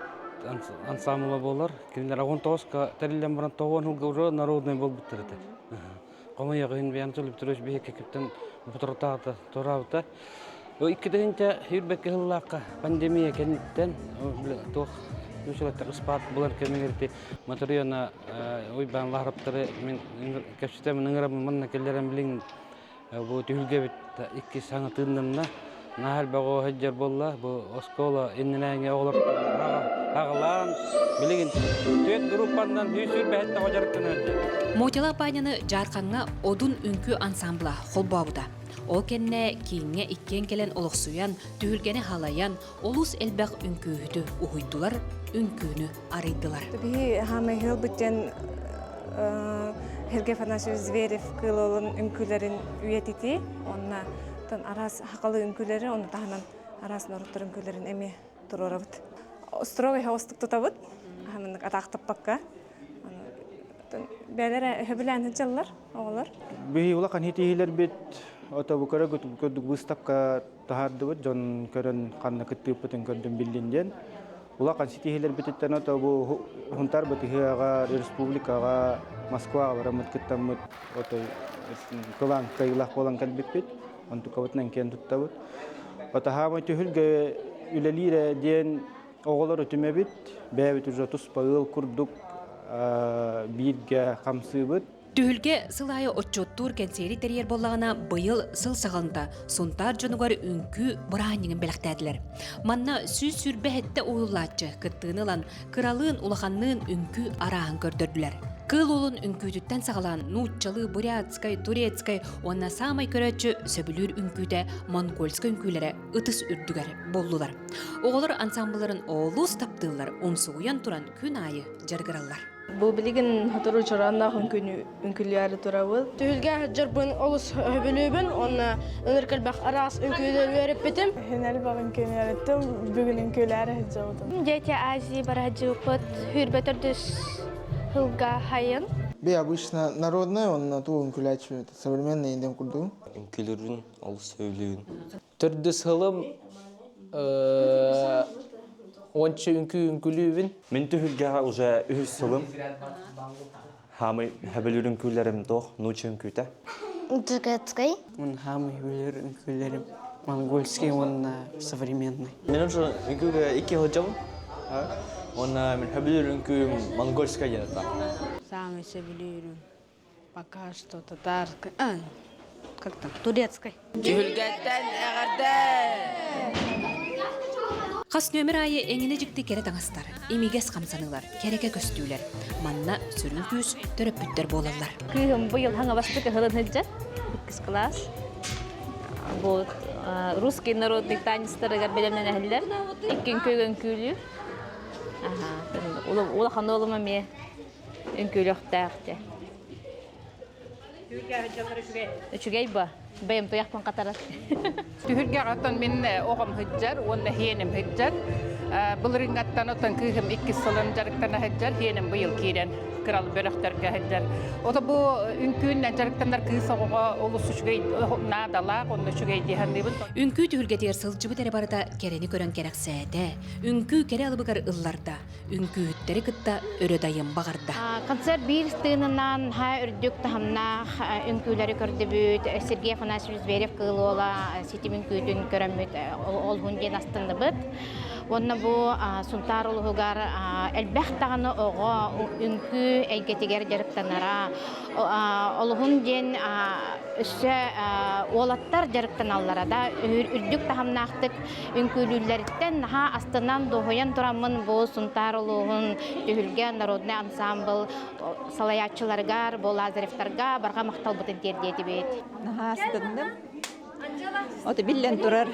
ансамбла буолар. Кинилэр 19-ка тэриллэн баран тоҕуон сылга уже народный буолбуттар этэ. Хомойуох иһин Анатолий Петрович биһиги киптэн бутурутаата тураабыта. Икки тыһыынча сүүрбэккэ сыллаахха пандемия кэнниттэн туох үсүлэттэр ыспаат булар кэмигэр ити Матырыйана Уйбаан Лаһараптары мин кэпсэтэмин ыҥырабын манна кэллэрэн билин бу түһүлгэбит икки саҥа тыыннанна. Наһаа элбэх оҕо сылдьар буолла. Бу оскуола иннинээҥи оҕолор аҕалаан билигин түөрт группаннан 127 оҕо дьарыктанар. Мотила Панины Дьаархаҥҥа Одун үҥкүү ансамбла холбообута. Ол кэннэ кииҥҥэ иккиэн кэлэн олохсуйан, түһүлгэни халайан, олус элбэх үҥкүүһүтү уһуйдулар, үҥкүүнү арыйдылар. Биһи хаамай ыалбыт диэн Сергей Афанасьевич Зверев кыыл үҥкүүлэрин үйэтитии, уонна араас хакалы үҥкүүлэри, ону таһынан араас норуоттар үҥкүүлэрин эмиэ туруорабыт. Строгай соҕустук тутабыт, маннык атаахтаппакка. Бээлэрэ сөбүлээн сылдьаллар оҕолор. Биһи улахан хитиһилэрбит ото бу көрө көрдүк выставка таһаардыбыт дьон көрөн ханна кыттыыппытын көрдүм биллин диэн. Улахан ситиһилэрбититтэн ото бу Хунтар Батыһыаҕа, республикаҕа, Москваҕа бараммыт кыттаммыт ото кылаан кыайыылаах буолан кэлбиппит. Онтукабытынан киэн туттабыт. Отаһаамай түһүлгэ үлэлиирэ диэн оҕолору түмэбит, бэйэбит уже туспа ыал курдук бииргэ хамсыыбыт. Түһүлгэ сыл аайы отчуоттуур кэнсиэри тэрийэр буоллаҕына, быйыл сыл саҕаланта Сунтаар дьонугар үҥкүү бырааһынньыгын бэлэхтээтилэр. Манна 127 уһуллааччы кыттыыны ылан, кыралыын, улаханныын үҥкүү арааһын көрдөрдүлэр. Кыыл уолун үҥкүүтүттэн саҕалаан нууччалыы, бурятскай, турецкай уонна саамай көрөөччү сөбүлүүр үҥкүүтэ монгольскай үҥкүүлэрэ ытыс үрдүгэр буоллулар. Оҕолор ансамблларын олус таптыыллар, умсугуйан туран күн аайы дьарыгыраллар. Бу билигин сотору чороонноох үҥкүүнү үҥкүүлээри турабыт. Түһүлгэ сылдьарбын олус сөбүлүүбүн уонна ынырык элбэх араас үҥкүүлэри үөрэппитим. Иһин элбэх үҥкүүнү үөрэттим, бүгүн үҥкүүлээри сылдьабытым. Дети Азии бараһдьыыппыт сүүрбэ төрдүс сылга хайын. Би обычно народная, он на ту үҥкүүлээччи современный идем курдук. Үҥкүүлүүрбүн олус сөбүлүүбүн. Төрдүс сылым уонча үҥкүү үҥкүлүүбүн. Мин түһүлгэҕэ уже үһүс сылым. Хаамый хөбүлүүр үҥкүүлэрим туох нуучча үҥкүүтэ. Турецкай. Мин хаамый хөбүлүүр үҥкүүлэрим монгольский уонна современный. Мен уже үҥкүүгэ икки сылдьабын. Уонна мин хөбүлүүр үҥкүүм монгольскай диэн ата. Самый сөбүлүүрүм Пока что татарская, а, как там, турецкой. Түһүлгэттэн эҕэрдэ! Хас нүөмэр аайы эҥинэ дьикти кэрэ таҥастар, имигэс хамсаныылар, кэрэкэ көстүүлэр. Манна сүрүн күүс төрөппүттэр буолаллар. Кыыһым быйыл хаҥабастык ыһылын сылдьар, иккис класс. Вот русский народный танецтарыгар бэлэмнэнэһэллэр. Иккин көйгөн күлүү. Аха, улахан уолум эмиэ Үҥкүүлүөхтээх дьэ. Үчүгэй ба. Бэйэм туйахпын хатарар. Түһүлгэҕэ оттон мин оҕом сылдьар уонна иһиэним сылдьар. Былырыыҥҥаттан оттон кыыһым иккис сылын дьарыктана сылдьар, хиэним быйыл киирэн кырал бөлөхтөргө сылдьар. Ото бу үҥкүүннэн дьарыктанар кыыс оҕоҕо олус үчүгэй наадалаах, онно үчүгэй дии саныыбын. Үҥкүү түһүлгэтигэр сылдьыбыт эрэ барыта кэрэни көрөн кэрэхсээтэ, үҥкүү кэрэ алыбыгар ылларда, үҥкүүһүттэри кытта өрө дайым баҕарда. Концерт биир тыынынан үрдүк таһымнаах үҥкүүлэри көрдүбүт. Сергей Афанасьевич Зверев-Кыыл Уола ситим үҥкүүтүн көрөммүт олуһун диэн астынныбыт. Уонна бу Сунтаар улууһугар элбэх даҕаны оҕо үҥкүү эйгэтигэр дьарыктанара олуһун диэн өссө уолаттар дьарыктаналлара да үрдүк таһымнаахтык үҥкүүлүүллэриттэн наһаа астынан дуоһуйан тураммын бу Сунтаар улууһун Түһүлгэ народнай ансаамбыл салайааччыларыгар бу Лазаревтарга барҕа махталбытын тиэрдиэтибит. Наһаа астынным. Ото биллэн турар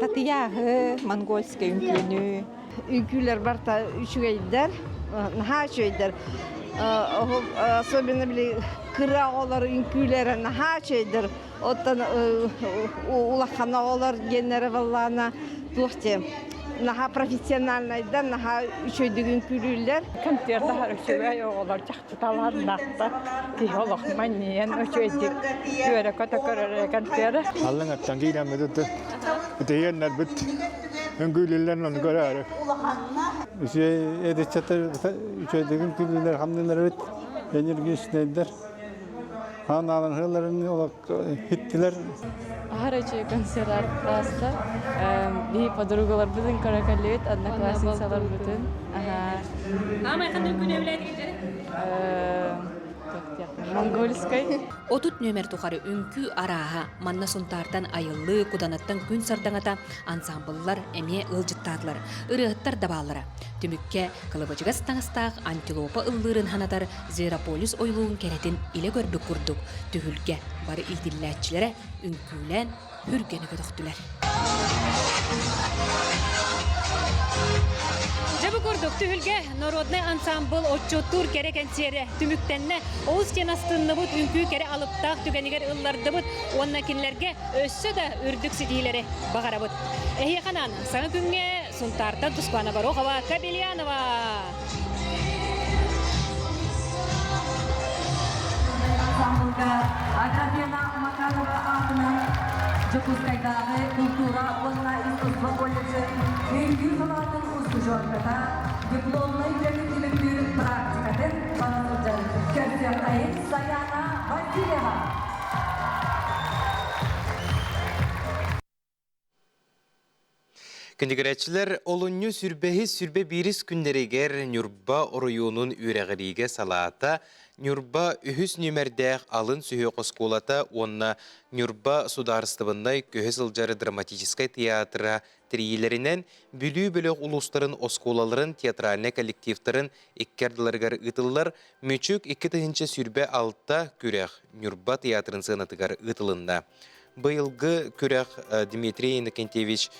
татыйааһы, монгольскай үҥкүүнү. Үҥкүүлэр барыта үчүгэйдэр, наһаа үчүгэйдэр. Особенно били кыра оҕолор үҥкүүлэрэ наһаа үчүгэйдэр. Оттон улахан оҕолор диэннэрэ буоллаҕына туох диэн наһаа профессиональнайдар, наһаа үчүгэйдик үҥкүүлүүллэр. Концерт аһар үчүгэй оҕолор чахчы талааннаахтар. Киһи олох манньыйан үчүгэйдик үөрэ-көтө көрөр концеры. Аллаҥ аттан киирэммит ытыйыаннарбыт үҥкүүлүүллэр ону көрөөрү. Үчүгэй эдиччэтэр үчүгэйдик үҥкүүлүүллэр хамныылар эбит энергичнэйдэр. Хаан ааланһыаларын олох иһиттилэр. Аһара үчүгэй концерт ааста. Биһи подругаларбытын көрө кэллибит, одноклассницаларбытын. Аамай ханнык күнү эбилээтигит Монгольскай. 30 нүөмэр тухары үҥкүү арааһа, манна Сунтаартан айыллыы, Куданаттан күн сардаҥата ансаамбыллар эмиэ ыалдьыттаатылар, ырыаһыттар да бааллара. Түмүккэ кылабачыгас таҥастаах антилопа ыллыырын санатар Зверополис ойулугун кэрэтин илэ көрбүт курдук түһүлгэ бары иитиллээччилэрэ үҥкүүлээн хүргэни көтөхтүлэр. Дьэ бу курдук түһүлгэ народнай ансаамбыл отчуоттуур кэрэ кэнсиэрэ түмүктэннэ. Олус диэн астынныбыт, үҥкүү кэрэ алыптаах түгэнигэр ыллардыбыт уонна кинилэргэ өссө да үрдүк ситиһиилэри баҕарабыт. Эһиэхэ анаан саҥа күҥҥэ Сунтаартан Тускуана Горохова, Кабельянова! Ансамблга Аграфена Макарова аатынан Дьокуускайдааҕы култуура уонна искусство колледжын үҥкүү салаатын устудьуонката дипломнай үлэтин түмүктүүр практикатын бара сылдьар көрсүөххэйин Саяна Васильева. Күндүгүрээччилэр олунньу сүрбэһис сүрбэ биирис күннэригэр Ньурба оройуонун үөрэҕириигэ салаата Ньурба үһүс нүөмэрдээх алын сүһүөх оскуолата уонна Ньурба судаарыстыбаннай көһө сылдьар драматическай театра тэрийиилэринэн Бүлүү бөлөх улуустарын оскуолаларын театральнай коллективтарын икки ардыларыгар ыытыллар Мүчүк 2026 күрэх Ньурба театрын сыанатыгар ыытылынна. Быйылгы күрэх Дмитрий Иннокентьевич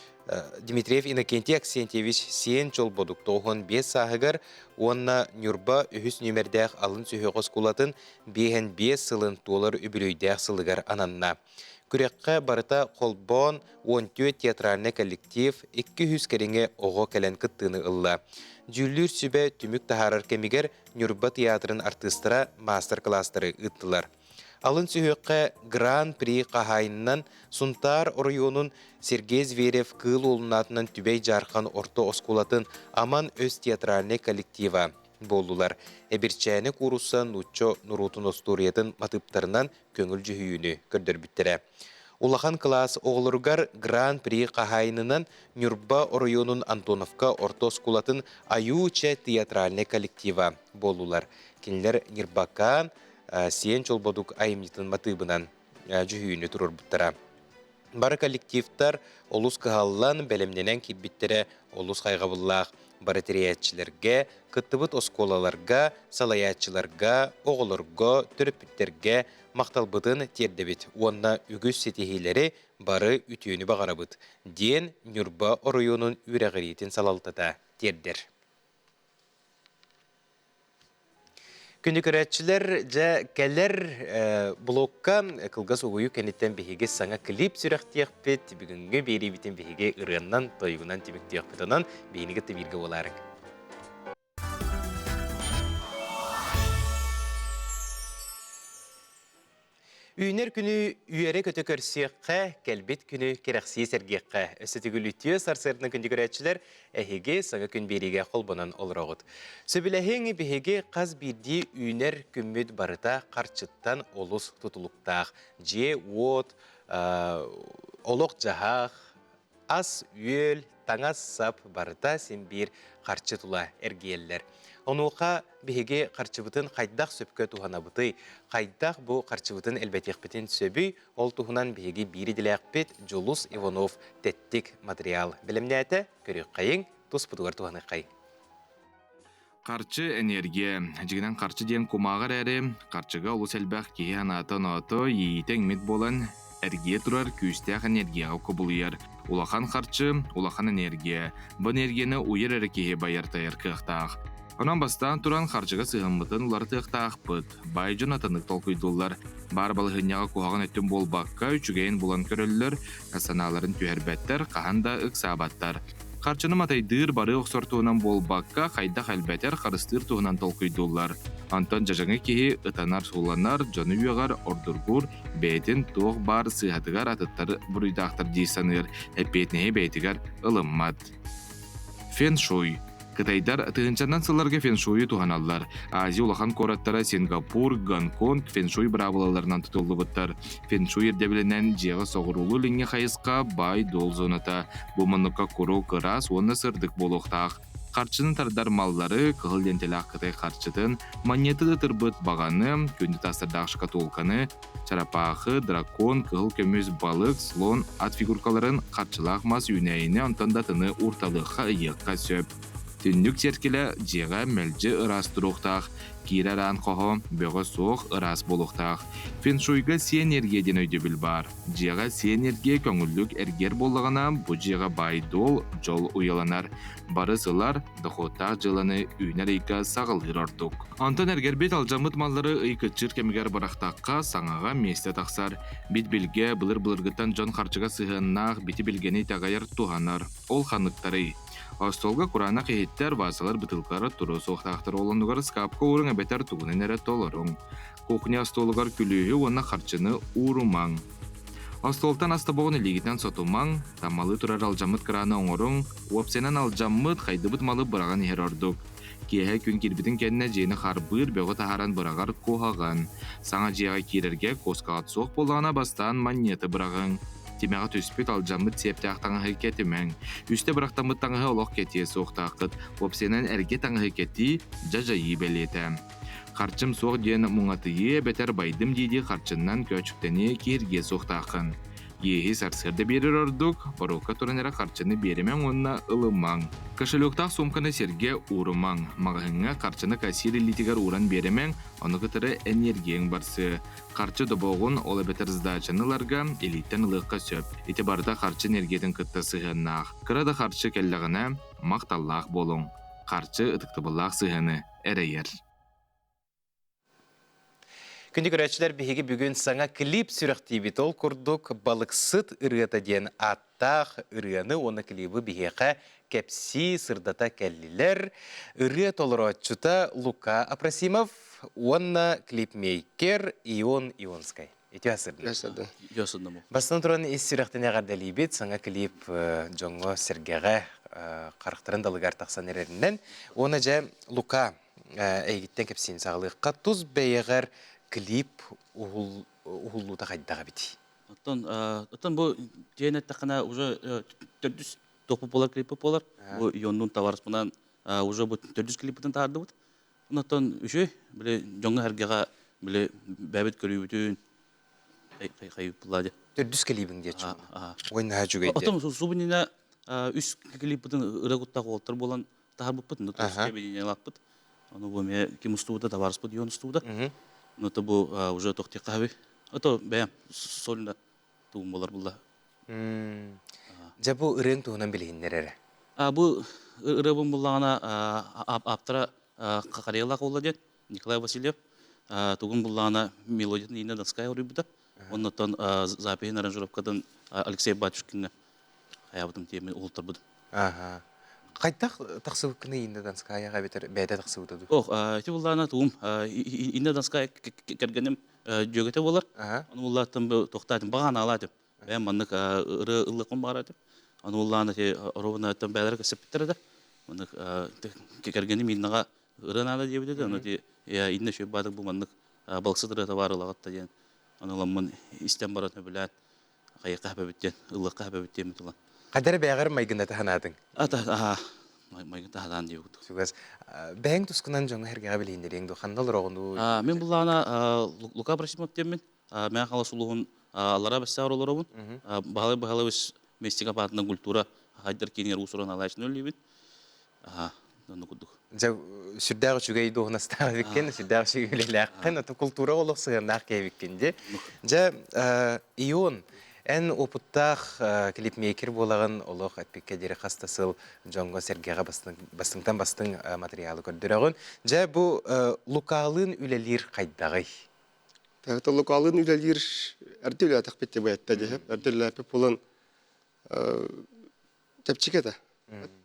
Дмитриев Иннокентий Аксентьевич сиэн чолбодук 95 сааһыгар уонна Ньурба үһүс нүөмэрдээх алын сүһүөх оскуолатын 55 сылын туолар үбүлүөйдээх сылыгар ананна. Күрэххэ барыта холбоон 14 театральнай коллектив 200 кэриҥэ оҕо кэлэн кыттыыны ылла. Дьүүллүүр сүбэ түмүк таһаарар кэмигэр Ньурба театрын артыыстара маастар-кылаастары ыыттылар. Алын сүһүөххэ Гран-при хаһаайынынан Сунтаар оройуонун Сергей Зверев Кыыл Уолунаатынан Түбэй Дьаархан орто оскуолатын Аман Өс театральнай коллектива буоллулар. Эбирчээни куурусса нуучча норуотун остуоруйатын матыыптарынан көҥүл дьүһүйүүнү көрдөрбүттэрэ. Улахан кылаас оҕолоругар Гран-при хаһаайынынан Ньурба оройуонун Антоновка орто оскуолатын Аюуча театральнай коллектива буоллулар. Кинилэр Ньырбакаан, Сиэн Чолбодук айымньытын матыыбынан дьүһүйүүнү туруорбуттара. Бары коллективтар олус кыһаллан, бэлэмнэнэн киирбиттэрэ олус хайҕабыллаах. Бары тэрийээччилэргэ, кыттыбыт оскуолаларга, салайааччыларга, оҕолорго, төрөппүттэргэ махталбытын тиэрдэбит уонна үгүс ситиһиилэри бары үтүөнү баҕарабыт, диэн Ньурба оройуонун үөрэҕириитин салалтата тиэрдэр. Күндү көрөөччүлэр, дьэ кэлэр блокка кылгас угуйуу кэнниттэн биһиги саҥа клип сүрэхтиэхпит, бүгүҥҥү биэриибитин биһиги ырыаннан, тойугунан түмүктүөхпүт. Онон биһини кытта бииргэ буолаарыҥ. Үүнэр күнү үөрэ-көтө көрсүөххэ, кэлбит күнү кэрэхсии сэргиэххэ. Өссө төгүл үтүө сарсыарданан күндү көрөөччүлэр, эһиги саҥа күн биэриигэ холбонон олороҕут. Сөбүлэһиҥ биһиги хас биирдии үүнэр күммүт барыта харчыттан олус тутулуктаах. Дьиэ-уот, олох-дьаһах, ас-үөл, таҥас-сап барыта син биир харчы тула эргийэллэр. Онуоха биһиги харчыбытын хайдах сөпкө туһанабытый, хайдах бу харчыбытын элбэтиэхпитин сөбүй, ол туһунан биһиги биир идэлээхпит Дьулус Иванов тэттик материал бэлэмнээтэ, көрүөххэйиҥ, туспутугар туһаныаххайыҥ. Харчы энергия. Дьиҥинэн харчы диэн кумааҕы эрээри, харчыга олус элбэх киһи санаата-оноото, иэйиитэ иҥмит буолан, эргийэ турар күүстээх энергияҕа кубулуйар. Улахан харчы, улахан энергия. Бу энергияны уйар эрэ киһи байар-тайар кыахтаах. Онон бастаан туран харчыга сыһыаммытын уларытыахтаахпыт. Баай дьон атыннык толкуйдууллар. Баар балаһыанньаҕа куһаҕан өттүн буолбакка, үчүгэйин булан көрөллөр, санааларын түһэрбэттэр, хаһан да ыксаабаттар. Харчыны матайдыыр бары охсор туһунан буолбакка, хайдах элбэтэр, харыстыыр туһунан толкуйдууллар. Онтон дьадьаҥы киһи ытанар-сууланар, дьону үөҕэр, ордургуур, бэйэтин туох баар сыыһатыгар атыттары буруйдаахтар дии саныыр, эппиэтинэһи бэйэтигэр ылыммат. Фэн-шуй Кытайдар тыһыынчанан сылларга фэншуйу туһаналлар. Азия улахан куораттара Сингапур, Гонконг фэншуй быраабылаларынан тутуллубуттар. Фэншуй ирдэбилинэн дьиэҕэ соҕуруулуу-илиҥҥи хайысха баай-дуол зоната. Бу муннукка куруук ыраас уонна сырдык буолуохтаах. Харчыны тардар маллары, кыһыл лиэнтэлээх кытай харчытын, манньыаты ытырбыт баҕаны, күндү таастардаах шкатулканы, чарапаахы, дракон, кыһыл көмүс, балык, слон, ат фигуркаларын, харчылаах мас үүнээйини онтон да атыны уурталыахха ыйыахха сөп. Түннүк сиэркилэ дьиэҕэ мэлдьи ыраас туруохтаах, киирэр аан хоһо бөҕө суох ыраас буолуохтаах. Фэншуйга сиэн эргиэ диэн өйдөбүл баар. Дьиэҕэ сиэн эргиэ көҥүллүк эргийэр буоллаҕына, бу дьиэҕэ баай-дуол, дьол уйаланар. Барыс ылар, дохуоттаах дьыаланы үүнэр ыйга саҕалыыр ордук. Онтон эргэрбит алдьаммыт маллары ый кыччыыр кэмигэр бырахтахха, саҥаҕа миэстэ тахсар. Бит-билгэ былыр-былыргыттан дьон харчыга сыһыаннаах бити-билгэни итэҕэйэр, туһанар. Ол ханныктарый? Остуолга кураанах иһиттэр, вазалар, бытыылкалар туруо суохтаахтар. Ол оннугар ыскаапка ууруҥ эбэтэр тугунан эрэ толоруҥ. Кухня остуолугар күлүүһү уонна харчыны уурумаҥ. Остуолтан ас тобоҕун илиигитинэн сотумаҥ, таммалыы турар алдьаммыт краны оҥоруҥ, уопсайынан алдьаммыт, хайдыбыт малы быраҕан иһэр ордук. Киэһэ күн киирбитин кэннэ дьиэни харбыыр, бөҕү таһааран быраҕар куһаҕан. Саҥа дьиэҕэ киирэргэ куоскаҕыт суох буоллаҕына бастаан манньыаты быраҕыҥ. Тимэҕэ түспүт, алдьаммыт сиэптээх таҥаһы кэтимэҥ. Үстэ бырахтаммыт таҥаһы олох кэтиэ суохтааххыт. Уопсайынан эргэ таҥаһы кэтии, дьадьайыы бэлиэтэ. Харчым суох диэн муҥатыйыы эбэтэр байдым дии-дии харчыннан көөчүктэниэ киһиргиэ суохтааххын. Иэһи сарсыарда биэрэр ордук, боруокка туран эрэ харчыны биэримэҥ уонна ылымаҥ. Кошелектаах суумканы сиргэ уурумаҥ. Маҕаһыыҥҥа харчыны кассир илиитигэр ууран биэримэҥ, ону кытары эниэргийэҥ барсыа. Харчы добоҕун, ол эбэтэр сдачаны ыларга илииттэн ылыахха сөп. Ити барыта харчы энергиятын кытта сыһыаннаах. Кыра да харчы кэллэҕинэ, махталлаах буолуҥ. Харчы ытыктабыллаах сыһыаны эрэйэр. Күндү көрөөччүлэр, биһиги бүгүн саҥа клип сүрэхтиибит. Ол курдук «Балыксыт ырыата» диэн ааттаах ырыаны уонна клибы биһиэхэ кэпсии, сырдата кэллилэр. Ырыа толорооччута Лука Апросимов уонна клипмейкер Ион Ионскай. Үтүө сырдын. Бастан туран ис сүрэхтэн эҕэрдэлиибит. Саҥа клип дьоҥҥо-сэргэҕэ харахтарын далыгар тахсан эрэринэн. Уонна дьэ Лука эйигиттэн кэпсиин саҕалыахха. Тус бэйэҕэр клип уһуллуута хайдах эбитий? Оттон оттон бу диэн эттэххинэ уже төрдүс топу буолар клипы буолар. Бу Йоннун товарыспынан уже бу төрдүс клиппытын таһаардыбыт. Онтон үчүгэй, били дьоҥҥо-сэргэҕэ били бэйэбит көрүүбүтүн хайыппылаа дии. Төрдүс клибиҥ диэччи. Ой, наһаа үчүгэй диэн. Оттон субунина үс клиппытын ырыа куттаах уолаттар буолан таһарбыппыт, ну то объединялаппыт. Ону бу эмиэ ким устубута, товарыспыт Йон устубута. Ну то бу уже тохтиэххэ хаби. Ото бэйэм сольно тугум болар булла. Дьэ бу ырыаҥ туһунан билиһиннэр эрэ. Бу ырыабын буллаҕына ааптара Харыйалаах уола диэн. Николай Васильев. Тугун буллаҕына мелодиятын Инна Донская уруйбута. Оннуттан запиһын аранжировкатын Алексей Батюшкиҥҥа хайаабытым тиэмин уһултарбытым. Аха. Хайдах тахсыбыккыный Инна Донскаяҕа эбэтэр бэйэтэ тахсыбыта дуу? Ох, ити буллаҕына тугум Инна Донская кэргэним дьүөгэтэ буолар. Ону буллааттан тохтоотум, баҕанаалаатым. Бэйэм маннык ырыа ыллыахпын баҕарар этим. Ону буллаҕына ити оруобуна бэйэлэрэ кэпсэппиттэрэ да. Маннык кэргэним Иннаҕа ырыа наада диэбитэ да, ону ити Инна үчүгэй баатык бу маннык балыксыт ырыата баар ылаҕыт да диэн Аны ыламмын истэн баран сөбүлээн хайыахха хэпэбит диэн, ыллыахха хэпэбит диэммит ылан. Хайдары бэйэҕэр майгыната санаатыҥ? Ата аха майгыната санаан диэбит. Сугас бэйэҥ тускунан дьоҥҥо сэргэҕэ билиһиннэриэҥ дуо? Ханна олороҕунуй? Мин буллаҕына Лука Абросимов диэммин. Мэҥэ Хаҥалас улууһун Аллараа Бэстээҕэр олоробун. Баһылай Баһылайбыс Местик апаатынан культура хайдар киинигэр уус-уран алааччыны үлэлиибин. Аха, оннук курдук. Дьэ, сүрдээх үчүгэй дуоһунастаах эбиккин, сүрдээх үчүгэй үлэлээххин, ото култуура олох сыһыаннаах киһи эбиккин дии. Дьэ, Ион, эн опыттаах клипмейкер буолаҕын, олох эппиккэ диэри хас да сыл дьоҥҥо-сэргэҕэ бастыҥтан бастыҥ материалы көрдөрөҕүн. Дьэ, бу Лукалыын үлэлиир хайдаҕый? Таһыта Лукалыын үлэлиир эрдэ үлэлээтэхпит диye бэйэтте диһеп, эрдэ үлэлээппит буолан чэпчэки этэ.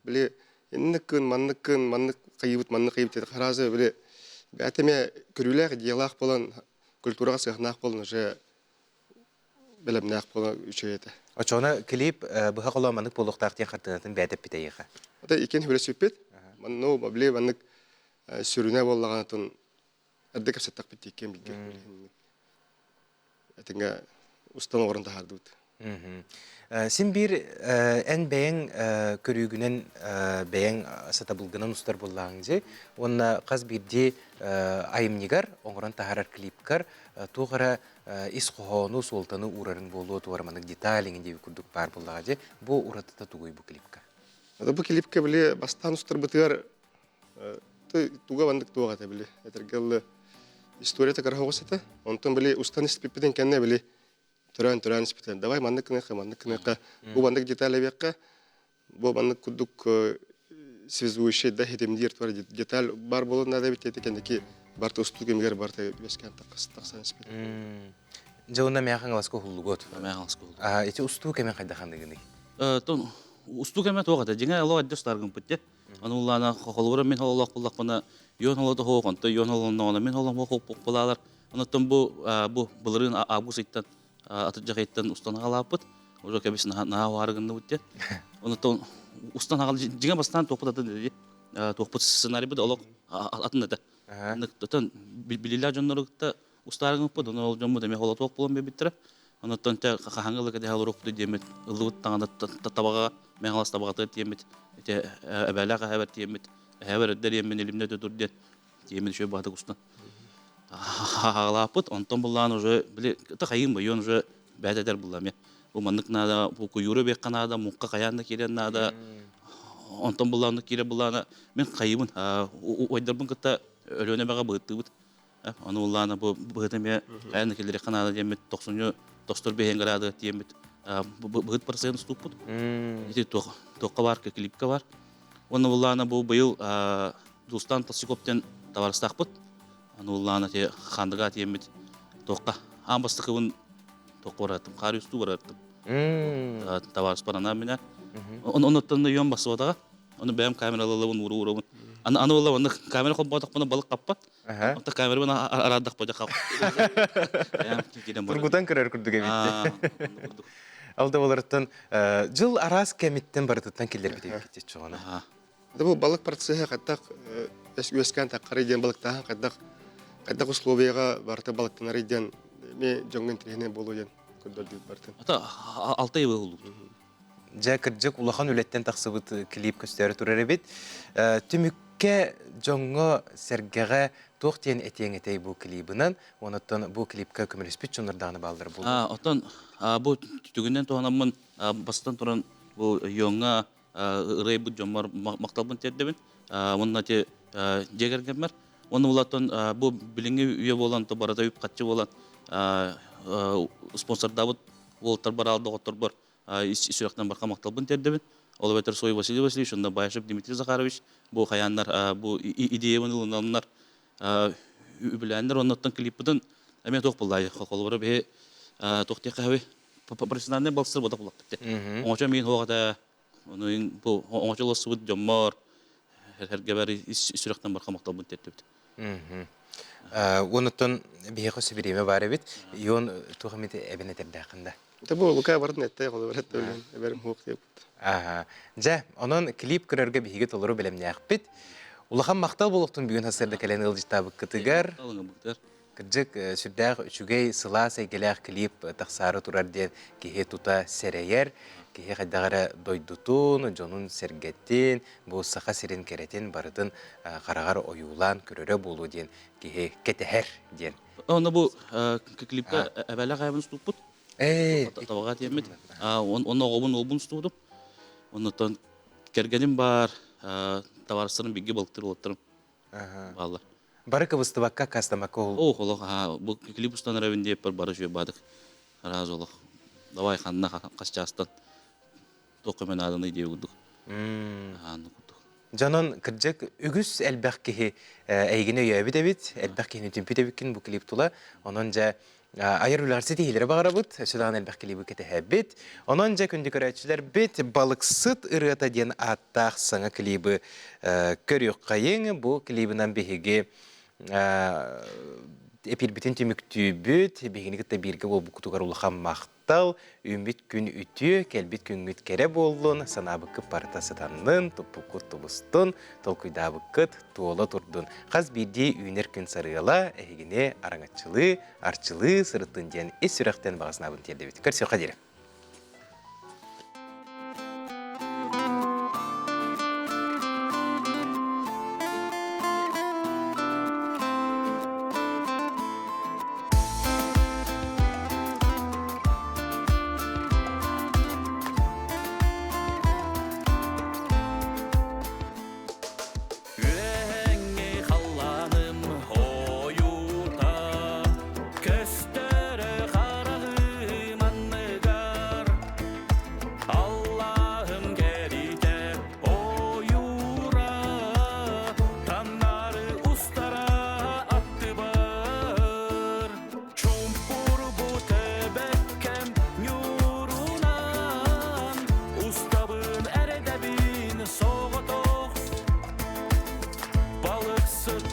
Били инник кын, маннык кын, маннык хайыбыт, маннык хайыбыт диэт харазы били бэйэтэ эмиэ көрүүлээх, идеялаах буолан, культураҕа сыһыаннаах буолан уже бэлэмнээх буолан үчүгэй этэ. Очоҕуна клип быһа холоо маннык буолуохтаах диэн хартыынатын бэйэтэ эппитэ эйиэхэ. Ата иккиэн сөбүлэспиппит. Манна били маннык сүрүнэ буоллаҕына эрдэ кэпсэттэхпит иккиэн бииргэ этиҥэ устан оҥорон таһаардыбыт. Син биир эн бэйэҥ көрүүгүнэн бэйэҥ сатабылгынан устар буоллаҕыҥ дьи уонна хас биирдии айымньыгар оҥорон таһаарар клипкар туох эрэ ис хоһоону суолтаны уурарыҥ буолуо туора маннык деталь иҥин диэбит курдук баар буоллаҕа дьи бу уратыта тугуй бу клипка? Бу клипка били бастаан устарбытыгар туга маннык туох этэ били этэргэ дылы историята кыра оҕус этэ онтон били устан испиппитин кэннэ били төрөөн төрөөн испитэ давай маннык гыныахха маннык гыныахха бу маннык деталь эбиэххэ бу маннык курдук связующий да хитимдиир тура деталь бар буолан наада эбит диэти кэнники барта устуу кэмигэр барта үөскээн тахсан испит Дьэ уонна мээхэ хаҥаласка уһуллугут. Мээхэ хаҥаласка уһуллугут. Ити устуу кэмин хайдах ханыгыный? Устуу кэмэ туох этэ? Дьиҥэ олох эрдэ устааргымпыт дьэ. Аны улаана холобура мин хололоох буллахпына йон холото хоох, онтон йон холонноҕуна мин холом хоох булаалар. Онтон бу бу былырыын август ыйтан атырдьах ыйтан устан аҕалааппыт. Уже кэбис наһаа уһаары гынныбыт диэн. Онтон устан аҕал дьиҥэ бастаан туохпут атын этэ туохпут сценарийбыт олох атын этэ. Оттон билиилээх дьоннору кытта устаары гыммыппыт, ону ол дьоммут эмиэ холотуох буолан биэрбиттэрэ. Онтон те хаһааҥҥы ылык эдэһэ олоруохпут диэммит ыллыбыт таҥана табаҕа Мэҥэ табаҕатыгар тиэммит ити эбээлээх эһэбэр тиэммит эһэбэр эрдэ диэммин илимнэ өтө тур диэн тиэммит үчүгэй баатык устан хаалааппыт. Онтон буллаан уже били хайыым бойуон уже бэйэтэ этэр булла эмиэ. Бу маннык наада, бу куйууру биэххэ наада, муҥха хайаан да киирэн наада. Онтон буллаан киирэ буллаана мин хайыыбын уойдарбын кытта Өлүөнэ эбэҕэ быһыттыыбыт. Ону улаана бу быһыт эмиэ хайаан да киллэриэххэ наада диэммит тохсунньу тостор биһиэн граады диэммит быһыт процент уступпут. Ити туохха баар, клипка бар. Уонна буллаана бу быйыл Дустан Толстяков диэн табаарыстаахпыт. Аны уллаана ти хандыга тиэммит туохха аан бастакыбын туохха бараттым, хаар устуу бараттым. Табаарыспар анаан минэ. Онуттан йон басыбатаҕа. Ону бэйэм камералалабын ууру-уурабын. Аны аны буолла онно камера холботохпуна балык хаппат. Онто камерабын араардахпа дьэ хап. Тургутан көрөр курдук эбит. Ол да боларыттан жыл араас кэмиттэн барытыттан киллэрбит эбит чоҕона. Да бу балык процеһа хайдах үөскээн таххарый диэн балыктааһын хайдах хайдах условияҕа барыта балыктанарый диэн эмиэ дьоҥҥо интэриэһинэй буолуо диэн көрдөрдүбүт барытын. Ата алтай буоллубут. Дьэ, кырдьык, улахан үлэттэн тахсыбыт клип көстөөрү турар эбит. Түмүккэ дьоҥҥо, сэргэҕэ туох диэн этиэҥ этэй бу клибынан, онуттан бу клипка көмөлөспүт дьоннор даҕаны бааллар буолуо. Оттон бу түгүнэн туһанаммын бастатан туран бу Йоҥҥа ырыайбыт дьоммор махталбын тиэрдэбин. Уонна ити дьиэ кэргэммэр. Уонна улаттан бу билиҥҥи үйэ буолан, то барыта үп-харчы буолан спонсордаабыт уолаттарбар, аал доҕотторбор сүрэхтэн барха махталбын тиэрдэбин. Ол эбэтэр Сой Василий Васильевич уонна Баишев Дмитрий Захарович бу хайааннар бу идеябын ылынаннар Үбүлээннэр оннуттан клиппытын эмиэ туох буллаайы. Холобура биһи туох диэххэ сөбүй? Профессиональный балсыр бодох буллахпыт. Оҥочо миин хуоҕата ону бу оҥочо олорсубут дьоммор эргэбэр ис сүрэхтэн барха махталбын тиэртибит. Онуттан биһиэхэ сүбириэмэ баар эбит. Ион туох эмит эбэн этэрдээххин да? Та бу Лука барын этте холобур этте эбэрим хуох диэбит. Аха. Дьэ, онон клип көрөргө биһиги толору бэлэмнээхпит. Улахан махтал буолуохтун бүгүн сарсыарда кэлэн ыалдьыттаабыккытыгар. Кырдьык, сүрдээх үчүгэй, сылаас эйгэлээх клип тахсаары турар диэн киһи тута сэрэйэр. Киһи хайдах эрэ дойдутун, дьонун-сэргэтин, бу Саха сирин кэрэтин барытын хараҕар ойуулаан көрөрө буолуо диэн киһи кэтэһэр диэн. Онно бу клипка эбэлэх эбин уступпут. Табаҕа тиэммит. Онно оҕобун уолбун устубутум. Оннуттан кэргэним баар, табаарыстарым бигэ балыктыр уолаттарым бааллар. Бары кыбыстыбакка, кастамакка ол. Ох, олох, бу клип устан эрэбин диэппэр бары үчүгэй баадык. Араас олох. Давай ханна хас чаастан туох көмө нааданый диэ курдук. Курдук. Дьонон кырдьык үгүс элбэх киһи эйигин өйөөбүт эбит, элбэх киһини түмпүт эбиккин бу клип тула. Онон дьэ айар үлэҕэр ситиһиилэри баҕарабыт, өссө даҕаны элбэх клиби кэтэһэбит. Онон дьэ күндү көрөөччүлэрбит Балыксыт ырыата диэн ааттаах саҥа клибы көрүөххэйиҥ. Бу клибынан биһиги эпирбитин түмүктүүбүт. Биһигини кытта бииргэ буолбуккутугар улахан махтал. Үүммүт күн үтүө, кэлбит күҥҥүт кэрэ буоллун, санаабыккыт барыта сатаннын, туппуккут тубустун, толкуйдаабыккыт туола турдун. Хас биирдии үүнэр күн сарыала эһигини араҥаччылыы, арчылыы сырыттын диэн ис сүрэхтэн баҕа санаабын тиэрдэбит. Көрсүөххэ диэри. Үөһэҥҥи халлааным ойуута Көстөрө хараҕым анныгар Аллаһым кэритэ ойуура Таннары устара аттыбар Чумпурбу төбөккөм ньуурунан Устабын эрэдэбин соҕотох Балыксыт.